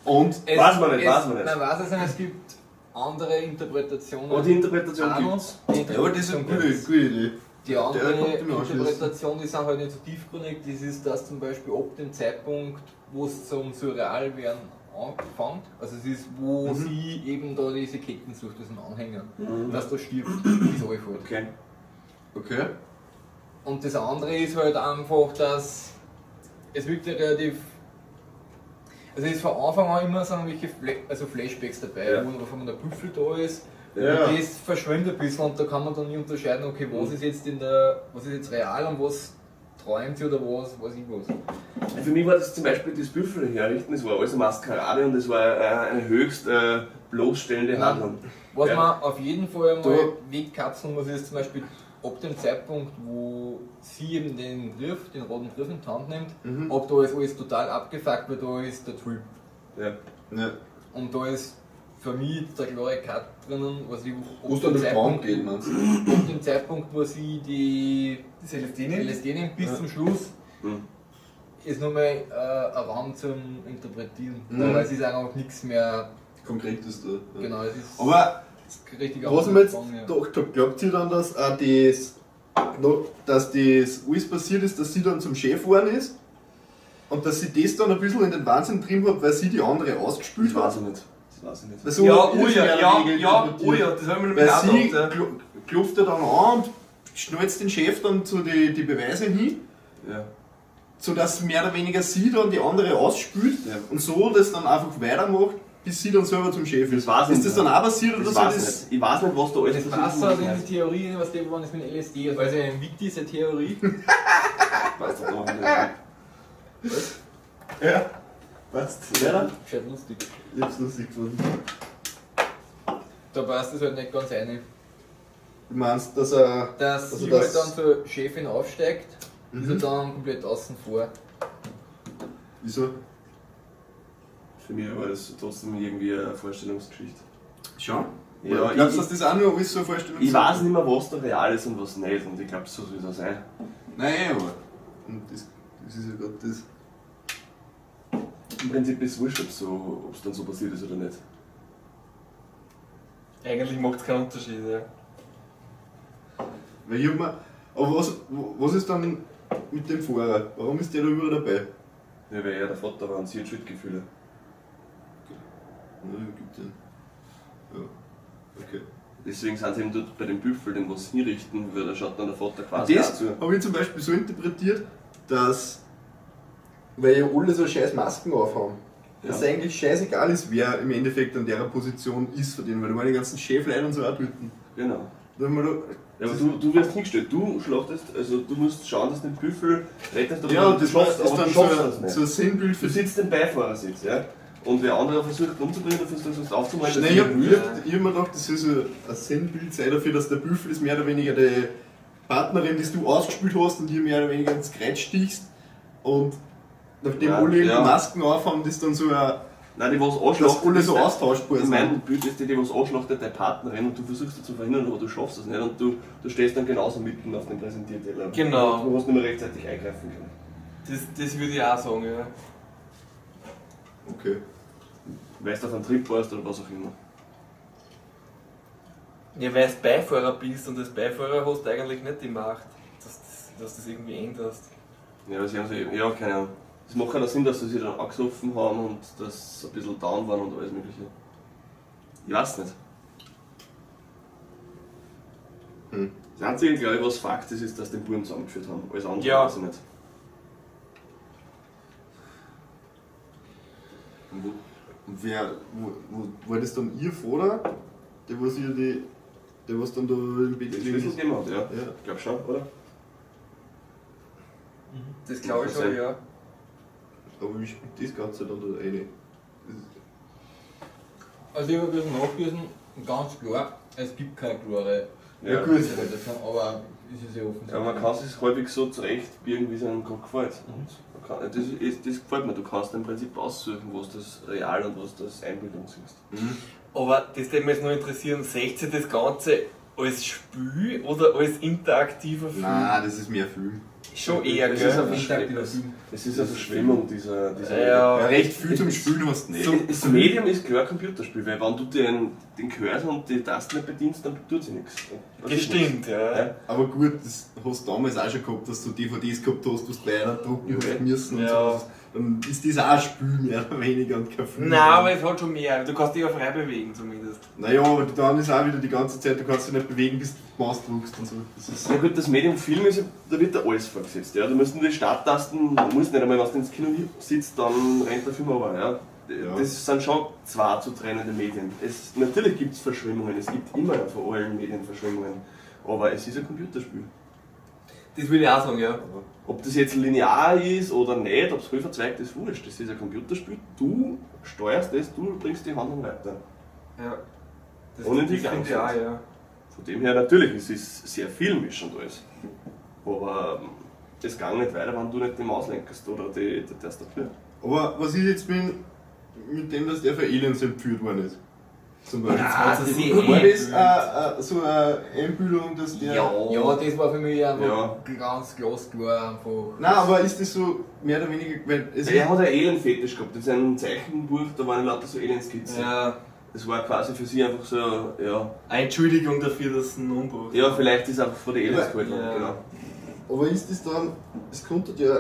Und Es, Weiß man nicht, weiß man nicht. Man weiß es nicht, es gibt andere Interpretationen. Aber die Interpretation auch noch. gibt's. Die ja, aber das ist eine Interpretation gute, gibt's. gute Idee. Die Der andere kommt mir anschließen. Interpretation, die sind halt nicht so tiefgründig, das ist, dass zum Beispiel ab dem Zeitpunkt, wo es zum Surreal werden anfängt, also es ist, wo sie eben da diese Ketten sucht, diesen Anhänger, dass da stirbt, ist alle fort. Okay. Okay. Und das andere ist halt einfach, dass es wirkt ja relativ. Also es ist von Anfang an immer so irgendwelche also Flashbacks dabei, Ja. wo auf einmal der Büffel da ist. Ja. Und das verschwimmt ein bisschen und da kann man dann nie unterscheiden, okay, was ist jetzt in der, was ist jetzt real und was träumt sie oder was, weiß ich was. Für mich war das zum Beispiel das Büffel herrichten, das war alles eine Maskerade und das war eine höchst bloßstellende Nein. Handlung. Was Ja. man auf jeden Fall mal Da- wegkapseln muss, ist zum Beispiel ab dem Zeitpunkt, wo sie eben den Griff, den roten Griff in die Hand nimmt, ab da ist alles total abgefuckt, weil da ist der Trip. Ja. Ja. Und da ist für mich jetzt der klare Cut drinnen, was ich Wo es dann durch den Baum geht, meinst du? ab dem Zeitpunkt, wo sie die Das LSD nimmt? LSD nimmt, bis zum Schluss, ist nochmal ein Raum zum Interpretieren. Mhm. Aber es ist einfach nichts mehr, Konkret ist da. Ja. genau, es ist Aber richtig was ich mir jetzt ja. gedacht hab, glaubt ihr dann, dass auch das, noch, dass das alles passiert ist, dass sie dann zum Chef geworden ist? Und dass sie das dann ein bisschen in den Wahnsinn getrieben hat, weil sie die andere ausgespült Das hat? weiß ich nicht. Das weiß ich nicht. Weil so Ja, hab ich oh das ja, mehr oder ja, weniger ja, interpretiert. oh ja, das habe ich mir Weil nämlich auch sie gedacht. Ja. klopft ja dann an und schnalzt den Chef dann zu die Beweise hin, Ja. sodass mehr oder weniger sie dann die andere ausspült Ja. und so das dann einfach weitermacht, bis sie dann selber zum Chef ist. Das weiß ich Ist das nicht. dann auch passiert oder Das soll weiß ich das. nicht. Ich weiß nicht, was da alles Das passiert passt halt ist. in die Theorie, was der geworden ist mit LSD. Also ein Witty ist eine Theorie. Weiß doch noch nicht. Ja. Passt. Ja, Gescheit lustig. ich hab's lustig gefunden. Da passt es halt nicht ganz rein. Du meinst, dass er. Dass Also sie das- halt dann zur Chefin aufsteigt, ist er dann komplett außen vor. Wieso? Für mich war das trotzdem irgendwie eine Vorstellungsgeschichte. Schon? Ja, Glaubst du, ich, dass das auch nur alles so eine Vorstellung ich weiß nicht mehr, was da real ist und was nicht. Und ich glaube, so soll das sein. Nein, aber. Und das ist ja gerade das. Im Prinzip ist es wurscht, ob es so, ob's dann so passiert ist oder nicht. Eigentlich macht es keinen Unterschied, ja. Weil ich hab mir. Aber was ist dann mit dem Fahrer? Warum ist der da überall dabei? Ja, weil er der Vater war und sie hat Schuldgefühle. Ja, gibt den. Ja. Okay. Deswegen sind sie eben dort bei dem Büffel, den was hinrichten, weil da schaut dann der Vater quasi auch Das zu. habe ich zum Beispiel so interpretiert, dass. Weil ja alle so scheiß Masken aufhaben. Dass Ja. eigentlich scheißegal ist, wer im Endeffekt an der Position ist von denen, weil da waren die ganzen Chefleute und so auch dort. Genau. Da haben wir da, Ja, aber du wirst hingestellt, du schlachtest, also du musst schauen, dass du den Büffel rettest, aber ja, du das schaffst, ist aber dann du so, schaffst das ein- nicht. so ein Sinnbild Du für sitzt im Beifahrersitz, ja? Und wer andere versucht umzubringen, du versuchst es aufzuhalten. Nein, ich hab mir gedacht, das soll so ein Sinnbild sein dafür, dass der Büffel ist mehr oder weniger die Partnerin, die du ausgespielt hast und ihr mehr oder weniger ins Kreuz stichst. Und nachdem Ja, alle irgendwie ja. Masken aufhaben, das dann so ein, Nein, die was dass anschlachtet. alle ist so dein- austauschbar In sind. meinem Bild ist die, die was anschlachtet, deine Partnerin und du versuchst sie zu verhindern, aber du schaffst es nicht und du stehst dann genauso mitten auf dem Präsentierteller. Genau. Du hast nicht mehr rechtzeitig eingreifen können. Das würde ich auch sagen, ja. Okay. Weil du auf einem Trip warst oder was auch immer. Ja, weil du Beifahrer bist und als Beifahrer hast du eigentlich nicht die Macht, dass das irgendwie änderst. Ja, aber sie haben sich, ja, keine Ahnung. Es macht keinen Sinn, dass sie sich dann angesoffen haben und dass sie ein bisschen down waren und alles Mögliche. Ich weiß nicht. Hm. Das Einzige, glaube ich, was Fakt ist, ist, dass die den Buben zusammengeführt haben. Alles andere Ja. weiß ich nicht. Und und wer, wo, war das dann ihr Vater, der was ihr die, der was dann da im Bett Den gelegen Schlüssel ist? gegeben hat, ja. Ja. Ich glaube schon, oder? Das glaube ich schon, ja. Aber wie spielt das Ganze dann da rein? Das ist- Also ich habe ein bisschen nachgelesen, ganz klar, es gibt keine klare Ja, gut. Interpretation, aber es ist ja offensichtlich. Ja, man kann es häufig so zurechtbiegen, wie es einem gerade gefällt. Und man kann, das gefällt mir, du kannst im Prinzip aussuchen, was das real und was das Einbildung ist. Aber das würde mich jetzt noch interessieren, seht ihr das Ganze als Spiel oder als interaktiver Film? Nein, das ist mehr Film. Schon eher, Es gell? ist eine Interaktiver Verschwemmung, Film. es ist eine Verschwemmung dieser Ja. Ja, recht viel zum Spielen hast du nicht. Das Medium ist klar Computerspiel, weil wenn du den Cursor und die Tasten nicht bedienst, dann tut sie nichts. Das stimmt, ja. Ja. Aber gut, das hast du damals auch schon gehabt, dass du DVDs gehabt hast, was du bei einer drucken hast müssen und Ja. so. Dann ist das auch ein Spiel mehr oder weniger und kein Film. Nein, aber es hat schon mehr. Du kannst dich ja frei bewegen zumindest. Naja, aber dann ist auch wieder die ganze Zeit, du kannst dich nicht bewegen, bis du die Maus drückst und so. Das ist Na gut, das Medium Film ist ja, da wird da alles vorgesetzt. Ja. Du musst nur die Starttasten, du musst nicht einmal, wenn du ins Kino sitzt, dann rennt der Film aber. Ja. Ja. Das sind schon zwei zu trennende Medien. Natürlich gibt es Verschwemmungen, es gibt immer von allen Medien Verschwemmungen, aber es ist ein Computerspiel. Das würde ich auch sagen, ja. Ob das jetzt linear ist oder nicht, ob es früh verzweigt ist, wurscht. Das ist ein Computerspiel, du steuerst es, du bringst die Handlung weiter. Ja. Das, Ohne das die finde ich auch, ja. Von dem her natürlich, es ist sehr filmisch und alles. Aber es ging nicht weiter, wenn du nicht die Maus lenkst oder die Tastatur. Aber was ich jetzt bin, mit dem, dass der von Aliens entführt worden ist. Zum Beispiel. Ah, das ist War das so eine Einbildung, dass der. Ja, das war für mich einfach Ja. ganz glasklar einfach. Nein, aber ist das so mehr oder weniger. Weil es Er hat einen Alien-Fetisch gehabt. In seinem Zeichenbuch, da waren lauter so Alien-Skizzen. Ja. Das war quasi für sie einfach so, ja. Eine Entschuldigung dafür, dass es einen umgebracht Ja, vielleicht ist einfach vor die Aliens geholt worden, Ja. genau. Aber ist das dann. Es konnte ja.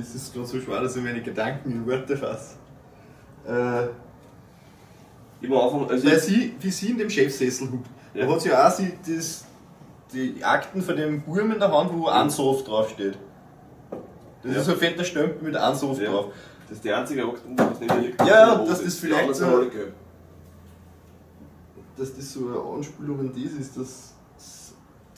Es ist gerade so schwer, dass ich meine Gedanken in Worte fasse. Ich am Anfang, also Weil ich, sie, wie sie in dem Chefsessel huckt, Ja. da hat sie ja auch sie, das, die Akten von dem Burm in der Hand, wo Ansoft draufsteht. Das Ja. ist so ein fetter Stempel mit Ansoft Ja. drauf. das ist die einzige Akte, die was nicht mehr liegt. Ja, dass das Die vielleicht anderen sind so- alle gelb. Dass das so eine Anspielung an das ist, dass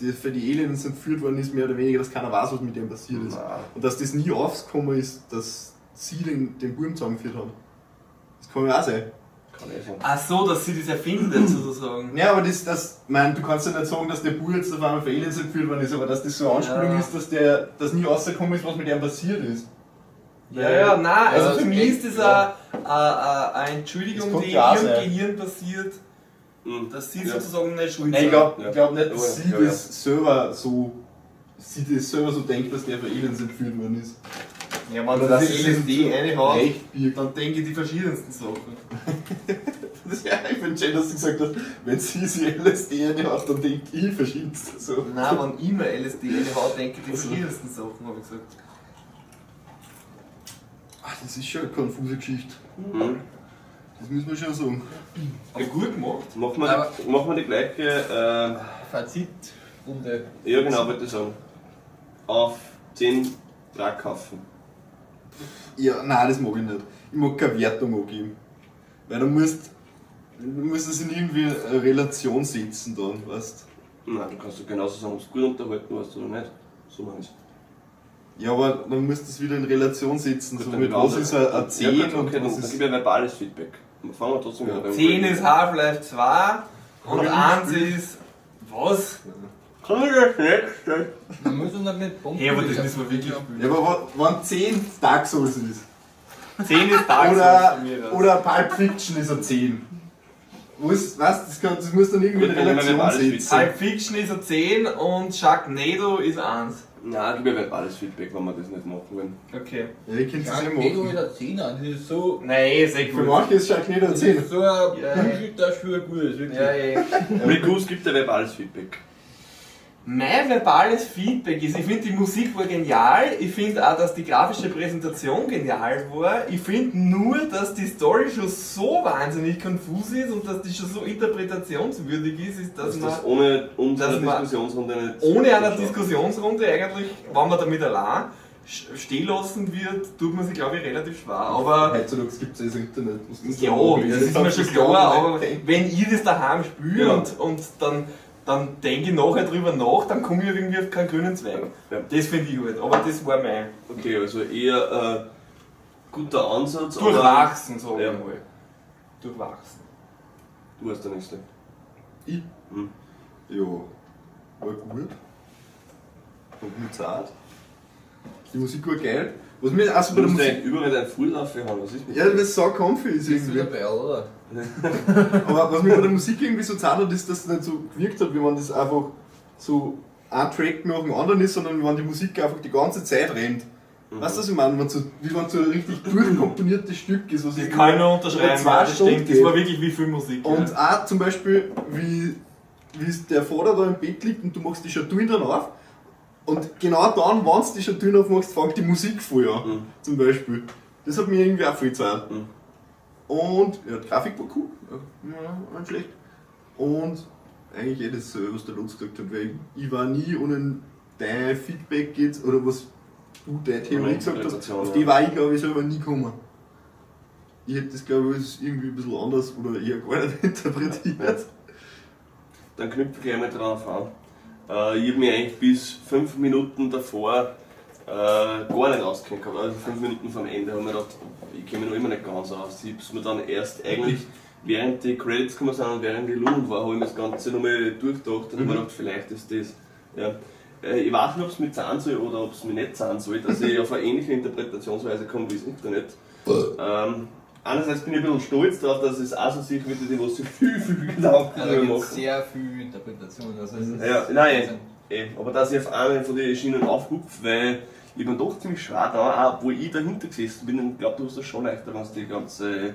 die für die Aliens entführt worden ist, mehr oder weniger, dass keiner weiß, was mit dem passiert ist. Nein. Und dass das nie aufgekommen ist, dass sie den Burm zusammengeführt haben. Das kann ja auch sein. Kann eh sein. Ach so, dass sie das erfindet sozusagen. Ja, aber das, das, mein, du kannst ja nicht sagen, dass der Bub jetzt auf einmal für Aliens entführt worden ist, aber dass das so eine Anspielung Ja. ist, dass der, dass nie rausgekommen ist, was mit ihm passiert ist. Ja, ja, nein, also Ja, für das mich geht, ist das ja. eine Entschuldigung, Das kommt die in ja auch ihrem sein. Gehirn passiert, Mhm. dass sie Ja. sozusagen nicht schuld Nein, ich sind. glaube Ja. glaub nicht, dass Ja, sie ja, ja. das selber so, sie das selber so denkt, dass der für Aliens entführt worden ist. Ja, wenn Oder du dass das sie LSD reinhaut, Recht birgt. dann denke ich die verschiedensten Sachen. Ja, ich finde schön, dass du gesagt hast, wenn sie sich LSD reinhaut, dann denkt ich verschiedenste so. Nein, wenn ich mir LSD reinhaut, denke ich die verschiedensten Sachen, habe ich gesagt. Ach, das ist schon eine konfuse Geschichte. Mhm. Das müssen wir schon sagen. Aber gut gemacht. Machen wir, die, machen wir die gleiche, Fazitrunde. ja genau, wollte ich sagen. Auf 10 Trackhaufen. Ja, nein, das mag ich nicht. Ich mag keine Wertung angeben. Weil du musst es in irgendwie eine Relation setzen dann, weißt Nein, du kannst doch genauso sagen, ob du gut unterhalten warst oder nicht. So meine ich's. Ja, aber dann musst du es wieder in Relation setzen. Gut, So dann mit was ist ein 10 Ja, gut, und okay, dann, was dann ist. gib ich ein verbales Feedback. Fangen wir trotzdem wieder beim 10 ist Half-Life 2 und 1 ist. Was? Kann ich das nächste? Man muss uns nicht mit Punkten. Hey, aber das müssen wir wirklich spielen. Ja, aber wenn 10 Dark Souls ist. 10 ist Dark Souls Oder, von mir aus. oder Pulp Fiction ist ein 10. Wo ist, weißt, das musst du dann irgendwie in Gut, dann nehmen wir Relation verbales setzen. Pulp Fiction ist ein 10 und Sharknado ist 1. Nein, gib mir verbales Feedback, wenn wir das nicht machen wollen. Okay. Ja, ich könnte es eh Sharknado machen. ist ein Zehner. Das ist so. Nein, ist eh Für gut. manche ist Sharknado ein Das 10. ist so ein Ja. Bullshit, das für gut ist, wirklich. Ja, eh. Rick Goose gibt ein verbales Feedback. Mein verbales Feedback ist, ich finde die Musik war genial, ich finde auch, dass die grafische Präsentation genial war, ich finde nur, dass die Story schon so wahnsinnig konfus ist und dass die schon so interpretationswürdig ist, ist dass Dass man das ohne unsere dass man Diskussionsrunde nicht. ohne eine Diskussionsrunde eigentlich, wenn man damit allein stehen lassen wird, tut man sich glaube ich relativ schwer. Aber Heutzutage gibt es das Internet. Was das ja, dann das ist mir schon klar, aber wenn ich das daheim spiele Ja. und dann denke ich nachher drüber nach, dann komme ich irgendwie auf keinen grünen Zweig. Ja. Das finde ich halt, aber das war mein Okay, also eher guter Ansatz, aber Durchwachsen, sag ich Ja. mal. Durchwachsen. du hast der Nächste. Ich? Hm. Ja, war gut. Hat mir zart. Die Musik war geil. Was mir auch so bei Du der musst Musik. eigentlich überall deinen Fuß aufhauen, was ist mit Ja, dir? das so comfy ist Bist du irgendwie. dabei, oder? Aber was mir bei der Musik irgendwie so zart hat, ist, dass es nicht so gewirkt hat, wie wenn das einfach so ein Track nach dem anderen ist, sondern wenn die Musik einfach die ganze Zeit rennt. Weißt du, was ich meine? Wenn so, wie wenn so ein richtig durchkomponiertes Stück ist, was Das irgendwie kann ich nur über unterschreiben, zwei ja, das Stunden stimmt, das geht. war wirklich wie viel Musik. Und ja. auch zum Beispiel, wie wie der Vater da im Bett liegt und du machst die Schatulle dann auf. Und genau dann, wenn du die Schatulle aufmachst, fängt die Musik voll an. Mhm. Zum Beispiel. Das hat mir irgendwie auch viel Zeit. Mhm. Und ja, die Grafik war cool. Ja, nicht schlecht. Und eigentlich eh das, was der Lutz gesagt hat, weil ich war nie ohne dein Feedback jetzt, oder was du deine Theorie Meine gesagt hast, Interpretation, auf ja. die war ich glaube ich selber nie gekommen. Ich hätte das glaube ich irgendwie ein bisschen anders oder eher gar nicht interpretiert. Ja. Dann knüpfe ich gleich mal drauf an. Ich habe mich eigentlich bis 5 Minuten davor gar nicht ausgekannt gehabt. Also 5 Minuten vom Ende habe ich mir gedacht, ich kenne mich noch immer nicht ganz aus. Ich hab's mir dann erst eigentlich, während die Credits gekommen sind und während ich Lumen war, habe ich mir das Ganze nochmal durchgedacht und hab mir gedacht, vielleicht ist das. Ja. Ich weiß nicht, ob es mit zahlen soll oder ob es mir nicht zahlen soll, dass ich auf eine ähnliche Interpretationsweise komme wie das Internet. Einerseits bin ich ein bisschen stolz darauf, dass ich es auch so sehe, wie die, was sich viel, viel Gedanken Ja, da darüber gibt es machen. sehr viel Interpretation. Also es ist Ja, nein, aber dass ich auf eine von den Schienen aufhupfe, weil ich bin doch ziemlich schwer da, auch obwohl ich dahinter gesessen bin und glaube, du hast das schon leichter, wenn du die ganze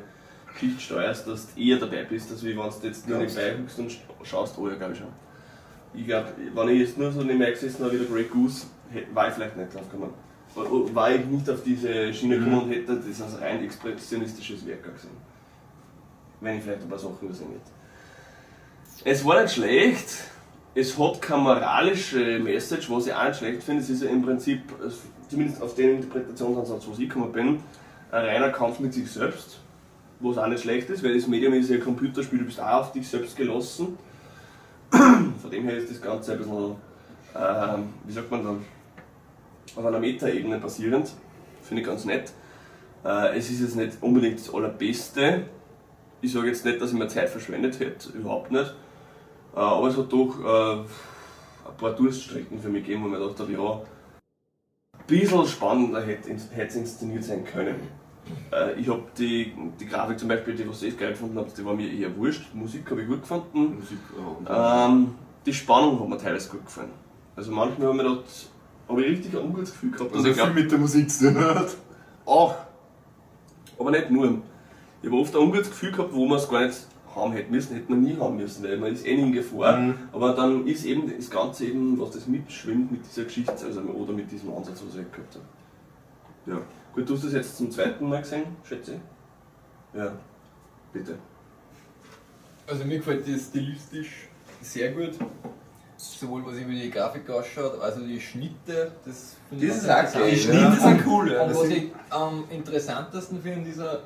Geschichte steuerst, dass du eher dabei bist, als wie wenn du jetzt nur nebenbei huckst und schaust, oh ja, glaube ich schon. Ich glaube, wenn ich jetzt nur so nebenbei gesessen habe wie der Grey Goose, war ich vielleicht nicht drauf gekommen. War ich nicht auf diese Schiene gekommen und hätte das als rein expressionistisches Werk auch gesehen. Wenn ich vielleicht ein paar Sachen gesehen hätte. Es war nicht schlecht. Es hat keine moralische Message, was ich auch nicht schlecht finde. Es ist ja im Prinzip, zumindest auf den Interpretationsansatz, wo ich gekommen bin, ein reiner Kampf mit sich selbst. Was auch nicht schlecht ist, weil das Medium ist ja ein Computerspiel, du bist auch auf dich selbst gelassen. Von dem her ist das Ganze ein bisschen, wie sagt man dann, auf einer Meta-Ebene basierend. Finde ich ganz nett. Es ist jetzt nicht unbedingt das Allerbeste. Ich sage jetzt nicht, dass ich mir Zeit verschwendet hätte, überhaupt nicht. Aber es hat doch ein paar Durststrecken für mich gegeben, wo ich mir gedacht habe, ja, ein bisschen spannender hätte es inszeniert sein können. Ich habe die Grafik zum Beispiel, die was ich geil gefunden habe, die war mir eher wurscht. Musik habe ich gut gefunden. Musik, ja. Die Spannung hat mir teilweise gut gefallen. Also manchmal habe ich mir gedacht, habe ich richtig ein ungutes Gefühl gehabt. Was Und ja ich glaub, viel mit der Musik zu tun hat. auch, aber nicht nur. Ich habe oft ein ungutes Gefühl gehabt, wo man es gar nicht haben hätte müssen, hätte man nie haben müssen, weil man ist eh nie in Gefahr. Mhm. Aber dann ist eben das Ganze eben, was das mitschwimmt mit dieser Geschichte, also oder mit diesem Ansatz, was ich gehabt habe. Ja. Gut, du hast das jetzt zum zweiten Mal gesehen, schätze ich. Ja. Bitte. Also mir gefällt das stilistisch sehr gut. Sowohl was über die Grafik ausschaut, also die Schnitte, das finde ich Das ganz ist auch geil. interessant. Die Schnitte sind cool, ja. Und Das was sind- ich am interessantesten finde in dieser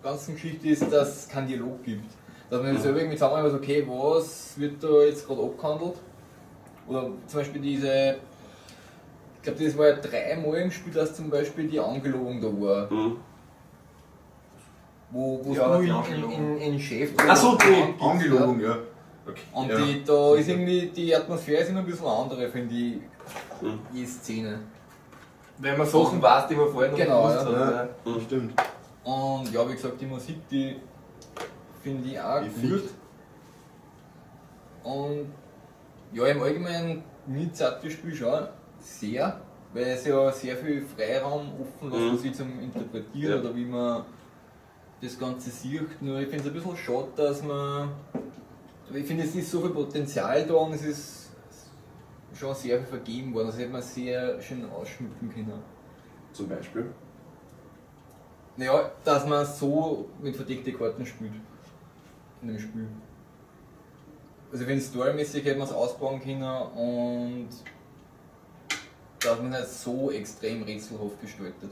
ganzen Geschichte ist, dass es keinen Dialog gibt. Dass man selber irgendwie zusammen weiß, okay, was wird da jetzt gerade abgehandelt? Oder zum Beispiel diese, ich glaube, das war ja dreimal im Spiel, dass zum Beispiel die Angelobung da war. Mhm. Wo Ja, du die in, Angelobung. in Chef. Ach so, die Angelogen, ja. Okay. Und ja. die, da ist irgendwie, die Atmosphäre ist immer ein bisschen andere, finde ich, Mhm. die Szene. Wenn man Sachen weiß, die man vorher noch Genau, nicht gewusst ja. hat. Ja, stimmt. Und ja, wie gesagt, die Musik, die finde ich auch Die gut. fickt. Und ja, im Allgemeinen, mir zeigt das Spiel schon sehr, weil es ja sehr viel Freiraum offen lässt, Mhm. sich zum Interpretieren Ja. oder wie man das Ganze sieht. Nur ich finde es ein bisschen schade, dass man. Ich finde, es ist so viel Potenzial da und es ist schon sehr viel vergeben worden. Also hätte man sehr schön ausschmücken können. Zum Beispiel. Naja, dass man so mit verdeckten Karten spielt. In dem Spiel. Also ich finde, storymäßig hätte man es ausbauen können und dass man es nicht so extrem rätselhaft gestaltet.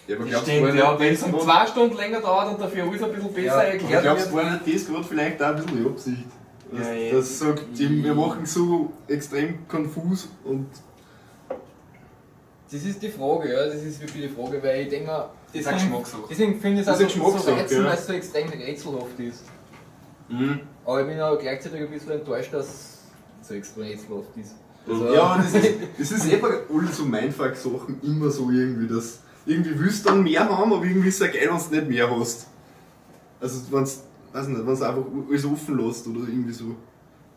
Ja, aber Das glaubst du, stimmt, war ja. nicht Wenn es das um grad- 2 Stunden länger dauert und dafür alles ein bisschen besser Ja, aber erklärt glaubst du, wird. war nicht das gerade vielleicht auch ein bisschen die Absicht? Dass, Ja, ja. das sagt, die, wir machen so extrem konfus und Das ist die Frage, ja, das ist wirklich die Frage, weil ich denke mir, Das ist eine Geschmackssache. deswegen finde ich es Das auch ist so, eine so Geschmackssache, reizend, ja. weil es so extrem rätselhaft ist. Aber ich bin auch gleichzeitig ein bisschen enttäuscht, dass es so extrem rätselhaft ist. Also, Ja, aber das ist eh bei allen so Mindfuck-Sachen immer so irgendwie, dass irgendwie willst du dann mehr haben, aber irgendwie ist es ja geil, wenn du nicht mehr hast. Also wenn's, weiß nicht, wenn's einfach alles offen lässt oder irgendwie so.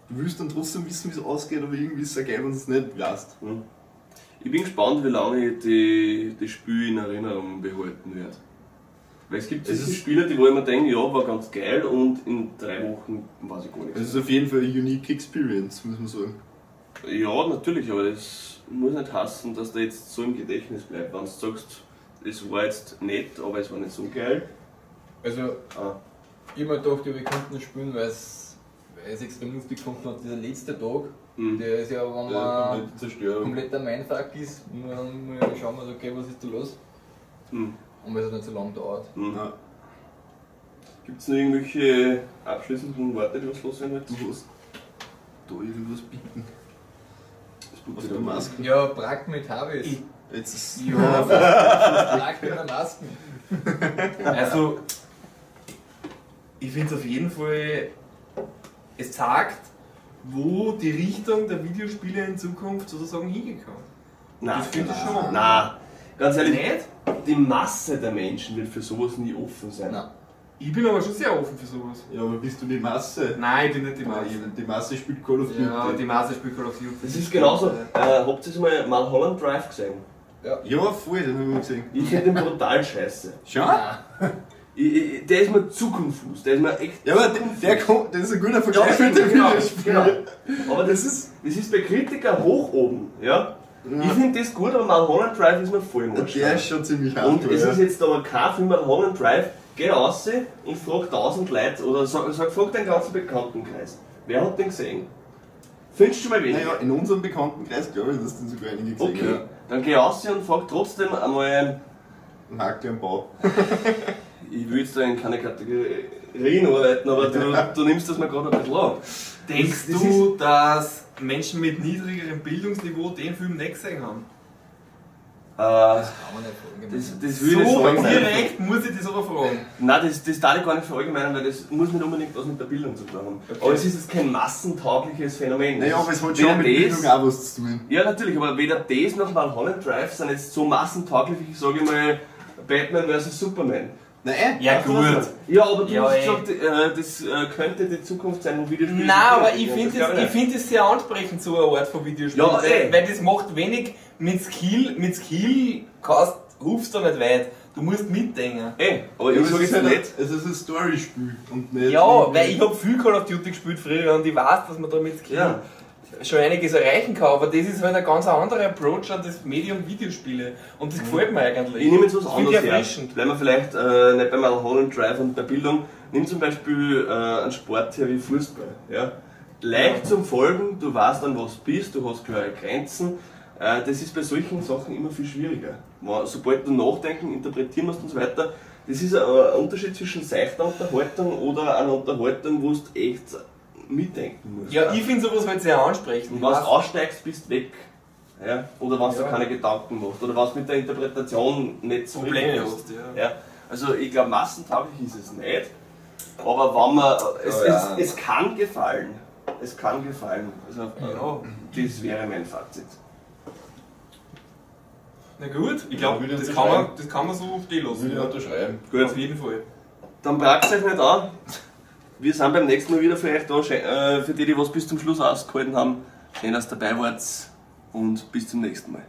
Du willst dann trotzdem wissen, wie es ausgeht, aber irgendwie ist es ja geil, wenn du es nicht weißt. Mhm. Ich bin gespannt, wie lange ich die Spiele in Erinnerung behalten werde. Weil es gibt Es sicher ist- Spiele, die wo ich mir denke, ja, war ganz geil und in 3 Wochen weiß ich gar nichts. Es ist auf jeden Fall eine unique Experience, muss man sagen. Ja, natürlich, aber das muss nicht hassen, dass der jetzt so im Gedächtnis bleibt. Wenn du sagst, es war jetzt nett, aber es war nicht so geil. Also Ah, ich hab mir gedacht, ja, wir könnten spielen, weil es extrem lustig gefunden hat. Dieser letzte Tag, der ist ja, wenn Ja, man komplette Zerstörung. kompletter Mindfuck ist, und dann schauen wir so, okay, was ist da los? Mhm. Und weil es nicht so lange dauert. Mhm. Ja, Gibt es noch irgendwelche abschließenden Worte, die was loswerden wollt? du hast da irgendwas bieten. Das tut Auf sich der da Maske. Ja, Brack mit Harvis. Jetzt ist Ja. Brack mit der Masken. Also, ich finde es auf jeden Fall, es zeigt, wo die Richtung der Videospiele in Zukunft sozusagen hingehen kann. Nein, Das finde ich schon. Nein, ganz ehrlich, Nicht? die Masse der Menschen wird für sowas nie offen sein. Nein. Ich bin aber schon sehr offen für sowas. Ja, aber bist du die Masse? Nein, ich bin nicht die Masse. Die Masse spielt Call of Duty. Ja, die Masse spielt Call of Duty. Das ist genauso. Habt ihr mal Mulholland Drive gesehen? Ja, voll, den hab ich mal gesehen. Ich finde den brutal scheiße. Schon? Der ist mir zu konfus. Der ist mir echt. Ja, aber der kommt, das ist ein guter Vergleich mit dem genau, Videospiel. genau. Aber das ist bei Kritikern hoch oben. Ja? Ich finde das gut, aber Mulholland Drive ist mir voll im Arsch. Der ist schon ziemlich Und hardcore. es ja. ist jetzt aber kein Film Mulholland Drive. Geh raus und frag 1000 Leute oder sag frag deinen ganzen Bekanntenkreis. Wer hat den gesehen? Findest du schon mal weniger? Naja, in unserem Bekanntenkreis glaube ich, dass den sogar einige gesehen Okay, haben. dann geh raus und frag trotzdem einmal. Ein Hakel am Bau. Ich will jetzt da in keine Kategorien arbeiten, aber du nimmst das mal gerade ein bisschen an. Denkst Das du, dass Menschen mit niedrigerem Bildungsniveau den Film nicht gesehen haben? Kann man nicht verallgemeinern. Das will ich So nicht sagen. direkt muss ich das aber fragen. Nein, das darf ich gar nicht verallgemeinern, weil das muss nicht unbedingt was mit der Bildung zu tun haben. Okay. Aber es ist jetzt kein massentaugliches Phänomen. Naja, aber es hat Weder schon mit das- Bildung auch was zu tun. Ja, natürlich, aber weder das noch Mulholland Drive sind jetzt so massentauglich, wie ich sage mal, Batman vs. Superman. Nein, Ja, Weißt du, was ich gut. meine? Ja, aber du Ja, hast ey. gesagt, das könnte die Zukunft sein, wo Videospiele. Nein, aber ich das finde glaub es nicht. ich find das sehr ansprechend, so eine Art von Videospiel. Ja, ey. weil das macht wenig mit Skill, mit Skill kannst, rufst du nicht weit. Du musst mitdenken. Ey, aber Ja, ich aber sage es jetzt ist halt nicht. Es ist ein Storyspiel und nicht. Ja, irgendwie- weil ich hab viel Call of Duty gespielt früher und ich weiß, dass man da mit Skill Ja. schon einiges erreichen kann, aber das ist halt ein ganz anderer Approach an das Medium Videospiele und das gefällt mir eigentlich. Ich nehme jetzt was Das finde anderes ich her. erfrischend. Bleiben wir vielleicht nicht bei Mulholland Drive und bei Bildung. Nimm zum Beispiel einen Sport her wie Fußball. Ja? Leicht zum Folgen, du weißt an was du bist, du hast klare Grenzen. Das ist bei solchen Sachen immer viel schwieriger. Sobald du nachdenken, interpretieren musst und so weiter, das ist ein Unterschied zwischen seichter Unterhaltung oder einer Unterhaltung, wo du echt mitdenken musst. Ja, ich finde sowas halt sehr ansprechend. Und Ich wenn du weiß- aussteigst, bist du weg. Ja? Oder wenn du Ja. keine Gedanken machst. Oder wenn du mit der Interpretation nicht zufrieden Probleme bist. hast, ja. Ja. Also ich glaube, massentauglich ist es nicht. Aber wenn man. Es, Oh ja. es kann gefallen. Es kann gefallen. Also Ja. das wäre mein Fazit. Na gut, ich glaube, Ja, würde ich das, kann man- das kann man so stehen lassen. Würde ich unterschreiben. Gut. Auf jeden Fall. Dann braucht euch nicht an. Wir sind beim nächsten Mal wieder für euch da. Für die, die was bis zum Schluss ausgehalten haben. Schön, dass ihr dabei wart. Und bis zum nächsten Mal.